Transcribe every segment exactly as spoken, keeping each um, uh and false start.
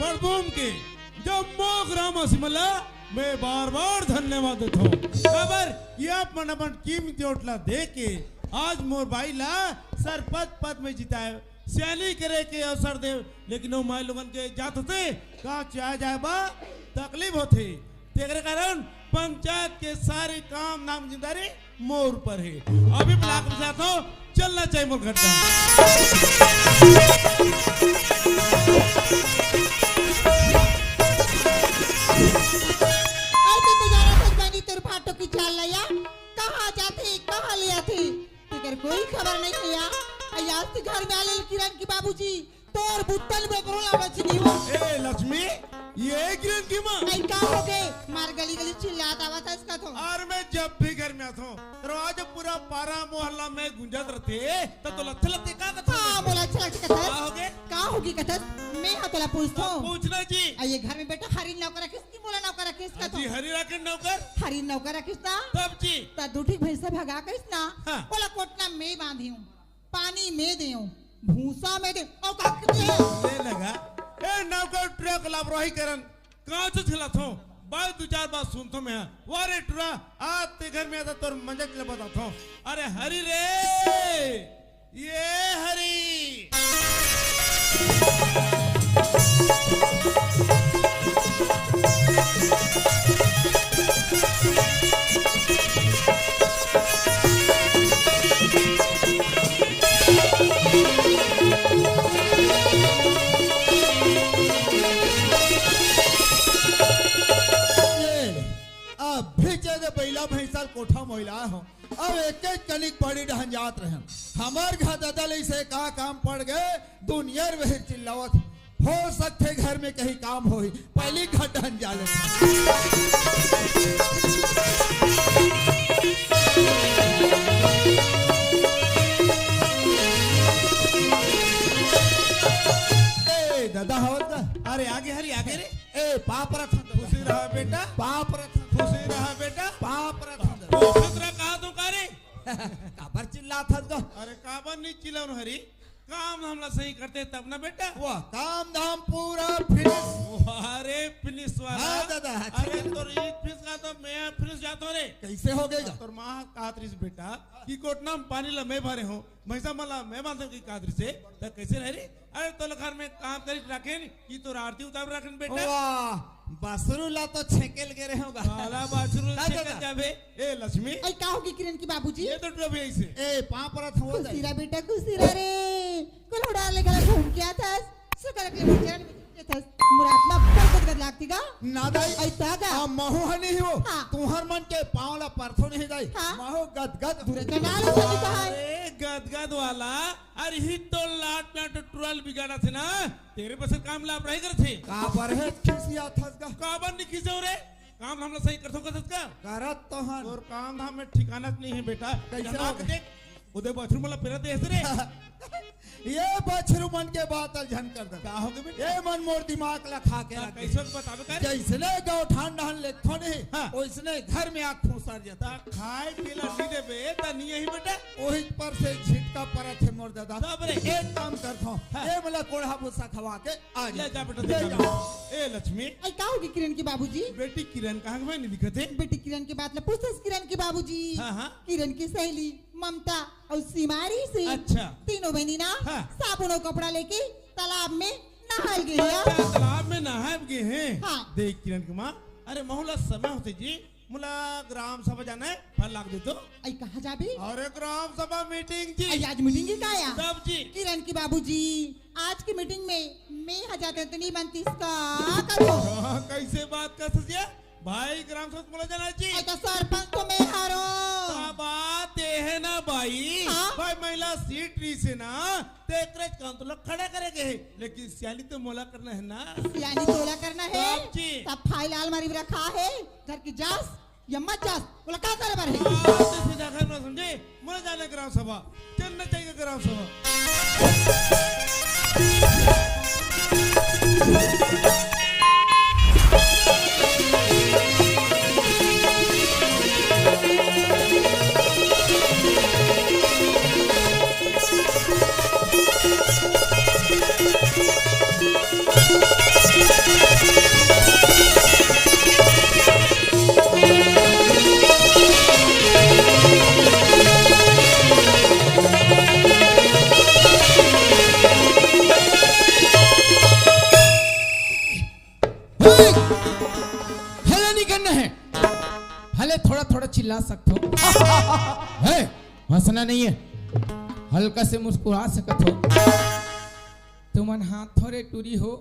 बड़बूम के जम्मो ग्रामवासी मन ला मैं बार-बार धन्यवाद देथों। काबर ये आप मन अपन कीमती वोट ला दे के आज मोर बाई ला सरपंच पद में जिताए, सियानी करे के अवसर दे, लेकिन वो माई लोगन के जात होथे, कहाँ चाहे जाए बा तकलीफ होथे। तेकरे कारण पंचायत के सारे काम धाम जिम्मेदारी मोर ऊपर हे। अभी ब्लॉक में जात हों, चलना चाहिए मोर घर का। अइसे तो जाना था जानी तोर भाटो की चाल ला या, कहाँ जाथे, कहाँ ले आथे, तेकर कोई खबर नहीं हे या। अई आज तो घर में आले किरण के बाबूजी, तोर बुत्तन में करो लावा चीनी हो। ए लक्ष्मी, ये किरण की माँ। अई का हो गे? मार गली गली चिल्लात आवत हस का तो। अरे मैं जब भी घर में आथों, दरवाजा पूरा पारा मोहल्ला में गूंजत रथे, त तोला अच्छा लगथे का कथस? हाँ, मोला अच्छा लगथे कथस। का हो गे? का होगे कथस? मैं हा तोला पूछथों। पूछना जी। अई ये घर में बेटा हरी नौकर रखिस कि मोला नौकर रखिस का तो? जी, हरी राखे नौकर। हरी नौकर रखिस ना? तब जी। त दू ठीक भैंसा भगा कहिस ना? हाँ। ओला कोटना में बांधी हूँ। पानी में देव, भूसा में देव, अउ का करथे? ले लगा। ए नौकर टुरा के लापरवाही करन, कांच झिलाथों, बाई दू चार बात सुनथों मैं। वा रे टुरा, आज ते घर में आता तोर मजाक ले बताथों। अरे हरी रे, ये हरी। अभी चले बइला भैंसा ल कोठा मोइला हो। अब एक एक कनिक पड़ी डहन जात रहन। हमर घर ददा ले से का काम पड़ गए, दुनिया रे बहिर चिल्लावत। हो सकथे घर में कहीं काम होही, पहिली घर डहन जा ले। ए, ददा हवत का? अरे, आगे हरी, आगे रे। ए, पाँव परत हन। खुशी रहा बेटा। पाँव परत हन। खुशी रहा बेटा। पाँव परत हन। खुश रहा, कहा तू का रे? काबर चिल्लात हस गा? अरे, काबर नहीं चिल्लाऊं हरी? काम धाम ला सही करते तब ना बेटा। वाह, काम धाम पूरा finish। वाह रे, finish वाला। हाँ दादा, अच्छा। अरे, तोर ईद finish का तो मैं finish जाता हूँ रे। कैसे हो गएगा? तोर माँ कहत रहिस बेटा कि कोटना में पानी ला मैं भरे हूँ, भैंसा मन ला मैं बांधे हूँ कि कहत रहिस हे, त कैसे रहे रे? अरे, तोला घर में काम करी राखेन कि तोर आरती उतार राखेन बेटा? वाह, बछरू ला तो छेके ल गे रहे होगा। काला बछरू ला ना छेके दादा। जाबे। ए लक्ष्मी। अई का होगे किरण के बाबूजी? ये तो डूबे ऐसे। ए, पाँव परत हवं खुशी दाई। रहा बेटा, खुशी रहा रे। कुल उड़ा ले गला घूम के आथस। सुकर के चरण में थस। मोर आत्मा बड़ गदगद लागथे गा। ना दाई। अई ता गा। आ, महू ह नहीं हो। हाँ। तुहर मन के पाँव ला परथों नहीं दाई। हाँ। महू गदगद। दूर चला लो सभी कहा है। अरे, गदगद वाला। अरे, ही तो लाट में टुरा ल बिगाड़थे ना, तेरे बस काम लाभ रहे करथे। काबर हे खिसियाथस गा? काबर नहीं खिसेव रे? काम धाम ला सही करथों कथस का? करत तो हन। तोर काम धाम में ठिकाना नहीं हे बेटा। कैसे जहाँ हो गए? देख, उदे बछरू मन ला पेरा दे हस रे। ये बछरू मन के बात ल झन कर दे। का हो गए बेटा? ये मन मोर दिमाग ला खा के हाँ, रख दे। कैसे बताबे का रे? जैसने गौठान डहन लेथों नहीं, हाँ। वैसने घर में आके फुसर जाथे। खाए पीए ला नहीं देबे, त नहीं आही बेटा। ओही पर से झिटका परत हे मोर दादा। तब रे। एक काम करथों, हाँ। ए मोला कोढ़ा भूसा खवा के आ ले जा। जा बेटा, ले जा। ए लक्ष्मी। अई का होगे किरण के बाबूजी? बेटी किरण कहाँ के, मैं नहीं दिखत हे। बेटी किरण के बात ला पूछस किरण के बाबूजी। हाँ, हाँ। किरण के सहेली ममता अउ सिमारी से अच्छा। तीनों बहिनी ना हाँ। साबुन अउ कपड़ा लेके तालाब में नहाय गे हे। अच्छा, तालाब में नहाय गे हे। हाँ। देख किरण के माँ, अरे महू ला समय होथे जी, मोला ग्राम सभा जाना हे, फल लाग दे तो। अई कहाँ जाबे? अरे ग्राम सभा meeting जी। अई आज meeting हे का या? तब जी। किरण के बाबूजी, आज के meeting में मैं हा जाथों त नहीं बनतिस का कथों? हाँ, कैसे बात करथस ये? भाई ग्राम सभा मोला जाना हे जी। अई त सरपंच तो मैं हरों। का बात ये हे ना भाई? हाँ? भाई महिला seat रहिसे ना, तेकरे काम तो लोग खड़ा करे गे हे, लेकिन सियानी तो मोला करना हे ना। सियानी तोला करना हे? तब जी। तब file अलमारी में रखा हे, घर की जास या मत जास, ओला का करे बर हे? हाँ, तो सीधा घर में समझे, मोला जाना हे ग्राम सभा, चलना चाहिए ग्राम सभा। ला सकथो। हे, हंसना नहीं है, हल्का से मुस्कुरा सकत हो। तुमन हाथ थोरे टूरी हो।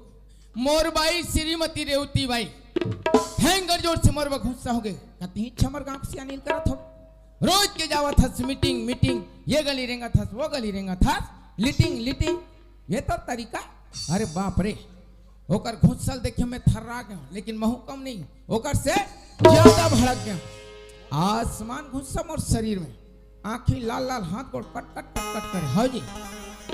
मोर बाई श्रीमती रेवती बाई, भयंकर जोर से मोर बर गुस्सा हो गए। कतही छमर गांव के सियानी ल करत हो। रोज के जावत हस मीटिंग, मीटिंग, ये गली रेंगत हस, वो गली रेंगत हस, लीटिंग, लीटिंग, ये तो तरीका। अरे बाप रे, ओकर गुस्सा ल देखे मैं थर्रा गया, लेकिन महू कम नहीं, ओकर से ज्यादा भड़क गया। आसमान गुस्सा मोर शरीर में, आंखी लाल लाल, हाथ गोड़ कट कट कट कट करे। हाँ जी,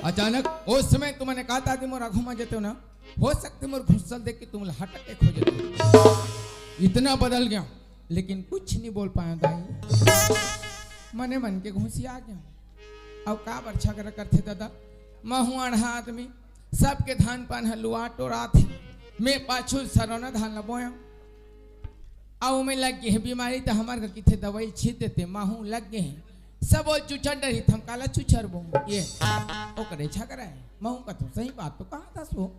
अचानक ओ समय तुमने कहा था कि मोर आघू मा जेते हो ना, हो सकथे मोर गुस्सा ल देख के तुम हटक के खो जेते। इतना बदल गया, लेकिन कुछ नहीं बोल पाया दाई। मने मन के घुसिया गया। अब का बर झगरा करथे दादा? महू अड़हा आदमी, सबके धान पान ह लुआ टोरात हे, मैं पाछू सरौना धान ल बोया। अउ में लग गे हे बीमारी, त हमर घर किथे दवाई छीट देते, महू लग गे हे। सब ओ चुचर डरही, त हम काला चुचर बोंग। ये ओकरे झगरा हे। महू कथों सही बात तो कहा था सो।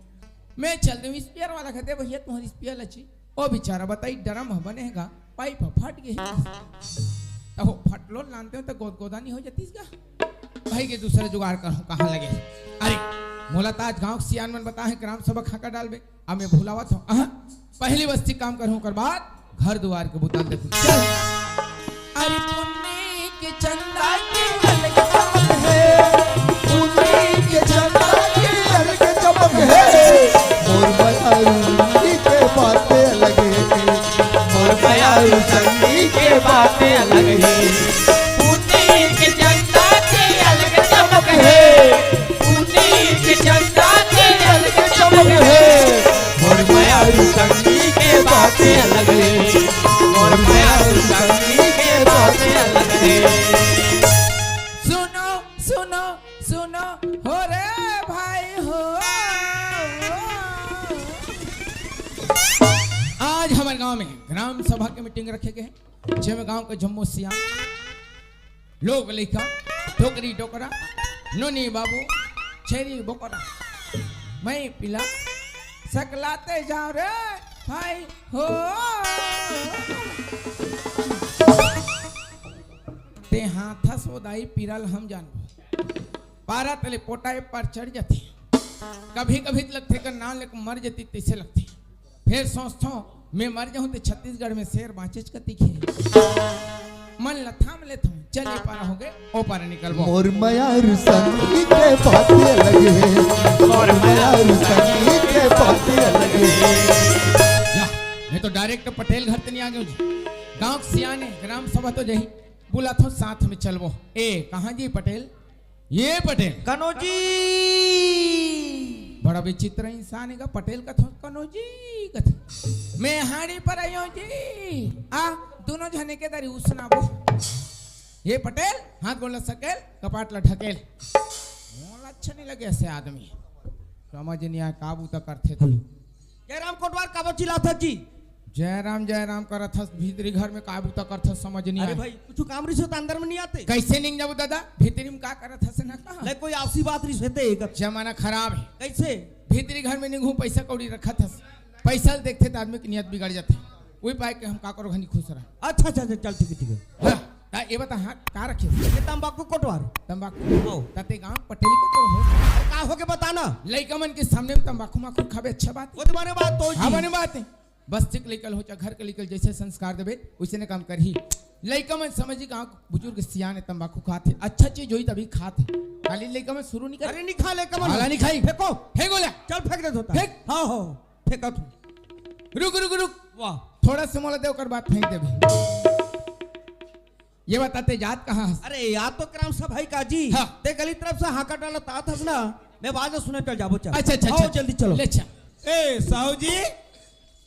मैं चल देंव स्पेयर वाला घर दे, भैया तुम्हारी स्पेयर लची। ओ बेचारा बताई, ड्रम ह बने हे गा, पाइप ह फट गे हे। त हो फटलो लानते हो त गोदगोदा नहीं हो जातीस गा। भाई के दूसरा जुगाड़ करहूं कहां लगे। अरे मोला त आज गांव के सियान मन बताए हे ग्राम सभा खाका डालबे, अब मैं भुलावत हूं। अहा, पहली बस्ती काम करहूं, ओकर बाद घर दुआर के बुता ल देखहूं। चल। अरे पुन्नी के चंदा के अलग चमक हे, पुन्नी के चंदा के अलग चमक हे। मोर मयारू संगी के बातें अलग हे, मोर मयारू संगी के बातें अलग हे। पुन्नी के चंदा के अलग चमक हे, पुन्नी के चंदा के अलग चमक हे। मोर मयारू संगी के बातें अलग हे, मोर मयारू संगी के बातें अलग हे। सुनो, सुनो, सुनो, हो रे भाई हो। आज हमर गांव में ग्राम सभा के मीटिंग रखे गए हे, जेमे गांव के जम्मो सियान लोग लइका, डोकरी डोकरा, नोनी बाबू, छेरी बोकरा, मैं पिला, सकलाते जाओ रे भाई हो। ते हाथा सो दाई पीरा ल हम जानबो। पारा तले पोटाए पार चढ़ जाथे। कभी कभी त लगथे कर नान लेके मर जाती तैसे लगथे। फेर सोचथों, मैं मर जाहूं त छत्तीसगढ़ में शेर बांचेच कतिक हे। मन ल थाम लेथों, चल ए पारा हो गे, ओ पारा निकलबो। मोर मयारू संगी के बातें अलग हे, मोर मयारू संगी के बातें अलग हे। या, मैं तो डायरेक्ट पटेल घर ते नहीं आ गया जी। गांव के सियान हे, ग्राम सभा तो जही, बुलाथों साथ में चलबो। ए, कहां जी पटेल? ये पटेल। कनोजी। बड़ा विचित्र इंसान हे गा, पटेल कथों कनोजी कथों। मैं हाड़ी पर आयो जी। आ, दोनों झने के दरी उसनाबो। ये पटेल, हाथ गोड़ ल सकेल, कपाट ल ढकेल। मोला अच्छा नहीं लगे ऐसे आदमी। समझ नहीं आए, का बूता करथे तो। हेलो। जयराम कोटवार काबर चिल्लाथस जी? जयराम, जयराम करत हस, भीतरी घर में का बूता करथस, समझ नहीं अरे आए। भाई, कुछ काम रिस होता अंदर में नहीं आते? कैसे नहीं जाबो दादा? भीतरी में का करत हस ना कहा? ले, कोई आपसी बात रिस होते एक। जमाना खराब हे। कैसे? भीतरी घर में निंगहूं, पैसा कौड़ी रखत हस, पैसा ल देखथे त आदमी के नियत बिगड़ जाथे। वही पाए के हम का करो घनी खुश रहा। अच्छा, अच्छा, अच्छा, चल ठीक हे, ठीक हे। हाँ। ता ये बता, हाँ, का रखे हो? ये तंबाकू कोटवार। तंबाकू? हो। ता ते गांव पटेल के तो हो। अरे का हो के बताना? लइका मन के सामने में तंबाकू माखू खाबे, अच्छा बात? वो तो बने बात तो हाँ, जी। बने बात हे। बस्ती के लइका ल हो चाहे घर के लइका ल जैसे संस्कार देबे, वैसे ने काम करही। लइका मन समझी गांव के बुजुर्ग सियान हे, तंबाकू खात हे, अच्छा चीज होई तभी खात हे। खाली लइका मन शुरू नहीं कर। अरे नहीं खा लइका मन। खाला नहीं खाई। फेंको। फेंक ओला। चल फेंक दे धोता। फेंक। हाँ, हो। फेंका तू। रुक, रुक, रुक। वाह। थोड़ा से मोला दे, ओकर बाद फेंक देबे। ये बता, ते जात कहाँ हस? अरे, या तो ग्राम सभा ही का जी। हाँ। ते गली तरफ से हाका डालत आत हस ना, मैं बाद में सुने चल जाबो, चल। अच्छा, अच्छा, आओ, अच्छा। जल्दी चलो। ले, अच्छा। ए, साहू जी,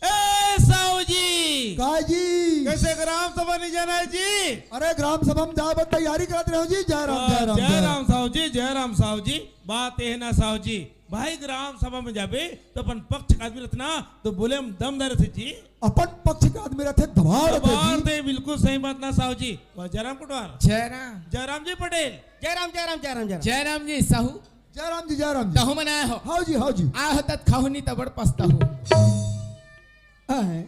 ए, साहू जी। का जी? कैसे ग्राम सभा नहीं जाना है जी? अरे, ग्राम सभा में जाए बर तैयारी करत रहे हो जी। जय राम, वाह, जय राम, जय जय राम। राम साहू जी, जय राम साहू जी। बात ये है ना साहू जी, भाई ग्राम सभा में जाबे तो अपन पक्ष का आदमी रथे ना, तो बोले में दमदार रथे जी। अपन पक्ष के आदमी रथे, दबाव रथे दबाव जी। रथे, बिल्कुल सही बात ना साहू जी। वाह, जयराम कोटवार। जयराम। जयराम जी पटेल। जयराम, जयराम, जयराम, जयराम। जयराम जी साहू। जयराम जी, जयराम जी। तहु मन आए हो? हाउ जी, हाउ जी। आए हो तत खाहू नहीं त बड़ पछताहू। आए।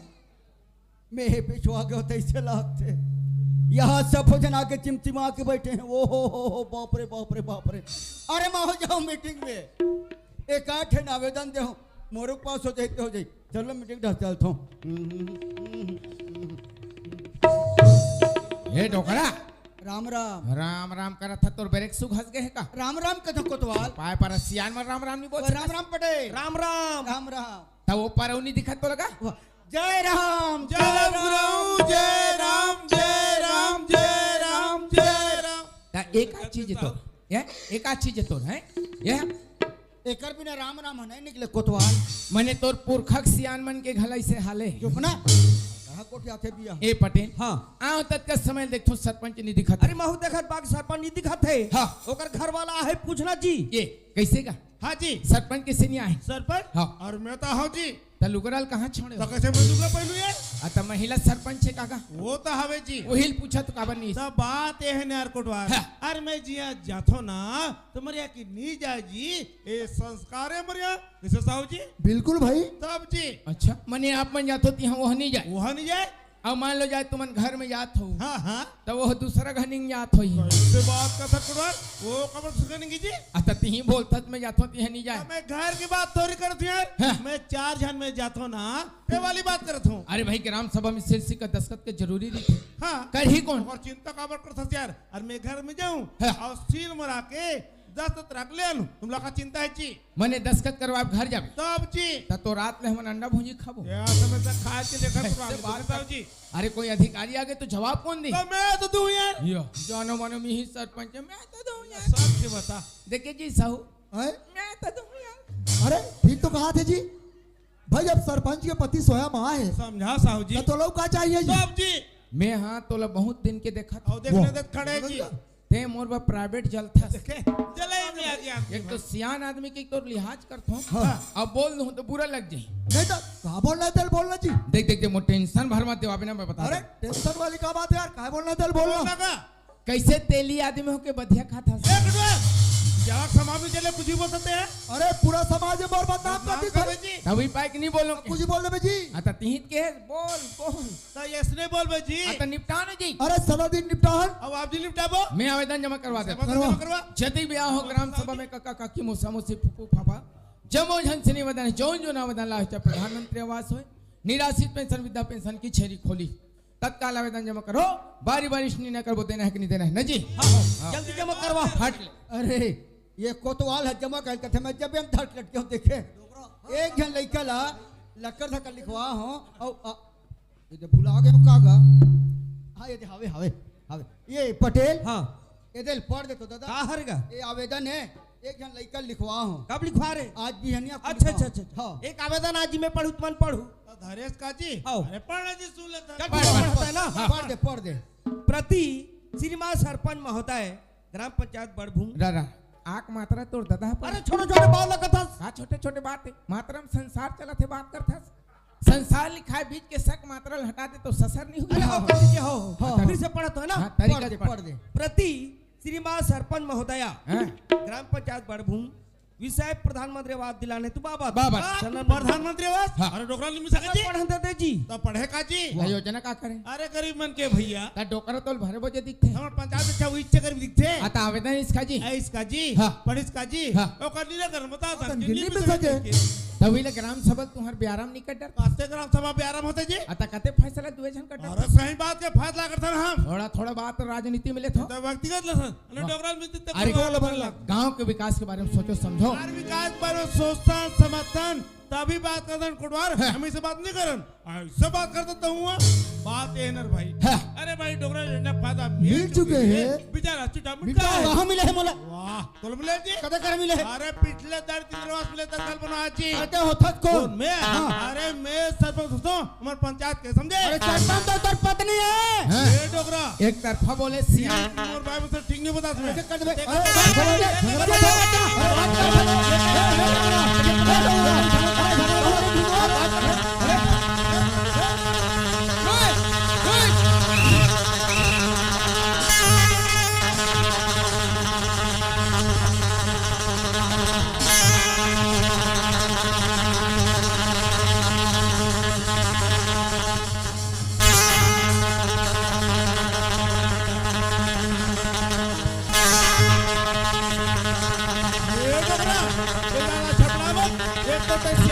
मैं हे पिछुआ गयो तैसे लागथे। यहाँ सब झन आके चिमचिमा के बैठे हैं। ओ हो हो हो, बाप रे, बाप रे, बाप रे। अरे माँ हो जाओ मीटिंग में, एक आध ठन आवेदन दे हो, मोरो पास हो जाई त हो जाई। चलो मीटिंग डस चलत हो। हे डोकरा, राम राम। राम राम करत ह, तोर ब्रेक शू घस गे हे का? राम राम कथो कोतवाल। पाय पर सियान मन राम राम नहीं बोल। राम राम पटेल। राम राम। राम राम। त ओ पार ओ नहीं दिखत तोला का? वाह। जय राम, जय राम, जय राम, जय राम, जय राम, जय राम। त एक आध चीज हे तोर, ये एक आध चीज हे तोर, हैं? ये एकर बिना राम राम ह नहीं निकले कोतवाल। मने तोर पुरखा के सियान मन के घला अइसे हाल हे। चुप ना। कहाँ कोठियाथे बिया? ए पटेल। हाँ। आंव ततका समय देखथों सरपंच नहीं दिखत। अरे महू देखत बाग सरपंच नहीं दिखत हे। हाँ। ओकर घर वाला आहे पूछना जी। ये कइसे का? हाँ जी। सरपंच कइसे नहीं आहे? सरपंच? हाँ। अउ मैं तो हंव जी। त लुगरा ल कहाँ छोड़े हो? त कइसे मैं लुगरा पहिनहूं ये? आ त महिला सरपंच हे काका? ओ त हवे जी। ओही ल पूछत हंव काबर नहीं? त बात ये हे ना यार कोटवार। हाँ। अरे मैं जिहां जाथों ना, त मोर इहां के नहीं जाय जी। ए संस्कार हे मोर इहां। कइसे साहू जी? बिल्कुल भाई। तब जी। अच्छा, मने आप मन जाथो तिहां ओह नहीं जाय? ओह नहीं जाय। अब मान लो जाय तुमन घर में जात हो, हाँ, हाँ। त ओह दूसरा घर नहीं जात होही। कइसे बात करथस कोटवार? ओ काबर दूसरा घर नहीं जी? अच्छा, तिही बोलथस मैं जाथों तिहां नहीं जाय। मैं घर की बात थोड़ी करत हंव यार। हाँ। मैं चार झन में जाथों ना, ते वाली बात करत हंव। अरे भाई, ग्राम सभा में सील सिक्का दस्तखत के जरूरी रहिथे। हाँ। करही कोन? ओकर चिंता काबर करथस यार? अरे मैं घर में जाहूं हाँ। अउ सील मरा के दस्तखत रख ले आहूं, तुमला का चिंता हे जी? मने दस्तखत करवाय घर जाबे। तब जी। त तो रात ले हमन अंडा भुंजी खाबो। ये समय तक खाय के देखा कइसे बात करथस जी। अरे कोई अधिकारी आगे त जवाब कोन दे? त मैं तो दूं यार। यो, जानो मानो मिही सरपंच, मैं तो दूं यार। सच के बता। देखे जी साहू, हैं? मैं तो दूं यार। अरे ठीक तो कहथे जी। भाई अब सरपंच के पति सोया माँ हे। समझा साहू जी। त तोला का चाहिए जी? तब जी। मैं हाँ तोला बहुत दिन के देखत हंव। अउ देखने वाह। देख खड़े जी। ते मोर बर प्राइवेट जलथस। देखे, जलई में आ गया। एक तो सियान आदमी के तोर लिहाज करथों, हाँ। अब बोल दूं त बुरा लग जाही। नहीं त का बोलना हे तेला बोलना जी। देख, देख, देख, मोर टेंशन भर मत देवा बिना, मैं बता अरे, देंव। टेंशन वाली का बात हे यार, का बोलना हे तेला बोलना। बोलना का? कइसे तेली आदमी होके बधिया खाथस? एक मिनट। जवाब समाज में चले कुछ भी बोल सकते हैं। अरे, पूरा समाज में मोर बदनाम कर दी बदनाम कर दे जी। तभी पाइक नहीं बोलो। कुछ भी बोल दे जी। हाँ, त तिही त कहे, बोल, बोल। त अइसने बोलबे जी। हाँ, त निपटा ना जी। अरे, सदा दिन निपटाहन। अब आप जी निपटाबो। मैं आवेदन जमा करवा देथों। जमा करवा। जदी भी आए हो ग्राम सभा में कका, काकी, मौसा, मौसी, फूफू, फाफा, जम्मो झन से निवेदन हे, जौन जौन आवेदन लाए हो, चाहे प्रधानमंत्री आवास होय, निराश्रित पेंशन, वृद्धा पेंशन, किशोरी खोली, तत्काल आवेदन जमा करो। बारी बारी से निर्णय करबो, देना हे कि नहीं देना हे, ना जी? हाँ, हाँ। जल्दी जमा करवा। हट ले। अरे, ये कोतवाल हे जमा कर कथे, मैं जब हम धट लटके हंव देखे। एक झन लइका ला लक्कड़ धक्कड़ लिखवा हंव, अउ, अ, ये दे भुला गे हंव का गा? हाँ, ये दे हवे, हवे, हवे। ये पटेल। हाँ। ये दे ल पढ़ दे तो दादा। का हर गा? ये आवेदन हे, एक झन लइका ल लिखवा हंव। कब लिखवा रे? आज बिहनिया को अच्छा, लिखवा अच्छा, हंव। अच्छा, अच्छा। हाँ। एक आवेदन आज मैं पढ़ूं, तुमन पढ़ू। त धरेस का जी? आओ। अरे पढ़ जी, सुन ले त। चल, पढ़, पढ़, पढ़, पढ़, पढ़ ना। हाँ। पढ़ दे, पढ़ दे। प्रति श्रीमान सरपंच महोदय, ग्राम पंचायत बड़भूम। रा, रा, आक मात्रा तोर दादा पर। अरे छोटे छोटे बात लगत हस। का छोटे छोटे बात हे? मात्रा में संसार चलत हे, बात करत हस। संसार लिखाय बीच के सक मात्रा ल हटा दे तो ससर नहीं हुई। अरे हो, कर दीजिए, हो, हो। हाँ। फिर से पढ़त हो ना? हाँ, तरीका पढ़ दे, से पढ़। पढ़ दे। प्रति श्रीमान सरपंच महोदया, हाँ। ग्राम पंचायत बड़भूम, विषय प्रधानमंत्री आवास दिलाने हेतु बाबा। बाबा। हाँ, चंदन प्रधानमंत्री आवास? हाँ। अरे डोकरा ल नहीं मिल सके जी। पढ़न दे जी। त पढ़े का जी? वो योजना का करे? अरे गरीब मन के भैया। त डोकरा तोला भरे बजे दिखथे। हमर पंचायत अच्छा वो इच्छा कर दिखथे। आ, त आवेदन ईस का जी? ए, ईस का जी? हाँ। पढ़िस का जी? हाँ। ओकर निराकरण बता ओकर सकथे, नहीं नहीं मिल मिल सके। सके। तभी ले ग्राम सभा तुम्हर ब्याराम नहीं कर डर। कास्ते ग्राम सभा ब्याराम होथे जी? आ, त कते फैसला दुए झन कर डर। अरे सही बात के फैसला करथन हम। थोड़ा, थोड़ा बात राजनीति में लेथो। त व्यक्तिगत लेथन। अरे हाँ। डोकरा ल मिलथे त अरे कोई वाला बनला। गांव के विकास के बारे में सोचो समझो। अरे विकास के बारे में सोचथन समझथन तभी बात करथन कोटवार। हाँ। हम अइसे बात नहीं करन। अइसे बात करथन त हुआ। बात ये नर भाई। हाँ। अरे भाई डोकरा योजना फायदा मिल मिल चुके चुके हैं। हैं। बेचारा चिटा मिटा मिटा है। कहाँ मिले हे मोला? वाह। तोला मिले जी? कते कर मिले हे? अरे पिछले दर तीन रोज मिले दर साल बना जी। अरे होथस कोन? कोन मैं? हाँ। अरे मैं सरपंच होथों, हमर पंचायत के समझे? अरे सरपंच तो तोर पत्नी हे। हाँ। ए डोकरा। एक तरफा बोले सियान। मोर भाई में से ठीक नहीं बता तुम्हें। कर दे बे। अरे, अरे,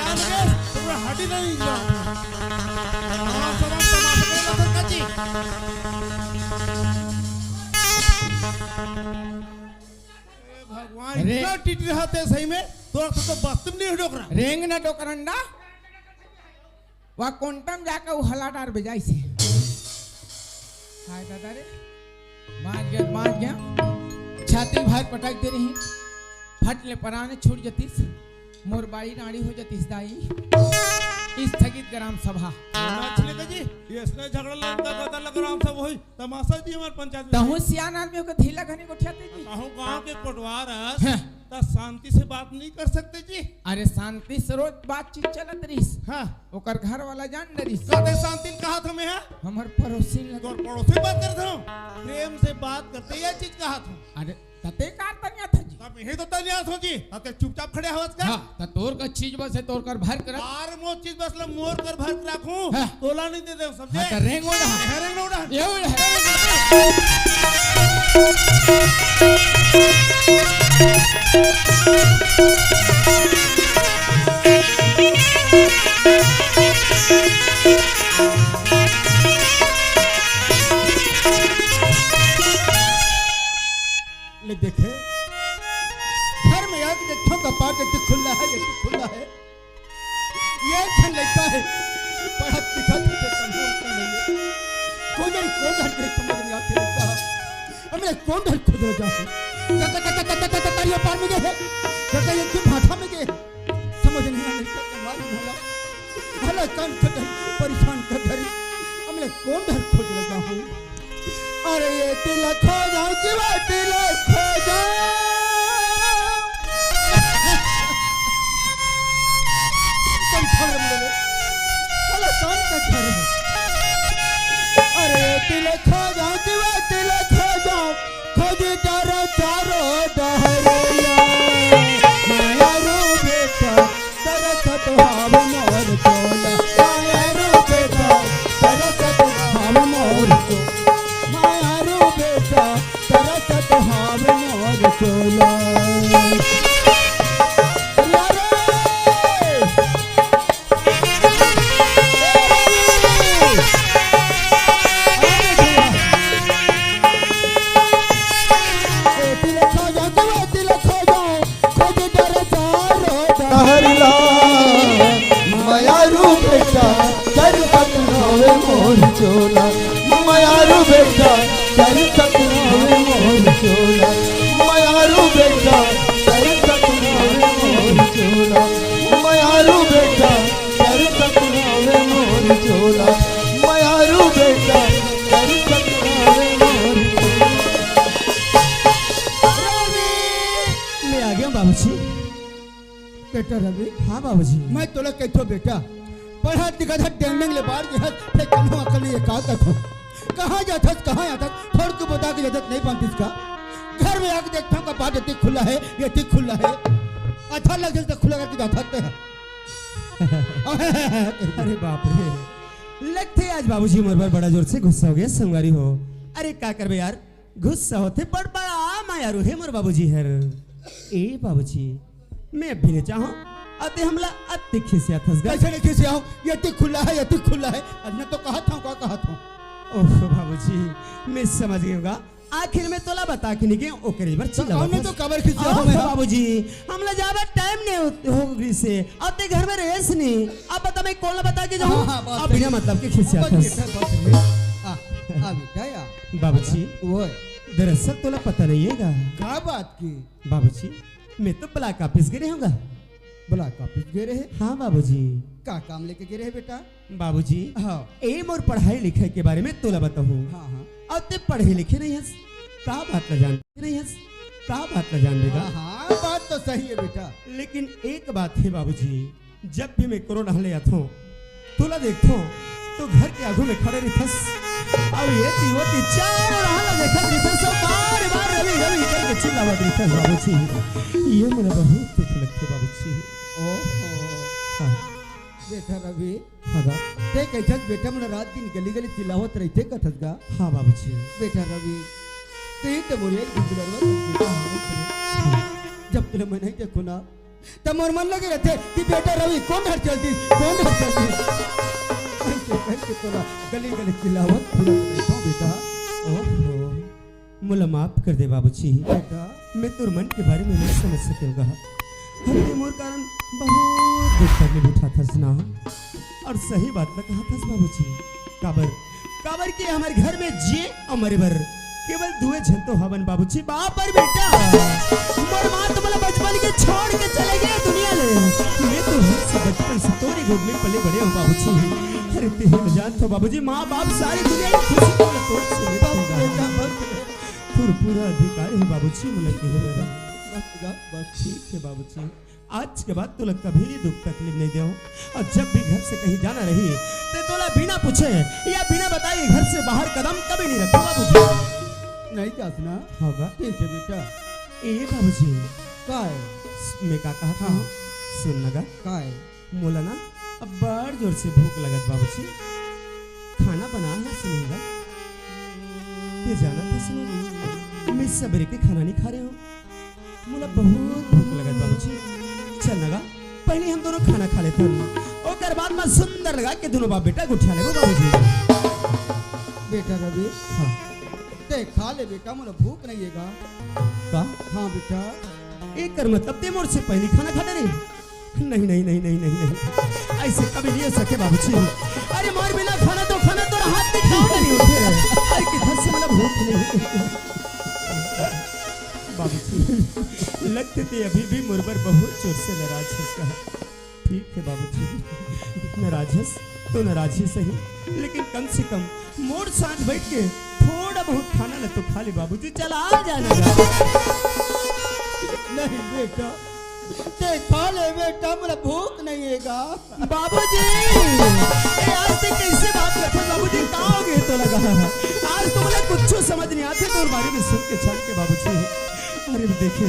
पूरा हड्डी नहीं जा। आराम से, आराम से, आराम से, आराम से, काची। ए भगवान, अरे। इतना टिटरी हाथ है सही में, तो, तो बस्ती में नहीं डोकरा। रेंग ना डोकरन ना। वा कोंटम जाके उ हला डार बजाइसे। हाय दादा रे, बाज गया, बाज गया। छाती भार पटक दे रही, फट ले पराने छूट जतिस, मोर बाई नाड़ी हो जतिस दाई। स्थगित ग्राम सभा। नाच लेके जी, ये इसने झगड़ा लड़ता करता लग ग्राम सभा होई, तमाशा जी हमारे पंचायत में। तहु सियान आदमी हो के धीला घनी गोठियाते जी। कहूँ गाँव के कोटवार है। हाँ। त शांति से बात नहीं कर सकते जी। अरे शांति से रोज बातचीत चलत रहिस। हाँ। ओकर घर वाला जान डरिस। कहते शांति ने कहा था मैं, हाँ? हमर पड़ोसी लग तोर पड़ोसी बात करत हूँ। प्रेम से बात करते ये चीज कहा था। अरे तते कार तनिया था जी। तब यही तो तनिया था जी। तते चुपचाप खड़े हवस का? हाँ, त तोर का चीज बस है, तोर कर भर कर। बार मो चीज बस ले मोर कर भर के रखूं। हाँ। तोला नहीं दे दे समझे? हाँ, त रेंग उड़ा। हाँ, रेंग उड़ा। ये उड़ा। ले देखे, घर में आके देखो, कपाट एक खुला है, एक खुला है। ये एक ठन लइका है, पढ़त लिखत है, कमजोर तो नहीं है। कोन डहर, कोन डहर के समझ में आथे लइका। हमने कोन डहर खोज रह जाऊं? काका, काका, काका, काका, तारिया पार में गए है। काका, ये क्यों भाठा में गए है? समझ नहीं आ लइका, कमाल भला। भला काम कर रही, परेशान कर रही। हमने कोन डहर खोज रह जाऊं? अरे ये तिलक हो जाओ, शिवा तिलक हो जाओ। कौन खबर मिले? चलो, कौन का घर है? अरे ये तिलक हो जाओ, शिवा तिलक हो जाओ। खोज डर चारो डहरिया। माया रो बेटा, तरसत हाव मोर चोला, माया रो बेटा, तरसत हाव मोर चोला, माया रो बेटा, तरसत हाव मोर चोला। अरे! डहरिला, मयारू बेटा, चल सतनावे मोर चोला। मयारू बेटा, चल सतनावे मोर चोला। मयारू बेटा, चल सतनावे मोर चोला। मयारू बेटा, चल सतनावे मोर चोला। मयारू बेटा, चल सतनावे मोर चोला। मैं आ गया बाबूजी। बेटा रवि। हाँ बाबूजी। मैं तोला कहथो बेटा, पढ़त लिखत हस, डेंग डेंग ले बाहर गे हस, फेर कोनो अकल नहीं है, का करथो? कहाँ जाथस, कहाँ आथस? थोड़ के बता के जाथस, नहीं बनतिस का? घर में आके देखथो, कपाट एती खुला है, एती खुला है। अच्छा लग जाए तो खुला करके जाथस ते। अरे बाप रे, लगथे आज बाबूजी मोर बर बड़ा जोर से गुस्सा हो गए संगवारी हो। अरे का करबे यार, गुस्सा होथे, बड़ बड़ा मायारू हे मोर बाबूजी हर। ए बाबूजी, मैं अभी नहीं चाहूं, अते हमला अति खिसियाथस गा। कैसे नहीं खिसियाहूं? एती खुला है, एती खुला है। अरे मैं तो कहत हूं, का कहत हूं? ओह बाबूजी, मैं समझ गया हूं गा। आखिर में तोला बता के नहीं गया, ओकरे बर चिल्लावत हस। तो काबर खिसियाहूं मैं? बाबूजी, हमला जाबे टाइम नहीं हो, हो गइसे। अते घर में रहेस नहीं। अब बता मैं कोन ला बता के जाहूं? हाँ, हाँ, बात अब बिना सही। मतलब के खिसियाथस। बस बेटा, बस बेटा। आ, आ बेटा, आ। बाबूजी, ओए। दरअसल तोला पता नहीं है गा। का बात की? बाबूजी, मैं तो block office गे रहे हूं गा। Block office गे रहे? हाँ बाबूजी। का काम लेके गे रहे बेटा? बाबूजी, हाँ। ए मोर पढ़ाई लिखाई के बारे में तोला बताहूं। हाँ, हाँ। अब ते पढ़े लिखे नहीं हस, का बात ला जान नहीं हस, का बात ला जान बेटा? हाँ, हाँ, बात तो सही है बेटा। लेकिन एक बात है बाबूजी, जब भी मैं कोरोना ले आथों, तोला देखथों, तो घर के आगू में खड़े रहिथस। अब ये तीवो ती चार रहला देखत रहिथस, बार बार रवि रवि करके चिल्लावत रहिथस बाबूजी। ये मोला बहुत दुख लगथे बाबूजी। ओहो। हाँ। बेटा रवि, हाँ बा। ते कहिथस बेटा मोला रात दिन गली गली चिल्लावत रहिथे कथस गा। हाँ बाबूजी। बेटा रवि, ते ही तो मोर एक दिन दुलरवा बेटा हवस रे। हाँ। जब तले मैं नहीं देखो ना, त मोर मन लगे रहिथे कि बेटा रवि कोन डहर चल दिस, कोन डहर चल दिस। अइसे कहिके तोला गली गली चिल्लावत फिरत रहिथंव बेटा। ओहो, मोला माफ कर दे बाबूजी। बेटा। मैं तोर मन के बारे में नहीं समझ सकेंव गा। अरे मोर कारण बहुत दुख तकलीफ उठाथस ना। अउ सही बात ल कहथस बाबूजी। काबर, काबर कि हमर घर में जिए अउ मरे बर केवल दुए झन तो हवन बाबूजी, बाप अउ बेटा। मोर माँ तो मोला बचपन के छोड़ के चले गे दुनिया ले। मैं तो हर से बचपन से तोरे गोद में पले बड़े हंव बाबूजी। अरे तें ह जानथस बाबूजी, माँ बाप सारी दुनिया के खुशी तो तोर से मिलथे। तोर पूरा अधिकार हे बाबूजी, मोला कहे बर। बस, बस, बस। ठीक हे बाबूजी, आज के बाद तोला कभी दुख तकलीफ नहीं देवंव। अउ जब भी घर से कहीं जाना रही, त तोला बिना पूछे या बिना बताए घर से बाहर कदम कभी नहीं रखंव बाबूजी। नहीं जास ना? होगा। ठीक हे बेटा। ए बाबूजी। काय? मैं का कहत हंव? हाँ। सुन ना गा। काय? मोला ना अब्बड़ जोर से भूख लगत बाबूजी। खाना बना हस नहीं गा? तें जानत हस ना, मैं सबेरे के खाना नहीं खाय रहेंव। मोला बहुत भूख लगत बाबूजी। चल ना गा, पहली हम दूनों खाना खा लेथन, ओकर बाद मैं सुंदर लगा के दूनों बाप बेटा गोठिया लेबो बाबूजी। बेटा रवि। हाँ। तें खा ले बेटा, मोला भूख नहीं हे गा। का? हाँ बेटा। एकर मतलब तें मोर से पहली खाना खा डरे? नहीं, नहीं, नहीं, नहीं, नहीं, नहीं। अइसे कभी नहीं हो सके बाबूजी। अरे मोर बिना खाना तो खाना तोर हाथ में खाना नहीं होथे। अरे किधर से मोला भूख नहीं हे। बाबूजी, लगथे तें अभी भी मोर बर बहुत जोर से नाराज हस गा। ठीक हे बाबूजी, नाराज हस तो नाराज ही सही, लेकिन कम से कम मोर साथ बैठ के थोड़ा बहुत खाना ल तो खा ले बाबूजी। चल आ जाना गा। नहीं बेटा, तें खा ले बेटा, मोला भूख नहीं हे गा। बाबूजी, ए, आज तें कइसे बात करथस बाबूजी? का हो गे तोला गा? आज तो मोला कुछू समझ नहीं आथे तोर बारे में सुन के छन के बाबूजी। अरे देखे,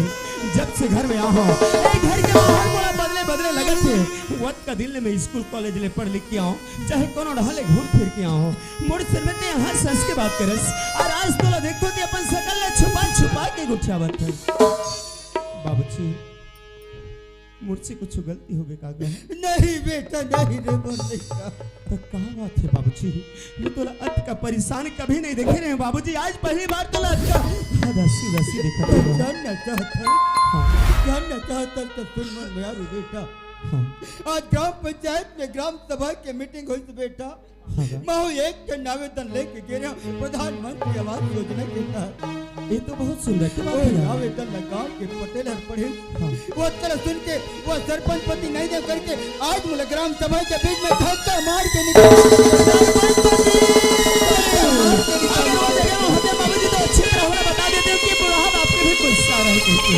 जब से घर में आए हंव, ए घर के माहौल मोला बदले बदले लगत हे। ओतका दिन ले मैं स्कूल कॉलेज ले पढ़ लिख के आए हंव, चाहे कोनो डहर ले घूम फिर के आए हंव, मोर सिर में तें हंस हंस के बात करस, अउ आज तोला देखथंव तें अपन सकल ल छुपा छुपा के गोठियावत हस। बाबूजी, मोर से कुछू गलती हो गे का गा? नहीं बेटा, नहीं रे मोर लइका। त का बात हे बाबूजी? मैं तोला अतका परेशान कभी नहीं देखे रहेंव बाबूजी, आज पहली बार तोला अतका उदासी उदासी देखत हंव। जानना चाहत हस? हाँ। जानना चाहत हस त सुन मोर मयारू बेटा। हाँ। आज ग्राम पंचायत में ग्राम सभा के मीटिंग होइस बेटा। हाँ, हाँ। महूं एक ठन आवेदन लेके गे रहेंव प्रधानमंत्री आवास योजना के तहत। ये तो बहुत सुंदर के बात हे यार। आवेदन ल गांव के पटेल हर पढ़िस। हाँ। ओकर सुन के ओ सरपंच पति नहीं देंव करके आज मोला ग्राम सभा के बीच में धक्का मार के निकाल। सरपंच पति! अगर ओ जगह में होते बाबूजी तो अच्छी तरह ओला बता देतेंव कि बुढ़ा बाप के भी गुस्सा रहे कहके।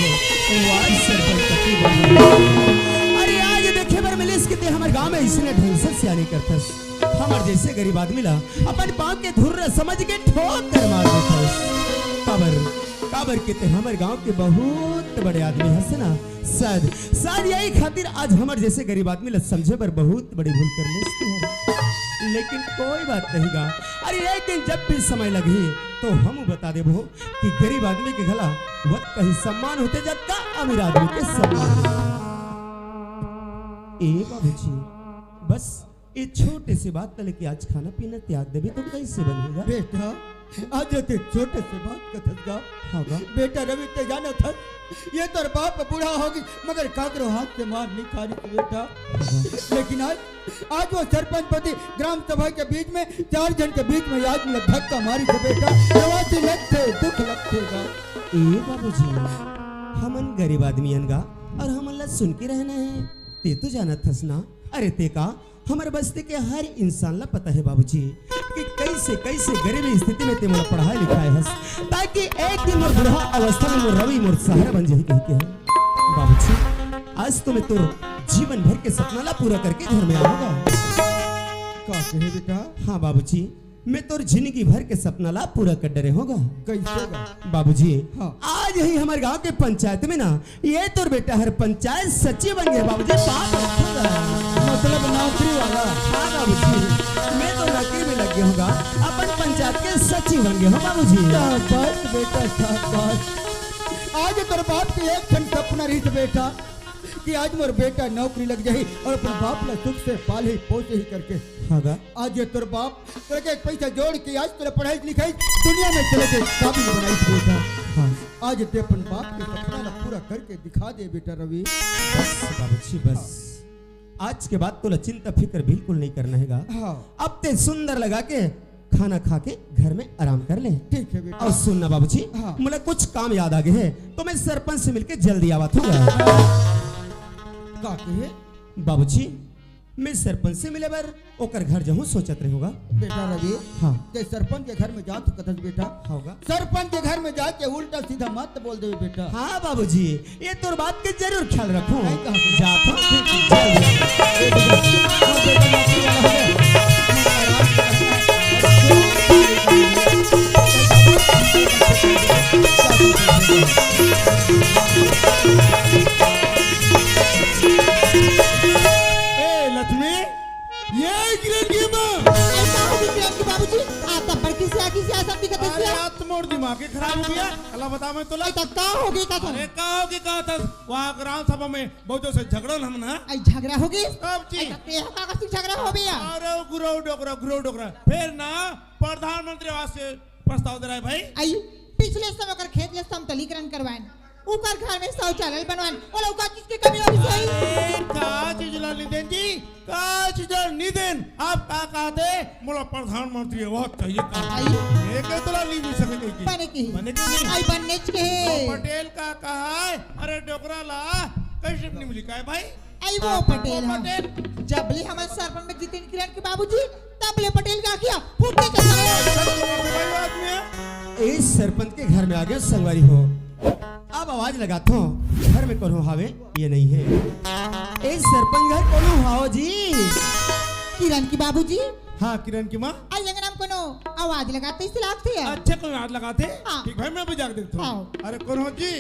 वाह सरपंच पति वाह। अरे आज देखे बर मिलिस कि तें हमर गांव में अइसने ढंग से सियानी करथस। हमर जइसे गरीब आदमी ला अपन पांव के धूर समझ के ठोकर मार देथस। काबर, काबर के तें हमर गांव के बहुत बड़े आदमी हस ना। शायद, शायद यही खातिर आज हमर जइसे गरीब आदमी ला समझे बर बहुत बड़ी भूल कर लेस तें। लेकिन कोई बात नहीं गा। अरे एक दिन जब भी समय लगही तो हमू बता देबो कि गरीब आदमी के घला ओतका ही सम्मान होथे जतका अमीर आदमी के सम्मान होथे। ए बाबूजी, बस ए छोटे से बात ल लेके आज खाना पीना त्याग देबे तो कइसे बनही गा? बेटा, आज तें छोटे से बात कथस गा। हाँ गा। बेटा रवि, तें जानत हस, ये तोर बाप बूढ़ा हो गे, मगर काकरो हाथ से मार नहीं खा रहिस बेटा। हाँ गा। लेकिन आज, आज ओ सरपंच पति ग्राम सभा के बीच में चार झन के बीच में आज मोला धक्का मारिस बेटा। रोवासी लगथे, दुख लगथे गा। ए बाबूजी, हमन गरीब आदमी अन गा, अउ हमन ला सुन के रहना हे। तें तो जानत हस ना, अरे तें का, हमर बस्ती के हर इंसान ला पता हे बाबूजी कि कइसे कइसे गरीबी स्थिति में तें मोला पढ़ाए लिखाए हस, ताकि एक दिन मोर बुढ़ा अवस्था में मोर रवि मोर सहारा बन जाही कहिके। बाबूजी, आज तो मैं तोर जीवन भर के सपना ला पूरा करके घर में आऊंगा। का कहे बेटा? हाँ बाबूजी, मैं तोर जिंदगी भर के सपना ला पूरा कर डरे हंव गा। कइसे गा? बाबूजी, हाँ। आज ही हमर गांव के पंचायत में ना, ये तोर बेटा हर पंचायत सचिव बन गे बाबूजी। बाप रे। मतलब नौकरी वाला? हाँ बाबूजी, मैं तो नौकरी में लग गे हंव गा, अपन पंचायत के सचिव बन गे हंव बाबूजी। शाबाश बेटा, शाबाश। आज तोर बाप के एक ठन सपना रहिस बेटा, कि आज मोर बेटा नौकरी लग जाही और अपन बाप ला सुख से पालही पोसही करके। हाँ गा। आज ये तोर बाप करके एक पैसा जोड़ के आज तोला पढ़ाई लिखाई दुनिया में चले के काबिल बनाई बेटा। हाँ। आज ते अपन बाप के सपना ला पूरा करके दिखा दे बेटा रवि। बस बाबूजी बस, आज के बाद तोला चिंता फिकर बिल्कुल नहीं करना है गा। हाँ। अब ते सुंदर लगा के खाना खा के घर में आराम कर ले। ठीक है बेटा। और सुन ना बाबूजी, हाँ। मोला कुछ काम याद आ गए है, तो मैं सरपंच से मिलके जल्दी आवत हूँ। का कहे? बाबूजी, मैं सरपंच से मिले बर ओकर घर जाहूँ सोचत रहूँगा। बेटा रवि, हाँ। ते सरपंच के घर में जात हो कथस बेटा? होगा। सरपंच के घर में जाके उल्टा सीधा मत बोल देवे बेटा। हाँ बाबूजी, ये तोर बात के जरूर ख्याल रखूँ। नहीं कहा। जात हूँ। ए लक्ष्मी, ये किरण की माँ। ऐसा हो गया किरण के बाबूजी, आप तो बड़की से आगे से ऐसा दिखत है अरे क्या? आज तो मोर दिमाग ही खराब हो गया। अल्लाह बता मैं तोला। ऐसा का हो गया का? अरे का हो गया का था? वहाँ ग्राम सभा में बहुत जोर से झगड़ा हम ना। आई झगड़ा हो गया? कब जी? ऐसा ते का का झगड़ा हो गया? अरे गुरु डोकरा, गुरु डोकरा। फिर ना प्रधानमंत्री आवास से प्रस्ताव दे रहा है भाई। आई पिछले समय ओकर खेत ले समतलीकरण करवाएन, ओकर घर में शौचालय बनवाएन, ओला ओकर चीज के कमी होगी सही। अरे का चीज ला नहीं देन जी, का चीज ला नहीं देन। आप का कहते? मोला प्रधानमंत्री आवास चाहिए का? आई। ये के तोला नहीं मिल सके कहीं की। बने की। बने की नहीं? आई बनने के। तो पटेल का कहा है? अरे डोकरा ला कैसे नहीं मिली का है भाई? आई वो पटेल, हाँ। पटेल। जब ले हमर सरपंच में जीतेन किरण के बाबूजी, तब ले पटेल का किया फूटने के समय। ए सरपंच के घर में आ गया संगवारी हो। अब आवाज लगात हो, घर में कोनो हावे ये नहीं है। ए सरपंच घर कोनो हाव जी? किरण के बाबूजी। हाँ किरण की माँ। आई अंगना में कोनो आवाज लगाते इस लागथे। अच्छा कोई आवाज लगाते? हाँ। ठीक भाई मैं भी जाके देखता हूँ। हाँ। अरे कोनो जी?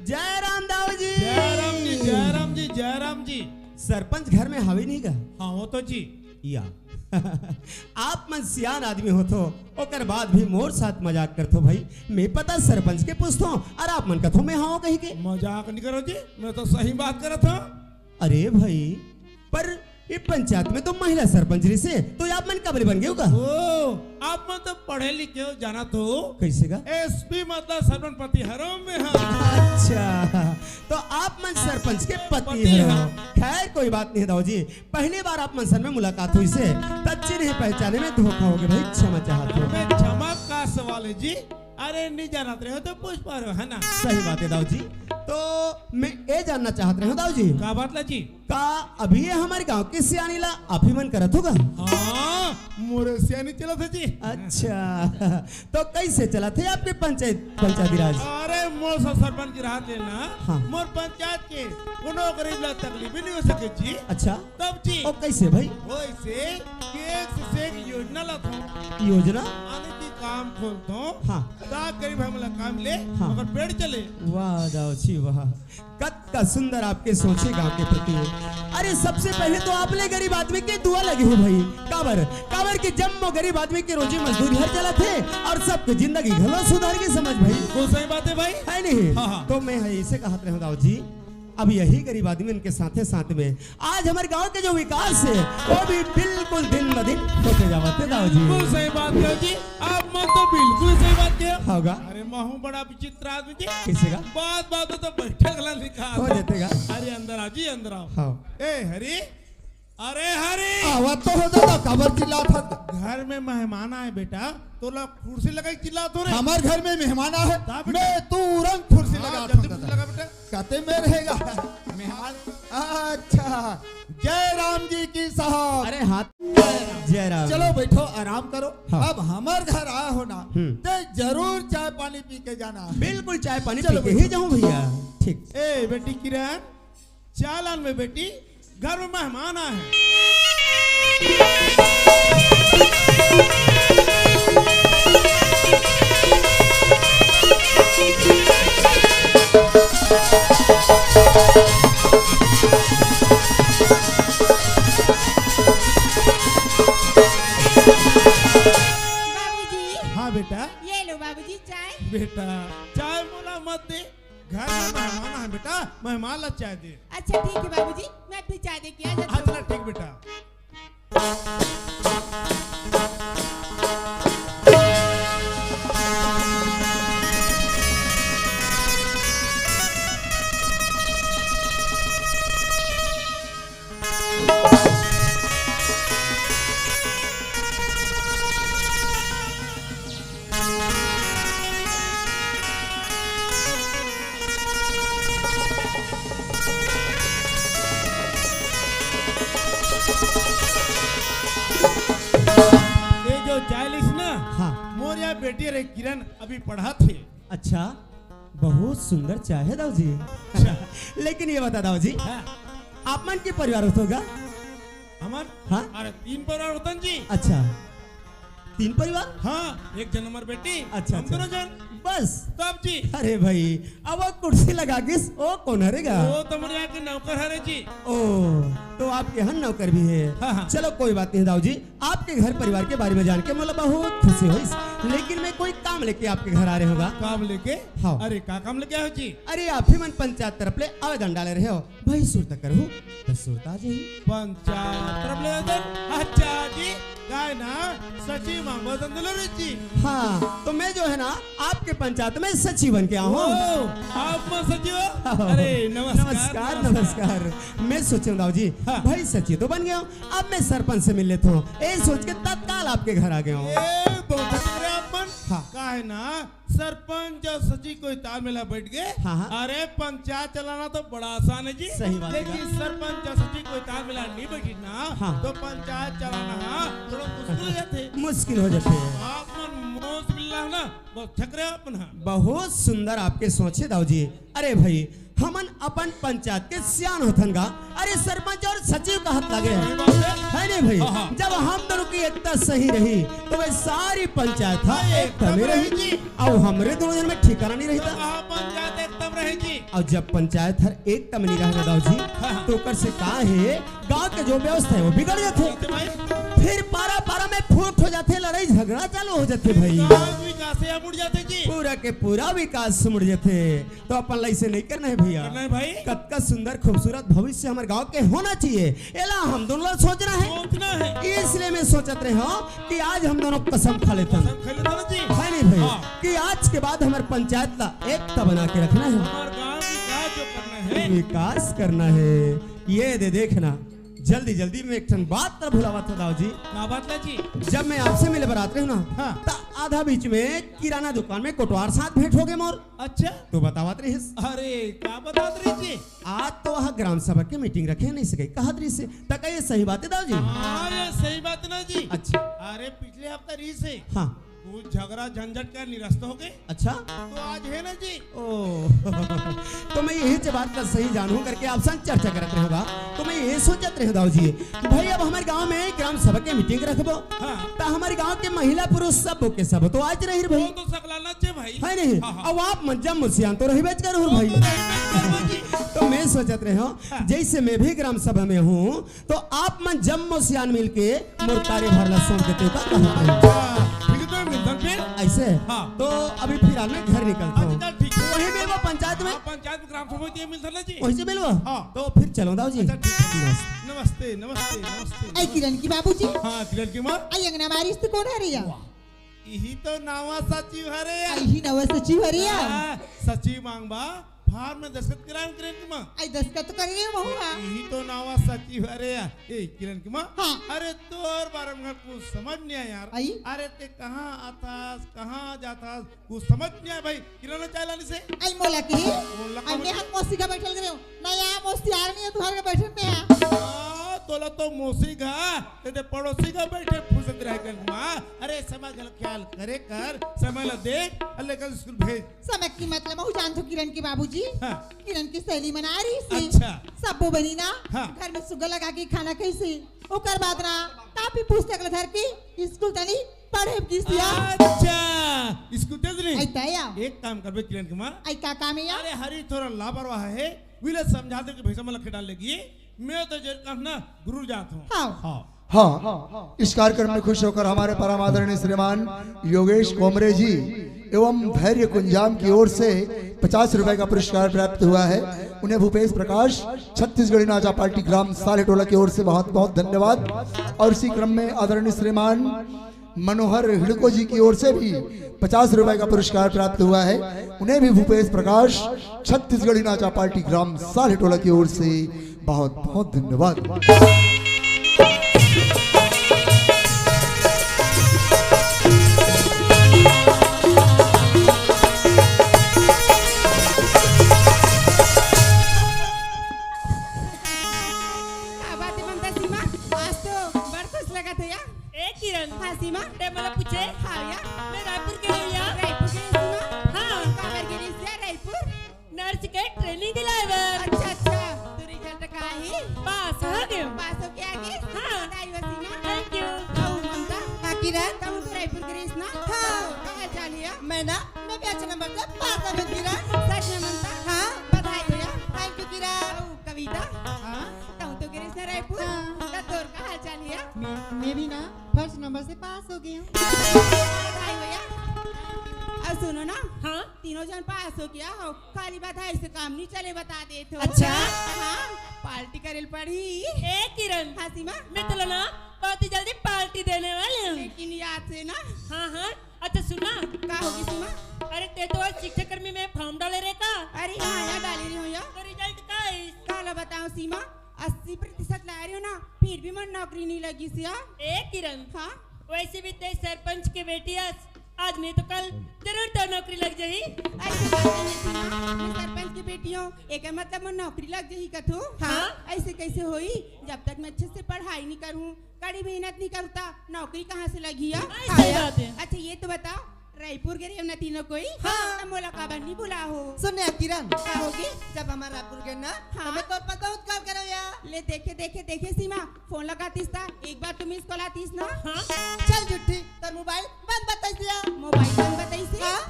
जय राम दाऊ जी। जय राम जी, जय राम जी, जय राम जी। सरपंच घर में हवे नहीं गा? हाँ, वो तो जी। या। आप मन सियान आदमी होथो, ओकर बाद भी मोर साथ मजाक करथो भाई। मैं पता सरपंच के पूछथो, और आप मन कथो मैं हाँ कही के। मजाक नहीं करो जी, मैं तो सही बात करत हूँ। अरे भाई, पर ये पंचायत में तो महिला सरपंच रहिसे, तो आप मन काबर बन गए हो का? ओ, आप मन तो पढ़े लिखे हो, जाना तो। कैसे का? एसपी मतलब सरपंच पति हरो में हाँ। अच्छा, तो आप मन सरपंच के पति पति हरो। हाँ। खैर कोई बात नहीं दाऊ जी, पहली बार आप मन सन में मुलाकात हुई से, तब चिन्हे पहचाने में धोखा हो गया भाई, क्षमा चाहत हूँ। अबे क्षमा का सवाल है जी, अरे नहीं जानत रहे हो तो पूछ पा रहे हो, है ना? सही बात है दाऊ जी। तो मैं ये जानना चाहत रहे हूँ दाऊ जी। का बात ला जी? का अभी ये हमारे गांव के सियानी ला आप ही मन करत होगा? हाँ, मोरे सियानी चलत है जी। अच्छा, तो कैसे चलत है आपके पंचायत, पंचायती राज? अरे मोर सब सरपंच की राहत लेना। हाँ। मोर पंचायत के कोनो गरीब ला तकलीफ ही नहीं हो सके जी। अच्छा। तब जी। ओ कैसे भाई? वैसे कि एक से एक योजना लाथों। योजना? आने की काम खोलथों। हाँ। ता गरीब हमला काम ले, हाँ। मगर पेड़ चले। वाह दाऊ जी वाह, कतका सुंदर आपके सोचे गांव के प्रति। अरे सबसे पहले तो आप ले गरीब आदमी के दुआ लगे हो भाई। काबर, काबर के जम्मो गरीब आदमी के रोजी मजदूरी हर चलत है और सबके जिंदगी घलो सुधर के समझ भाई। वो सही बात है भाई। है नहीं? हाँ, हाँ। तो मैं है इसे कहत रहे हूँ दाऊ जी, अब यही गरीब आदमी उनके साथे साथ में आज हमारे गांव के जो विकास है वो भी बिल्कुल दिन ब दिन होते जावत है दाऊ जी। बिल्कुल सही बात कहो जी, आप मन तो बिल्कुल सही बात कहो। होगा। अरे महू बड़ा विचित्र आदमी जी। किसे का? बात बात तो बैठे गला लिखा हो जाते का? अरे अंदर आ जी, अंदर आओ। हाँ। ए हरी, अरे हरी। आवाज तो हो दादा, काबर चिल्लात हस? घर में मेहमान आए बेटा, तोला कुर्सी लगाई चिल्लात हो रे। हमार घर में मेहमान आए, ता बेटा। मैं तुरंत कुर्सी हाँ, लगात जल्दी हूँ कुर्सी दादा। लगा बेटा। कते में रहेगा? मेहमान। अच्छा, जय राम जी की साहब। अरे हाथ जय राम। चलो बैठो, आराम करो। हाँ। अब हमार घर आया हो ना, हम्म। तो जरूर चाय पानी पी के जाना। बिल्कुल चाय पानी चलो पी के ही बैठो। जाऊं भैया। ठीक। ए बेटी किरण, चाय लान में बेटी, घर में मेहमान आए हैं। बाबूजी, हाँ बेटा। ये लो बाबूजी चाय। बेटा, चाय मोला मत दे, घर में मेहमान आए बेटा, मेहमान ला चाय दे। अच्छा ठीक है बाबूजी, मैं अभी चाय दे के आ जाता हूँ। हाँ, चला ठीक बेटा। ये जो चालीस ना, हाँ। मोर या बेटी रे किरण अभी पढ़त हे। अच्छा, बहुत सुंदर चाय है दाऊ जी। अच्छा। लेकिन ये बता दाऊ जी, हाँ। आप मन के परिवार होगा? हमर? हाँ? अरे तीन परिवार होतन जी। अच्छा, तीन परिवार? हाँ, एक जन हमर बेटी, अच्छा, हम अच्छा। दोनों जन। बस? तब जी। अरे भाई, अब वो कुर्सी लगा गिस, ओ कोन हरे गा? वो तो हमर यहाँ के नौकर हरे जी। ओ, तो आपके यहाँ नौकर भी है। हाँ, हाँ। चलो कोई बात नहीं दाऊ जी, आपके घर परिवार के बारे में जान के मोला बहुत खुशी होइस, लेकिन मैं कोई काम लेके आपके घर आ रहे होगा। काम लेके? हाँ। अरे का काम लेके आए हो जी? अरे आप ही मन पंचायत तरफ ले आवेदन डाले रहे हो, भाई सुरता करहू, बस सुरता आ जाही। पंचायत तरफ ले आवेदन? अच्छा जी, काय ना सचिव मांगो दंदलो रे जी। हाँ, तो मैं जो है ना आपके पंचायत में सचिव बन के आया हूँ। ओ, आप मन सचिव हो? हाँ। अरे नमस्कार, नमस्कार, नमस्कार। नमस्कार। मैं सोचे हूँ दाऊ जी, हाँ। भाई सचिव तो बन गया हूँ, अब मैं सरपंच से मिल लेता हूँ। ये सोच के तत्काल आपके घर आ गया हूँ। ए, बहुत अच्छे आप मन। हाँ। का है ना, सरपंच और सचिव कोई तालमेल में बैठ गए। हाँ, हाँ। अरे पंचायत चलाना तो बड़ा आसान है जी। सही बात है। लेकिन सरपंच और सचिव कोई तालमेल में नहीं बैठी ना, हाँ। तो पंचायत चलाना, हाँ, थोड़ा मुश्किल हो जाते। मुश्किल हो जाते। आप मन मोस मिलना है ना, बहुत छकरे अपन, हाँ। बहुत सुंदर आपके सोच है दाऊ जी। अरे भाई, हमन अपन पंचायत के सियान होथन गा। अरे सरपंच और सचिव का हाथ लगे है, है नहीं भाई? हाँ, हाँ। जब हम दोनों की एकता सही रही तो वे सारी पंचायत हा हाँ, एकता में रही जी। अब हमरे दोनों जन में ठिकाना नहीं रहता। कहाँ पंचायत एकता में रही जी? और जब पंचायत हर एकता में नहीं रहना दाऊ जी, हाँ, हाँ। तो ओकर से का है, गांव के जो व्यवस्था है वो बिगड़ जाते। बिगड़ जाते भाई। फिर पारा पारा में फूट हो जाते, लड़ाई झगड़ा चालू हो जाते भाई। गांव विकास से मुड़ जाते जी। पूरा के पूरा विकास मुड़ जाते। तो अपन ला ऐसे नहीं करना है भैया। करना है भाई। कतका सुंदर खूबसूरत भविष्य हमर गांव के होना चाहिए, एला हम दोनों ला सोचना है। सोचना है। इसलिए मैं सोचत रहे हूँ कि आज हम दोनों कसम खा लेथन। कसम खा लेथन जी। है नहीं भाई? हाँ। कि आज के बाद हमर पंचायत ला एकता बना के रखना है। हमार गांव विकास जो करना है। विकास करना है। ये दे देखना, जल्दी जल्दी में एक ठन बात ला भुलावत हो दाऊ जी। का बात ला जी? जब मैं आपसे मिले बर आत रहे हूँ ना, हाँ। त आधा बीच में किराना दुकान में कोटवार साथ भेंट हो गए मोर। अच्छा। तो बतावत रहिस। अरे, का बतावत रहिस जी? आज तो वहाँ ग्राम सभा के मीटिंग रखे नहीं सके, कहत रहिस। त का ये सही बात है दाऊ जी? हाँ, ये सही बात ना जी। अच्छा। अरे, पिछले हफ्ता रहिस। हाँ। वो झगड़ा झंझट का निरस्त हो गए। अच्छा। तो आज है ना जी। ओ। तो मैं यही च बात का सही जानू करके आप संग चर्चा करत रहे होगा। तो मैं ये सोचत रहे दाऊ जी, भाई अब हमारे गांव में ग्राम सभा के मीटिंग रखबो। हाँ। त हमारे गांव के महिला पुरुष सब के सब तो आज रही भाई। वो तो सकलाना चे भाई। है नहीं? हाँ, हाँ। अब आप मन जम्मो सियान तो रही बेच कर वो भाई। तो रही बेच कर जी। तो मैं सोचत रहे हूँ, हाँ। जैसे मैं भी ग्राम सभा में हूँ, तो आप मन जम्मो सियान मिलके मोर कार्यभार ला सौंप देते का कहत रहे। अच्छा, ठीक है, तो मिलथन फिर। ऐसे? हाँ। तो अभी फिलहाल मैं घर निकलता हूँ। अच्छा, ठीक है। वहीं मिलबो पंचायत में? हाँ, पंचायत में ग्राम सभा में मिलथन ना जी। वहीं से मिलबो? हाँ। तो फिर चलो दाऊ जी। अच्छा, ठीक है। नमस्ते। नमस्ते, नमस्ते, नमस्ते। ऐ किरण की बाबूजी। हाँ, किरण की माँ। ऐ अंगना मारिस तो कौन हरे या? वाह। इही तो नवा सचिव हरे या। इही नवा सचिव हरे या। हाँ, सचिव मांगबा, फार्म में दस्तखत करान किरण की माँ। आई दस्तखत तो कर रही हूँ, हाँ। इही तो नवा सचिव हरे या। ए, किरण की माँ। हाँ। अरे तोर बारे में कुछ समझ नहीं आया यार। आई? अरे ते कहाँ आथस, कहाँ जाथस, कुछ समझ नहीं आया भाई। किरण चाय लानी से। आई मोला की? मोला आई का मैं मतलब? हम मौसी का बैठल करे हूँ। ना यार मौसी यार नहीं है, तुम्हारे का बैठल में है। आ, तोला तो मौसी का, ते पड़ोसी का बैठे फुसत रहे किरण की माँ। अरे समय का ख्याल करे कर, समय ला देख, अल्ले कल स्कूल भेज। समय की मतलब, महू जानथो किरण के बाबूजी। हाँ। किरण की सहेली मन आए रहिस हे। अच्छा। सब्बो बनी ना, हाँ। घर में सुग्घर लगा के खाना खाइस हे। ओकर बाद ना, कापी पुस्तक ला धर के स्कूल तनी पढ़े गिस या। अच्छा, स्कूल चल रही? ऐ तय या। एक काम करबे किरण के माँ। ऐ का काम हे या? अरे हरी थोड़ा लापरवाह हे, विले समझा दे कि भैसा मला खेडाल लेगी। मैं तो जेर काम ना गुरु जात हूँ। हाँ। हाँ। हाँ, इस कार्यक्रम में खुश होकर हमारे परम आदरणीय श्रीमान योगेश कोमरे जी एवं धैर्य कुंजाम की ओर से पचास रुपए का पुरस्कार प्राप्त हुआ है। उन्हें भूपेश प्रकाश छत्तीसगढ़ी नाचा पार्टी ग्राम सालेटोला की ओर से बहुत बहुत धन्यवाद। और इसी क्रम में आदरणीय श्रीमान मनोहर हिड़को जी की ओर से भी पचास रुपए का पुरस्कार प्राप्त हुआ है। उन्हें भी भूपेश प्रकाश छत्तीसगढ़ी नाचा पार्टी ग्राम सालेटोला की ओर से बहुत बहुत धन्यवाद। का बात है ममता सीमा, आज तो बड़ खुश लगत है या। ए किरण, हाँ सीमा। ते मोला पूछे? हाँ या। मैं रायपुर के हूँ या। रायपुर के हूँ सीमा? हाँ। काबर के लिए या रायपुर? नर्स के ट्रेनिंग दिलाए बर। अच्छा अच्छा। तो रिजल्ट का ही? पास हो गए। पास हो के आगे? हाँ। बधाई हो सीमा। Thank you. कहूँ ममता? हाँ किरण। कहूँ तो रायपुर के रहिस ना? हाँ। का हाल चाल है? मैं ना, मैं भी अच्छे नंबर से पास हो गई किरण। सच में ममता? हाँ। बधाई हो या। थैंक यू किरण। कहूँ कविता? हाँ। कहूँ तो गिरीश ना रायपुर? हाँ। तो तोर का हाल चाल है? मैं, मैं भी ना फर्स्ट नंबर से पास हो गई हूँ। बधाई हो या। अब सुनो ना, हाँ? तीनों जन पास हो गया हो, खाली बधाई से काम नहीं चले, बता देत हो। अच्छा? हाँ, पार्टी करे ल पड़ी। ए किरण, हाँ सीमा? मैं तोला ना बहुत ही जल्दी पार्टी देने वाली हूँ। लेकिन याद से ना। हाँ हाँ। अच्छा सुन ना। का होगी सीमा? अरे ते तो आज शिक्षा कर्मी में फॉर्म डाले रहे का? अरे हाँ या, डाले रही हूँ या। तो रिजल्ट का है? काला बताओ सीमा, अस्सी प्रतिशत ला रही हूँ ना, फिर भी मन नौकरी नहीं लगी सिया। ए किरण, हाँ? वैसे भी ते सरपंच के बेटी हस, आज नहीं तो कल जरूर तो नौकरी लग जाही। ऐसे बात नहीं है सीमा, मैं सरपंच की बेटी हूँ, एक मतलब मन नौकरी लग जाही कथू। हाँ? ऐसे कैसे होई? जब तक मैं अच्छे से पढ़ाई नहीं करूँ, कड़ी मेहनत नहीं करूँ, ता नौकरी कहाँ से लगी है? ऐसे बात है। अच्छा ये तो बताओ, रायपुर गे रहे हो ना तीनों कोई? हाँ। तो मोला काबर नहीं बुला हो? सुन ना किरण, का होगे? जब हमार रायपुर गे ना, हाँ। हमें तोर पर बहुत कॉल करे या। ले देखे देखे देखे सीमा, फोन लगातीस ता, एक बार तुम मिस कॉल आतीस ना। हाँ। चल झूठी, तोर मोबाइल बंद बताइस या। मोबाइल बंद बताइस? हाँ।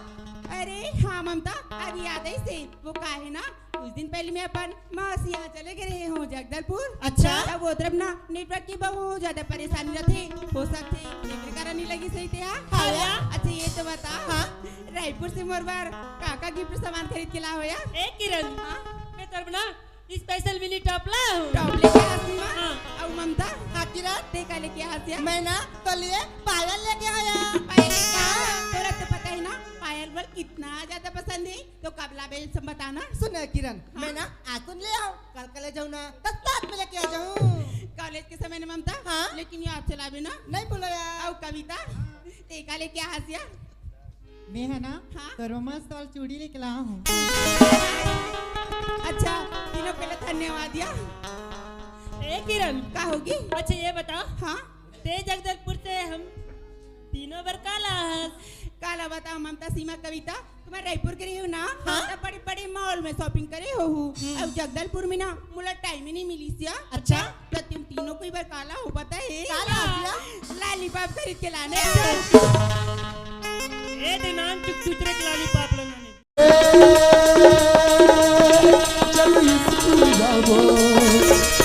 अरे हाँ ममता, अभी याद आई से, वो का है ना, कुछ दिन पहले मैं अपन मौसी यहाँ चले गए रहे हूँ जगदलपुर। अच्छा। तब वो तरफ ना नेटवर्क की बहुत ज्यादा परेशानी रहती, हो सकते एकरे कारण नहीं लगी सही थे। हाँ। हाँ या। अच्छा ये तो बता, हाँ। रायपुर से मोर बर का का गिफ्ट सामान खरीद के ला हो या? ए किरण, हाँ? मैं तोर बर ना स्पेशल मिनी टॉप ला हूँ। टॉप लेके आती माँ। हाँ। अउ ममता? हाँ किरण। ते का लेके आती है? मैं ना तो लिए पायल लेके आया। पायल लेके आया? हाँ। तोला तो पता है ना, पायल बर कितना ज्यादा पसंद है। तो कब लाबे सब बताना। सुन ना किरण, हाँ? मैं ना आकुन ले आऊँ, कल कले जाऊँ ना, तो साथ में लेके आ जाऊँ। कॉलेज के समय ना ममता? हाँ? लेकिन याद चलाबे ना। नहीं भूलो यार। अउ कविता, ते का लेके आया हस या? मैं है ना, हाँ? तो रोमांस वाला चूड़ी लेके ला हूँ। अच्छा, तीनों के लिए धन्यवाद या। ए किरण, का होगी? अच्छा ये बताओ, हाँ? ते जगदलपुर से हम तीनों बर का ला हस? काला बताओ ममता, सीमा, कविता, तुम्हारे रायपुर के रही हो ना? हाँ। तो बड़े बड़े मॉल में शॉपिंग करे हो हूँ। हम्म। अब जगदलपुर में ना मोला टाइम ही नहीं मिली सिया। अच्छा। तो तुम तीनों कोई बर काला हो पता है? काला सिया? लॉलीपॉप खरीद के लाने। ए दे नान चुप चुप रे लॉलीपॉप लेने। चलो स्कूल जाबो,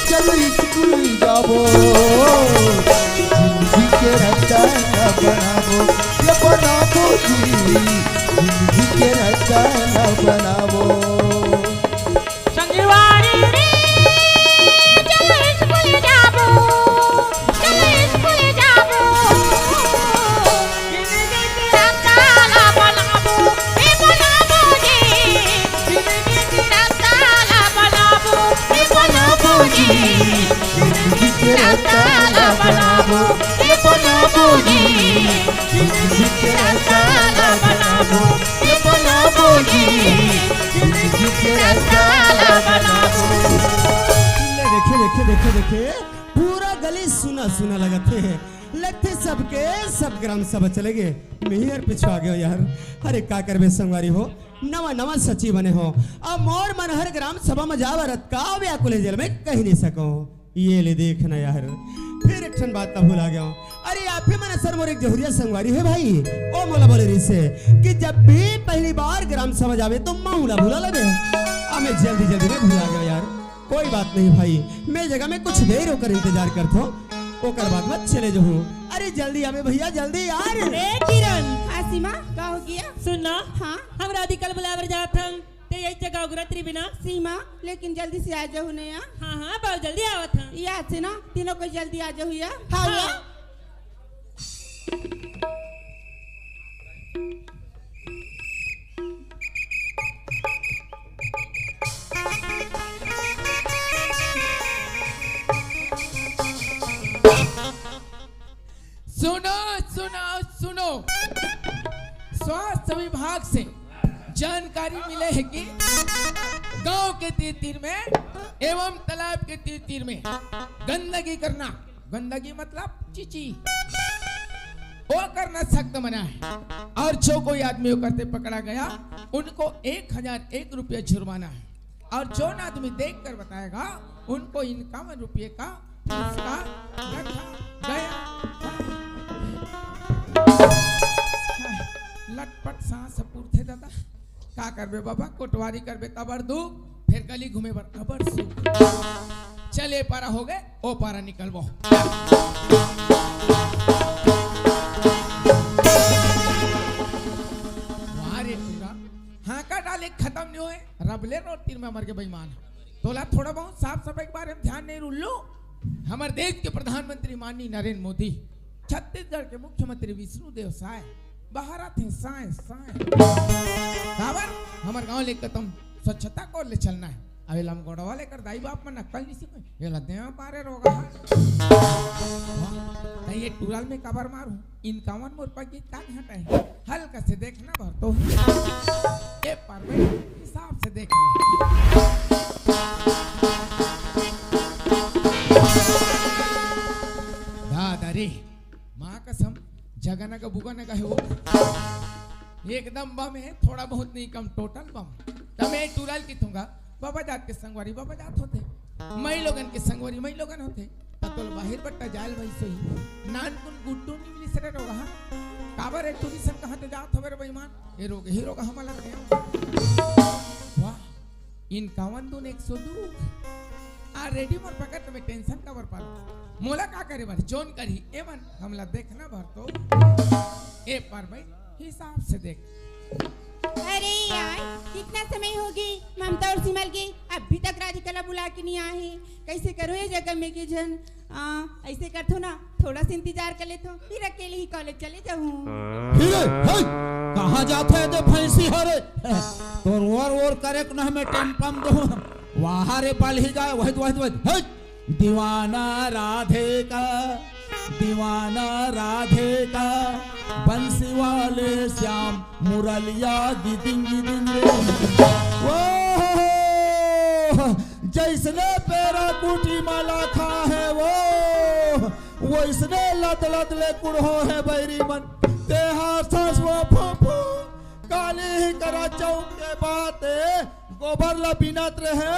चलो स्कूल जाबो, जिंदगी के रास्ता ना बनाबो, ये बनाबो जी, जिंदगी के रास्ता ना बनाबो। संगवारी रे, चलो स्कूल जाबो, चलो स्कूल जाबो। जिंदगी के रास्ता ला बनाबो, ए बनाबो जी। जिंदगी के रास्ता ला बनाबो, ए बनाबो जी। जिंदगी के रास्ता ला बनाबो, ए बनाबो जी। जिंदगी के रास्ता ला बनाबो, ए बनाबो जी। जिंदगी के रास्ता ला बनाबो। ले देखे, देखे, देखे, देखे, पूरा गली सुना सुना लगत हे। लगथे सबके सब ग्राम सभा चले गे, मैं ही यार पिछुआ गयो यार। अरे का करबे संगवारी हो, नवा नवा सचिव बने हो, अब मोर मन हर ग्राम सभा में जावत का व्याकुल हे जेल में कही नहीं सको। ये ले देख ना यार, फिर एक ठन बात ला भुला गयो। अरे आप ही मन सर मोर एक जहुरिया संगवारी हे भाई, ओ मोला बोले रहिसे कि जब भी पहली बार ग्राम सभा जाबे तो माँ ला भुला लेबे। अब मैं जल्दी जल्दी में भुला गयो यार। कोई बात नहीं भाई, मैं जगह में कुछ देर होकर इंतजार करथो। ओकर बाद में चले जाहू। अरे जल्दी आबे भैया, जल्दी यार। ए किरण। हाँ सीमा, का हो गया? सुन ना, हाँ? हम राधिका ल बुलाए बर जात हन, ते यही जगह उगरत रहिबे ना। सीमा, लेकिन जल्दी से आ जाहू ना यार। हाँ हाँ बाबू, जल्दी आवत हन। याद से ना तीनों कोई जल्दी आ जाहू यार। हाँ हाँ। यार। सुनो, सुनो, सुनो। स्वास्थ्य विभाग से जानकारी मिले हे कि गांव के तीर तीर में एवं तालाब के तीर तीर में गंदगी करना, गंदगी मतलब चीची, वो करना सख्त मना है। और जो कोई आदमी वो करते पकड़ा गया, उनको एक हजार एक रुपया जुर्माना है। और जोन आदमी देख कर बताएगा, उनको इक्यावन रुपये का पुरस्कार रखा गया। लटपट सांस पूरथे दादा, का करबे बाबा, कोटवारी करबे तबर दुख, फेर गली घूमे बर अबर सुख। चल ए पारा हो गे, ओ पारा निकलबो। वाह रे टूरा, हांका डाले खतम नहीं होए, रबले रोड तीर में मर के बेईमान। तोला थोड़ा बहुत साफ सफाई के बारे में ध्यान नहीं रुल्लू। हमर देश के प्रधानमंत्री माननीय नरेंद्र मोदी, छत्तीसगढ़ के मुख्यमंत्री विष्णु देव साय, बहारत हे साय साय। काबर हमर गांव ले कतम स्वच्छता को ले चलना है। अब एला हम गोड़वा लेकर दाई बाप मन अक्कल नहीं सिखाए, एला देवा पारे रोगा। वाह, त ये टूरा ल मैं काबर मारू? इनकावन मोर पग गीत का घाटा है। हल्का से देखना भर तो। ए पार में हिसाब से देख ले। दादा रे, माँ कसम, जगह न का बुगा न का है वो। एकदम बम है, थोड़ा बहुत नहीं कम, टोटल बम। त मैं टूरा ल किथूंगा, बाबा जात के संगवारी बाबा जात होथे, मई लोगन के संगवारी मई लोगन होथे। त तोल बाहिर बट्टा जायल भाई सोई, नानकुन गुड्डू नहीं मिली सके रोगा। काबर एक टूरी संग कहाँ तो जात होबे रे बेईमान? ए रोग ही रोग हमला के। वाह, इनकावन दून एक सौ दू। आ रेडी मोर पकड़ में टेंशन काबर पालो? मोला का करे बर? जोन करही एमन हमला देखना भर तो। ए पार भाई हिसाब से देख। अरे यार, कितना समय हो गई ममता और सिमल के, अभी तक राधिका ला बुला के नहीं आए हैं। कैसे करो ये जगह में के झन? आ, ऐसे करथो ना, थोड़ा सा इंतजार कर लेथो, फिर अकेले ही कॉलेज चले जाहूँ। फिर, हे, कहाँ जात है दे भैंसी हरे? तोर ओर ओर करे के ना मैं टेम पम दो। वाह रे पालही गाय, वही, वही, वही, हे। दीवाना राधे का, दीवाना राधे का, बंसी वाले श्याम मुरलिया गिदिंग गिदिंग रे। वो जैसने पेरा कुटी माला खा है वो, वैसने लद लद ले कुड़हो है बैरी मन। तेहा सांस वो फो फो। काली ही करा चौक के बात ए, गोबर ला बिनत रहे,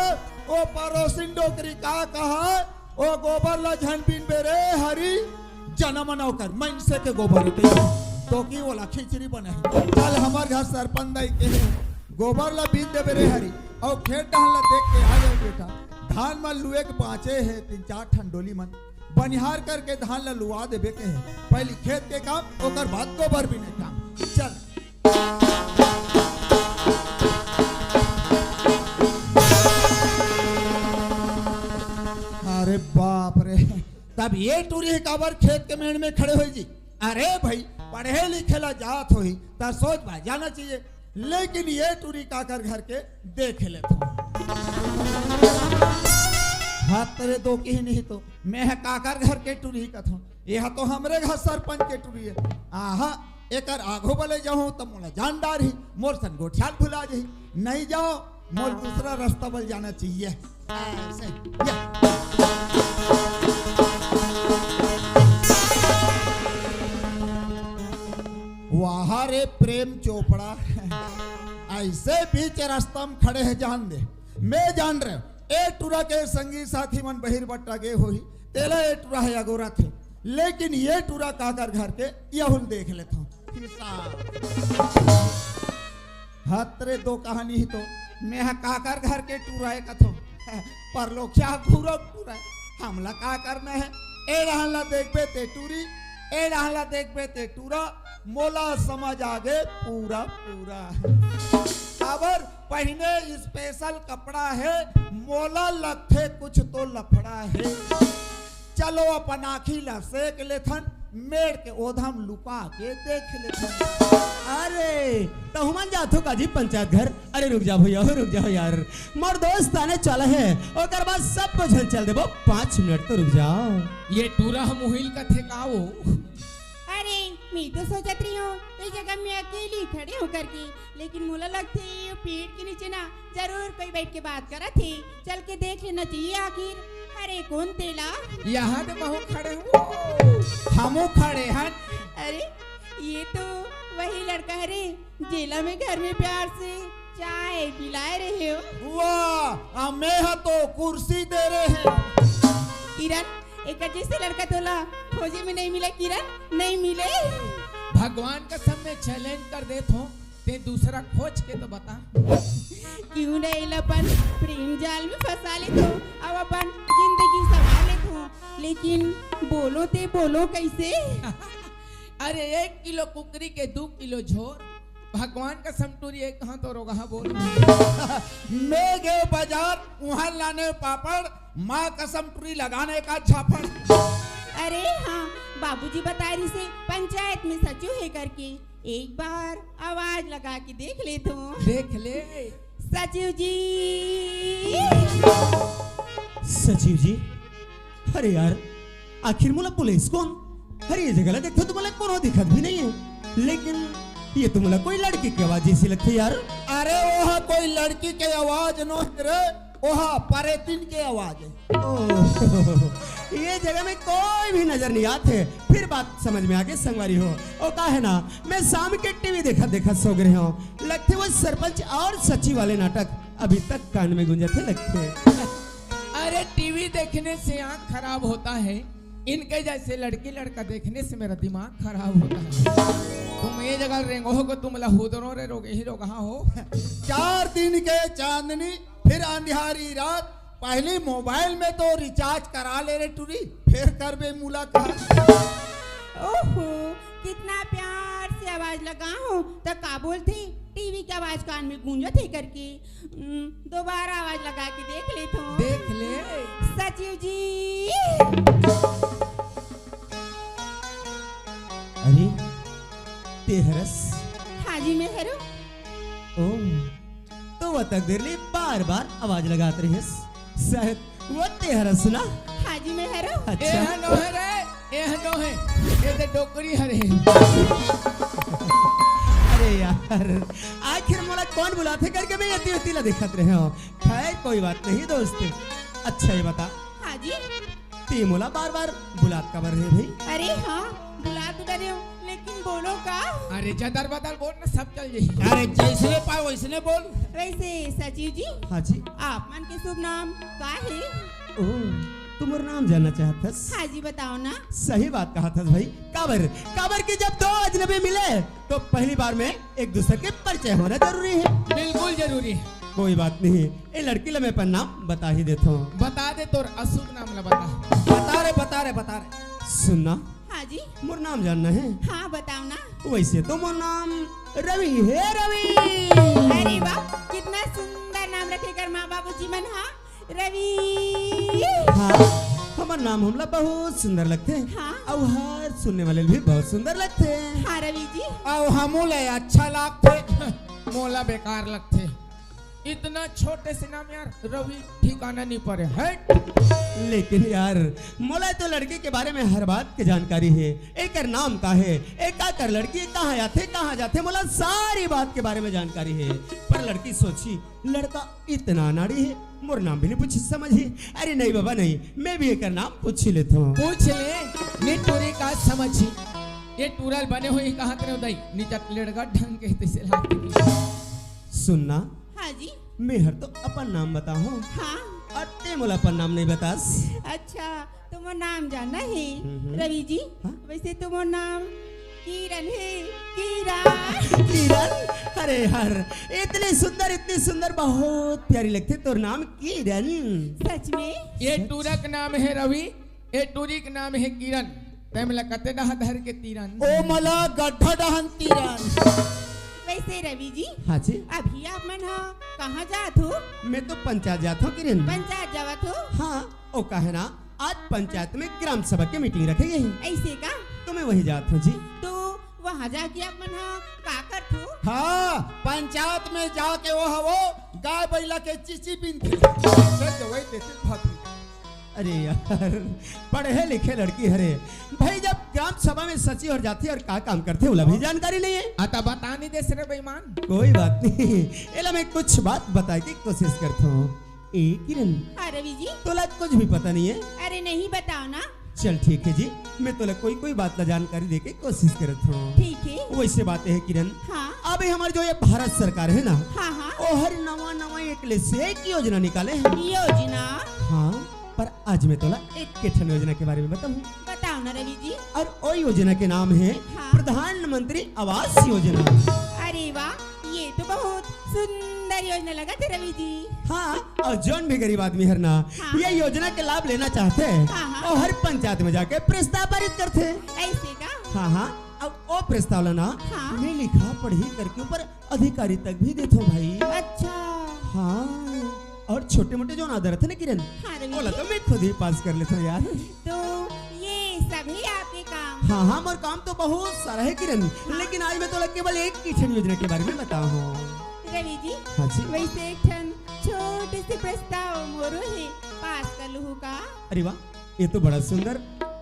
ओ परोसिन डोकरी का कहा, ओ गोबर ला झन बिनबे रे हरी, जनम नौकर, मनसे के गोबर के, तो की ओला खिचड़ी बने। चल हमर घर सरपंच दाई के हे, गोबर ला बिन देबे रे हरी, अउ खेत डहन ला देख के आ जाए बेटा, धान मन लुए के बाँचे हे, तीन चार ठन डोली मन, बनिहार करके धान ला लुआ देबे के हे, पहली खेत के काम, ओकर बाद गोबर बिने काम। चल। अरे बाप रे, तब ये टूरी हे काबर खेत के मेड़ में खड़े होई जी? अरे भाई, पढ़े लिखे ला जात होही, त सोच भाई जाना चाहिए, लेकिन ये टूरी काकर घर के देख लेथो। हाथ तेरे दो की ही नहीं तो, मैं ह काकर घर के टूरी कथो, ये ह तो हमरे घर सरपंच के टूरी हे। आहा, एकर आघो बले जाहूं त मोला जान डारही, मोर सन गोठियाल भुला जाही। नहीं जाओ, मोर दूसरा रास्ता बल जाना चाहिए। ऐसे, या। वाह रे प्रेम चोपड़ा, ऐसे बीच रास्ता में खड़े हे, जान दे, मैं जान रहे, ए टूरा के संगी साथी मन बहिर बट्टा गे होही, तेला ए टूरा हे अगोरा थे, लेकिन ये टूरा काकर घर के यहुल देख लेथो। हिसाब। हतरे दो कहानी ही तो, मैं ह काकर घर के टूरा हे कथो, परलोखिया घूरो टूरा हे, हमला का करना हे? ए डहन ला देखबे ते टूरी, ए डहन ला देखबे ते टूरा, मोला समझ आगे पूरा पूरा। काबर पहिने special कपड़ा हे, मोला लगथे कुछ तो लफड़ा हे। चलो अपन आँखी ला सेक लेथन, मेड़ के ओधम लुका के देख लेथन। अरे, त हुमन जाथो काजी पंचायत घर? अरे रुक जा भैया, हो रुक जा यार, मोर दोस्त आने चाला हे, ओकर बाद सब झन चल देबो, पाँच मिनट तो रुक जाओ। ये टूरा हम उहिल कथे का वो? अरे, मैं तो सोचत रही हूँ, इस जगह में अकेली खड़े होकर के, लेकिन मोला लगथे ये पेड़ के नीचे ना जरूर कोई बैठ के बात करत हे। चल के देख लेना चाहिए आखिर। अरे कौन तेला? यहाँ तो महू खड़े हूँ। हमू खड़े हन। अरे ये तो वही लड़का हरे जेला में घर में प्यार से चाय पिलाए रहे हो। वाह, आ मैं हा तो कुर्सी दे रहे हैं। किरण, एक जैसे लड़का तोला खोजे में नहीं मिला किरण, नहीं मिले। भगवान कसम मैं challenge कर देत हूँ, ते दूसरा खोज के तो बता। क्यों नहीं अपन प्रेम जाल में फंसा ले तू, अब अपन जिंदगी संभाल ले तू, लेकिन बोलो ते बोलो कैसे? अरे एक किलो कुकरी के दू किलो झोर, भगवान कसम टूरी एक हाथ और रोगहा बोल। मैं गए बाजार, वहां लाने पापड़, माँ कसम टूरी लगाने का झापड़। अरे हाँ, बाबूजी बताए रहिसे पंचायत में सचिव हे करके, एक बार आवाज लगा के देख ले तो। देख ले। सचिव जी। सचिव जी, अरे यार, आखिर मोला पुलिस कौन? अरे ये जगह ला देखो तो मोला कोनो दिखत भी नहीं है, लेकिन ये तो मोला कोई लड़की की आवाज जैसी लगती है यार। अरे ओहा कोई लड़की के आवाज नो है रे, ओहा परेतिन के आवाज है। ओह, ये जगह में कोई भी नजर नहीं आते, फिर बात समझ में आके संगवारी हो। ओ का है ना, मैं शाम के टीवी देखत देखत सो गए हूँ, लगते वो सरपंच और सचिव वाले नाटक अभी तक कान में गूंजते लगते। अरे टीवी देखने से आँख खराब होता है, इनके जैसे लड़की लड़का देखने से मेरा दिमाग खराब होता है। तुम ये जगह रेंगो हो को तुम लहूदरो रे रोगे ही रोगहा हो। चार दिन के चांदनी फिर अंधियारी रात, पहली मोबाइल में तो रिचार्ज करा ले रे टूरी, फिर करबे मुलाकात। ओहो, कितना प्यार से आवाज लगा हो, त का बोलथे, टीवी के आवाज कान में गूंजत हे करके। हम्म, दोबारा आवाज लगा के देख लेत हूँ। देख ले। सचिव जी। अरे, ते हरस? हाँ जी, मैं हरो। ओ, तो वो तक देर ले बार-बार आवाज लगात रहिस। शायद वो ते हरस ना? हाँ जी, मैं हरो। अच्छा। एह नोहे रे, एह नोहे। ये ते डोकरी हरे। अरे यार, आखिर मोला कौन बुलाथे करके मैं यति उति ला देखत रहे हूँ। खैर, कोई बात नहीं दोस्त। अच्छा, ये बता। हाँ जी। ते मोला बार-बार बुलात काबर रहे भाई? अरे हाँ, बुलात तो डरे हो, लेकिन बोलो का? अरे जदर बदर बोल ना, सब चल जाही। अरे जैसने पाए वैसने बोल। वैसे सचिव जी, हाँ जी। आप मन के शुभ नाम का हे? ओ, तू मोर नाम जानना चाहत हस? हाँ जी, बताओ ना। सही बात कहत हस भाई। काबर, काबर कि जब दो अजनबी मिले तो पहली बार में एक दूसरे के परिचय होना जरूरी है। बिल्कुल जरूरी है। कोई बात नहीं, ए लड़की ला मैं अपन नाम बता ही देथों। बता दे तोर अशुभ नाम ला बता। बता रे, बता रे, बता रे। सुनना। हाँ जी। मोर नाम जानना है? हाँ, बताओ ना। वैसे तो मोर नाम रवि है, रवि। अरे वाह, कितना सुंदर नाम रखे कर माँ बाबूजी मन, हाँ? रवि। हाँ, हमर नाम हमला बहुत सुंदर लगथे। हाँ। अउ हर सुनने वाले भी बहुत सुंदर लगथे। हाँ रवि जी। अउ हमू ले अच्छा लागथे। मोला बेकार लगथे। इतना छोटे से नाम यार, रवि ठिकाना नहीं पड़े, हट। लेकिन यार, मोला तो लड़की के बारे में हर बात के जानकारी है। एकर नाम का है, ए का कर लड़की, कहाँ आथे, कहाँ जाथे, मोला सारी बात के बारे में जानकारी है। पर लड़की सोची, लड़का इतना नाड़ी है, मोर नाम भी नहीं पूछी समझी। अरे नहीं बाबा नहीं, मैं भी एकर नाम पूछ ही लेता हूँ। पूछ ले, ये टूरी का समझी। ये टूरल बने हुई कहाँ करे उदय, नीचा लेड़गा ढंग के तैसे लागथे। सुनना। हाँ जी। मैं हर तो अपन नाम बताहूँ। हाँ। अउ ते मोला अपन नाम नहीं बतास। अच्छा, तुमोर नाम जानना है? हम्म, हम्म। रवि जी, हाँ? वैसे तुमोर नाम किरण है, किरण। किरण? अरे यार, इतनी सुंदर, इतनी सुंदर, बहुत प्यारी लगथे तोर नाम किरण। सच में? ये सच? टूरा के नाम है रवि, ए टूरी के नाम हे किरण, तैं मोला कते डहा धर के तीरन। ओ मला गड्ढा डहन तीरन। वैसे रवि जी, हाँ जी। अभी आप मन ह कहाँ जात हो? मैं तो पंचायत जात हूँ किरण। पंचायत जावत हो? हाँ, ओ काहे ना, आज पंचायत में ग्राम सभा के मीटिंग रखे गए हैं। ऐसे का? तो मैं वही जात हूँ जी। तो वहाँ जाके आप मन ह का करत हो? हाँ, पंचायत में जाके वो हवो गाय बैला के चीची बिनथे। चल जवई देते भाभी। अरे यार, पढ़े लिखे लड़की हरे भाई, जब ग्राम सभा में सचिव हर जाथे अउ का काम करथे, ओला भी जानकारी नहीं है। आ, त बता नहीं देस रे बेईमान। कोई बात नहीं, एला मैं कुछ बात बताए के कोशिश करता हूँ। ए किरण, हाँ रवि जी। तोला कुछ भी पता नहीं है? अरे नहीं, बताओ ना। चल ठीक है जी, मैं तोला कोई कोई बात ला जानकारी दे के कोशिश करत हूँ। ठीक है। वैसे बात है किरण, हाँ। अभी हमर जो ये भारत सरकार है ना, हाँ, हाँ। ओहर नवा नवा एक ले से एक योजना निकाले है। योजना? हाँ, पर आज मैं तोला एक के ठन योजना के बारे में बताऊँ। बताओ ना रवि जी। अउ ओ योजना के नाम है हाँ। प्रधानमंत्री आवास योजना। अरे वाह, ये तो बहुत सुंदर योजना लगथे रवि जी। हाँ, अउ जौन भी गरीब आदमी हर ना हाँ। ये योजना के लाभ लेना चाहथे, हाँ, हाँ। ओहर पंचायत में जाके प्रस्ताव पारित करथे। ऐसे का? हाँ, हाँ। अब ओ प्रस्ताव ला ना हाँ। मैं लिखा पढ़ी करके ओकर अधिकारी तक भी देथों भाई। अच्छा। हाँ, अउ छोटे मोटे जौन आदर रथे ना किरण, हाँ, रवि ओला जी। तो मैं खुद ही पास कर लेथों यार। तो ये सभी आपके काम? हाँ, हाँ, मोर काम तो बहुत सारा है किरण, हाँ। लेकिन आज मैं तोला केवल एक ही ठन योजना के बारे में बताहूँ। रवि जी, हाँ जी। वैसे एक ठन छोटे से प्रस्ताव मोरो हे, पास कर लूहू का? अरे वाह, ये तो बड़ा सुंदर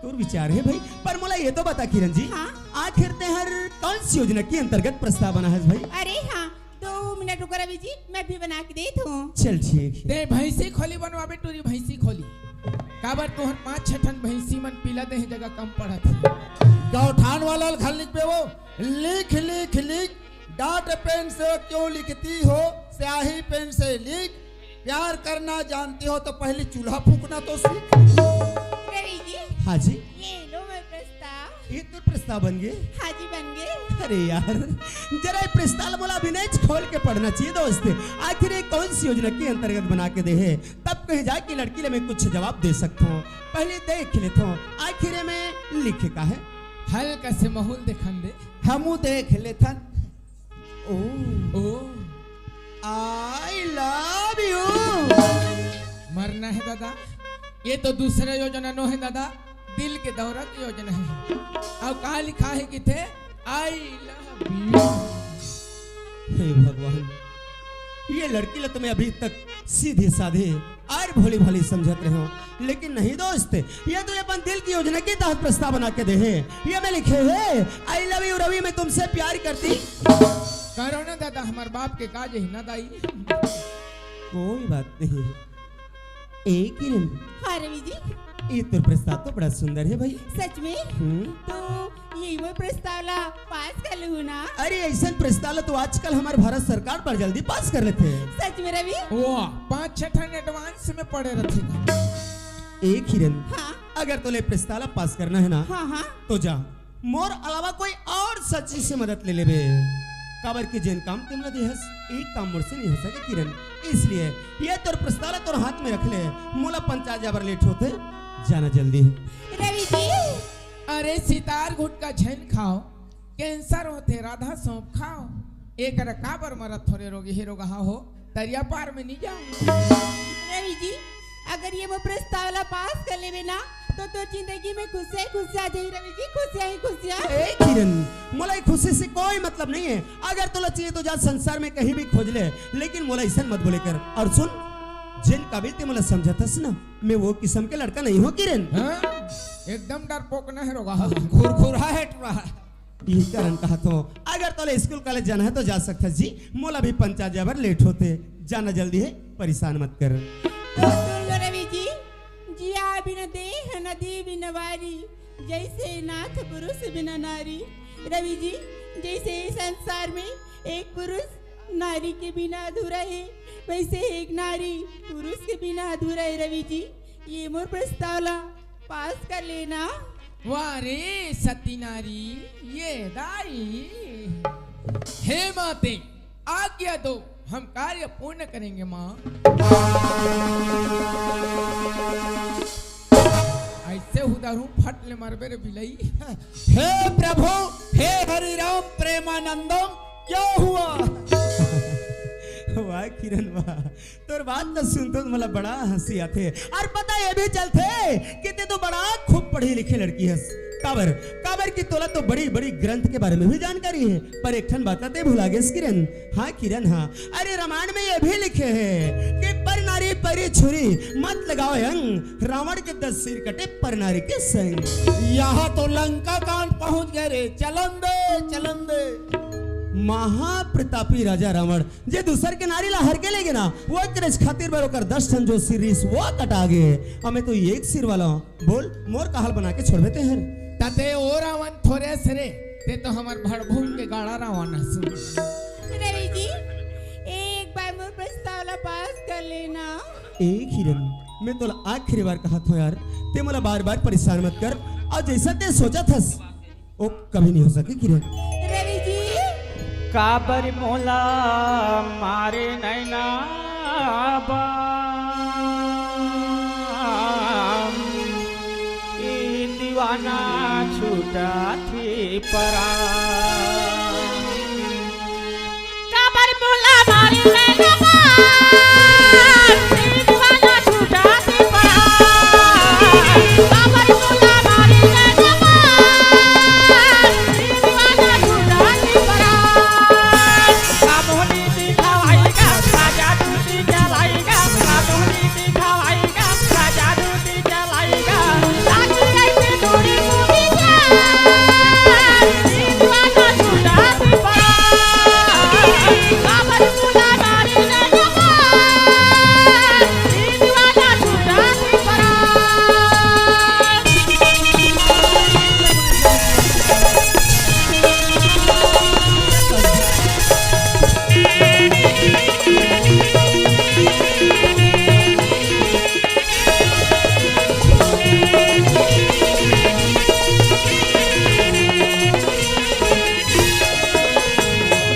तोर विचार है भाई, पर मोला ये तो बता किरण जी, हाँ? आखिर तैं हर कौन सी योजना के अंतर्गत प्रस्ताव बना है भाई? अरे हाँ, दो मिनट रुको रवि जी, मैं भी बना के देत हूँ। चल ठीक है। तैं भैंसी खोली बनवाबे टूरी, भैंसी खोली। काबर तुहर पाँच छह ठन भैंसी मन पिला देहे जगह कम पड़त हे। गौठान वाला ल घर लिखबे वो, लिख, लिख, लिख, डाट पेन से क्यों लिखती हो, स्याही पेन से लिख, प्यार करना जानती हो तो पहले चूल्हा फूंकना तो सीख। रवि जी, हाँ जी। ये लो मैं प्रस्ताव। ये तो प्रस्ताव बन गए? हाँ जी, बन गए। अरे यार, जरा ये प्रस्ताव मोला अभी नहीं खोल के पढ़ना चाहिए दोस्त। आखिर ये कौन सी योजना के अंतर्गत बना के दे है, तब कहीं जाके लड़की ले मैं कुछ जवाब दे सकता हूँ। पहले देख लेता हूँ, आखिर ये में लिखे का है। हल्का से माहौल देखन दे। हमू देख लेथन। ओ। ओ। I love you। मरना है दादा, ये तो दूसरा योजना नो है दादा, दिल के दौरा के योजना है। अउ का लिखा है किथे? I love you। हे भगवान, ये लड़की ला तो मैं अभी तक सीधे साधे अउ भोली भाली समझत रहे हूँ, लेकिन नहीं दोस्त, ये तो ये अपन दिल की योजना के तहत प्रस्ताव बना के दे है। ये में लिखे है, "I love you रवि, मैं तुमसे प्यार करती।" करो ना दादा, हमार बाप के काज ही ना दाई। कोई बात नहीं। ए किरण। हाँ रवि जी। ये तो प्रस्ताव तो बड़ा सुंदर है भाई। सच में? हम्म। तो ये वो प्रस्ताव ला पास कर लूँ ना? अरे, ऐसन प्रस्ताव ला तो आजकल हमार भारत सरकार बड़ जल्दी पास कर लेथे। सच में रवि? वाह, पाँच छह ठन advance में पड़े रथे। ए किरण, हाँ। अगर तोला प्रस्ताव ला पास करना है ना, हाँ, हाँ। तो जा, मोर अलावा कोई अउ सचिव से मदद ले लेबे। काबर कि जेन काम तैं मोला देहस, एक काम मोर से नहीं हो सके किरण। इसलिए ये तोर प्रस्ताव ला तोर हाथ में रख ले, मोला पंचायत जाबर लेट होथे, जाना जल्दी है। रवि जी। अरे सितार गुटखा झन खाओ, कैंसर होथे राधा सौंफ खाओ। एकर काबर मरत थोरे रोगी हे रोगहा हो, तरिया पार में नहीं जाओ। रवि जी, अगर ये वो प्रस्ताव ला पास कर लेबे ना, तो तोर जिंदगी में खुशियाँ ही खुशियाँ आ जाही रवि जी, खुशियाँ ही खुशियाँ। ए किरण, मोला ये खुशी से कोई मतलब नहीं है। अगर तोला चाहिए तो जा संसार में कहीं भी खोज ले, लेकिन मोला ऐसन मत बोले कर। अउ सुन, जेन काबिल तैं मोला समझत हस ना, मैं वो किस्म के लड़का नहीं हूँ किरण। हाँ? एकदम डरपोक ना है रोगहा। घुरघुरा है टुरा। यही कारण कहत हूँ, अगर तोला स्कूल कॉलेज जाना है तो जा सकथस जी, मोला भी पंचायत जाबर लेट होथे, जाना जल्दी है, परेशान मत कर। तो सुन लो रवि जी, जिया बिना देह नदी बिना वारी, जैसे नाथ पुरुष बिना नारी। रवि जी, जैसे इस संसार में एक पुरुष नारी के बिना अधूरा है, वैसे एक नारी पुरुष के बिना अधूरा है। रवि जी, ये मोर प्रस्ताव ला पास कर लेना। वाह रे सती नारी, ये दाई। हे माते, आज्ञा दो, हम कार्य पूर्ण करेंगे माँ। ऐसे उधर हूँ, फट ले मरबे रे बिलई। हे प्रभु, हे हरि राम प्रेमानंदम, क्या हुआ? वाह किरण वाह, तोर बात ल सुनथों त मोला बड़ा हंसी आथे। अउ पता ये भी चलथे कि ते तो बड़ा खूब पढ़ी लिखी लड़की हस। काबर, काबर कि तोला तो बड़ी बड़ी ग्रंथ के बारे में भी जानकारी हे, पर एक ठन बात ला ते भुला गेस किरण। हाँ किरण, हाँ, अरे रामायण में ये भी लिखे हे कि पर नारी परी छुरी, मत लगाओ अंग, रावण के दस सिर कटे पर नारी के संग। यहाँ तो लंका कांड पहुंच गए रे, चलन दे, चलन दे। महाप्रतापी राजा रावण जे दूसर के नारी ला हर के लेगे ना, वो करे खातिर बर ओकर दस ठन जो सिर रिहिस वो कटा गे। अउ मैं तो एक सिर वाला हूँ। बोल, मोर का हाल बना के छोड़बे ते हर? तते ओ रावण थोरे हस रे, ते तो हमर भड़भूम के गाड़ा रावण हस। रवि जी, एक बार मोर प्रस्ताव ला पास कर लेना। ए किरण, मैं तोला आखिरी बार कहत हूँ यार, ते मोला बार बार परेशान मत कर। अउ जैसा ते सोचत हस, ओ कभी नहीं हो सके किरण। रवि जी। काबर मोला मारे नैना बा, ए दीवाना छूटा थी परा। काबर मोला मारे नैना बा, ए दीवाना छूटा थी परा। काबर मोला मारे नैना बा,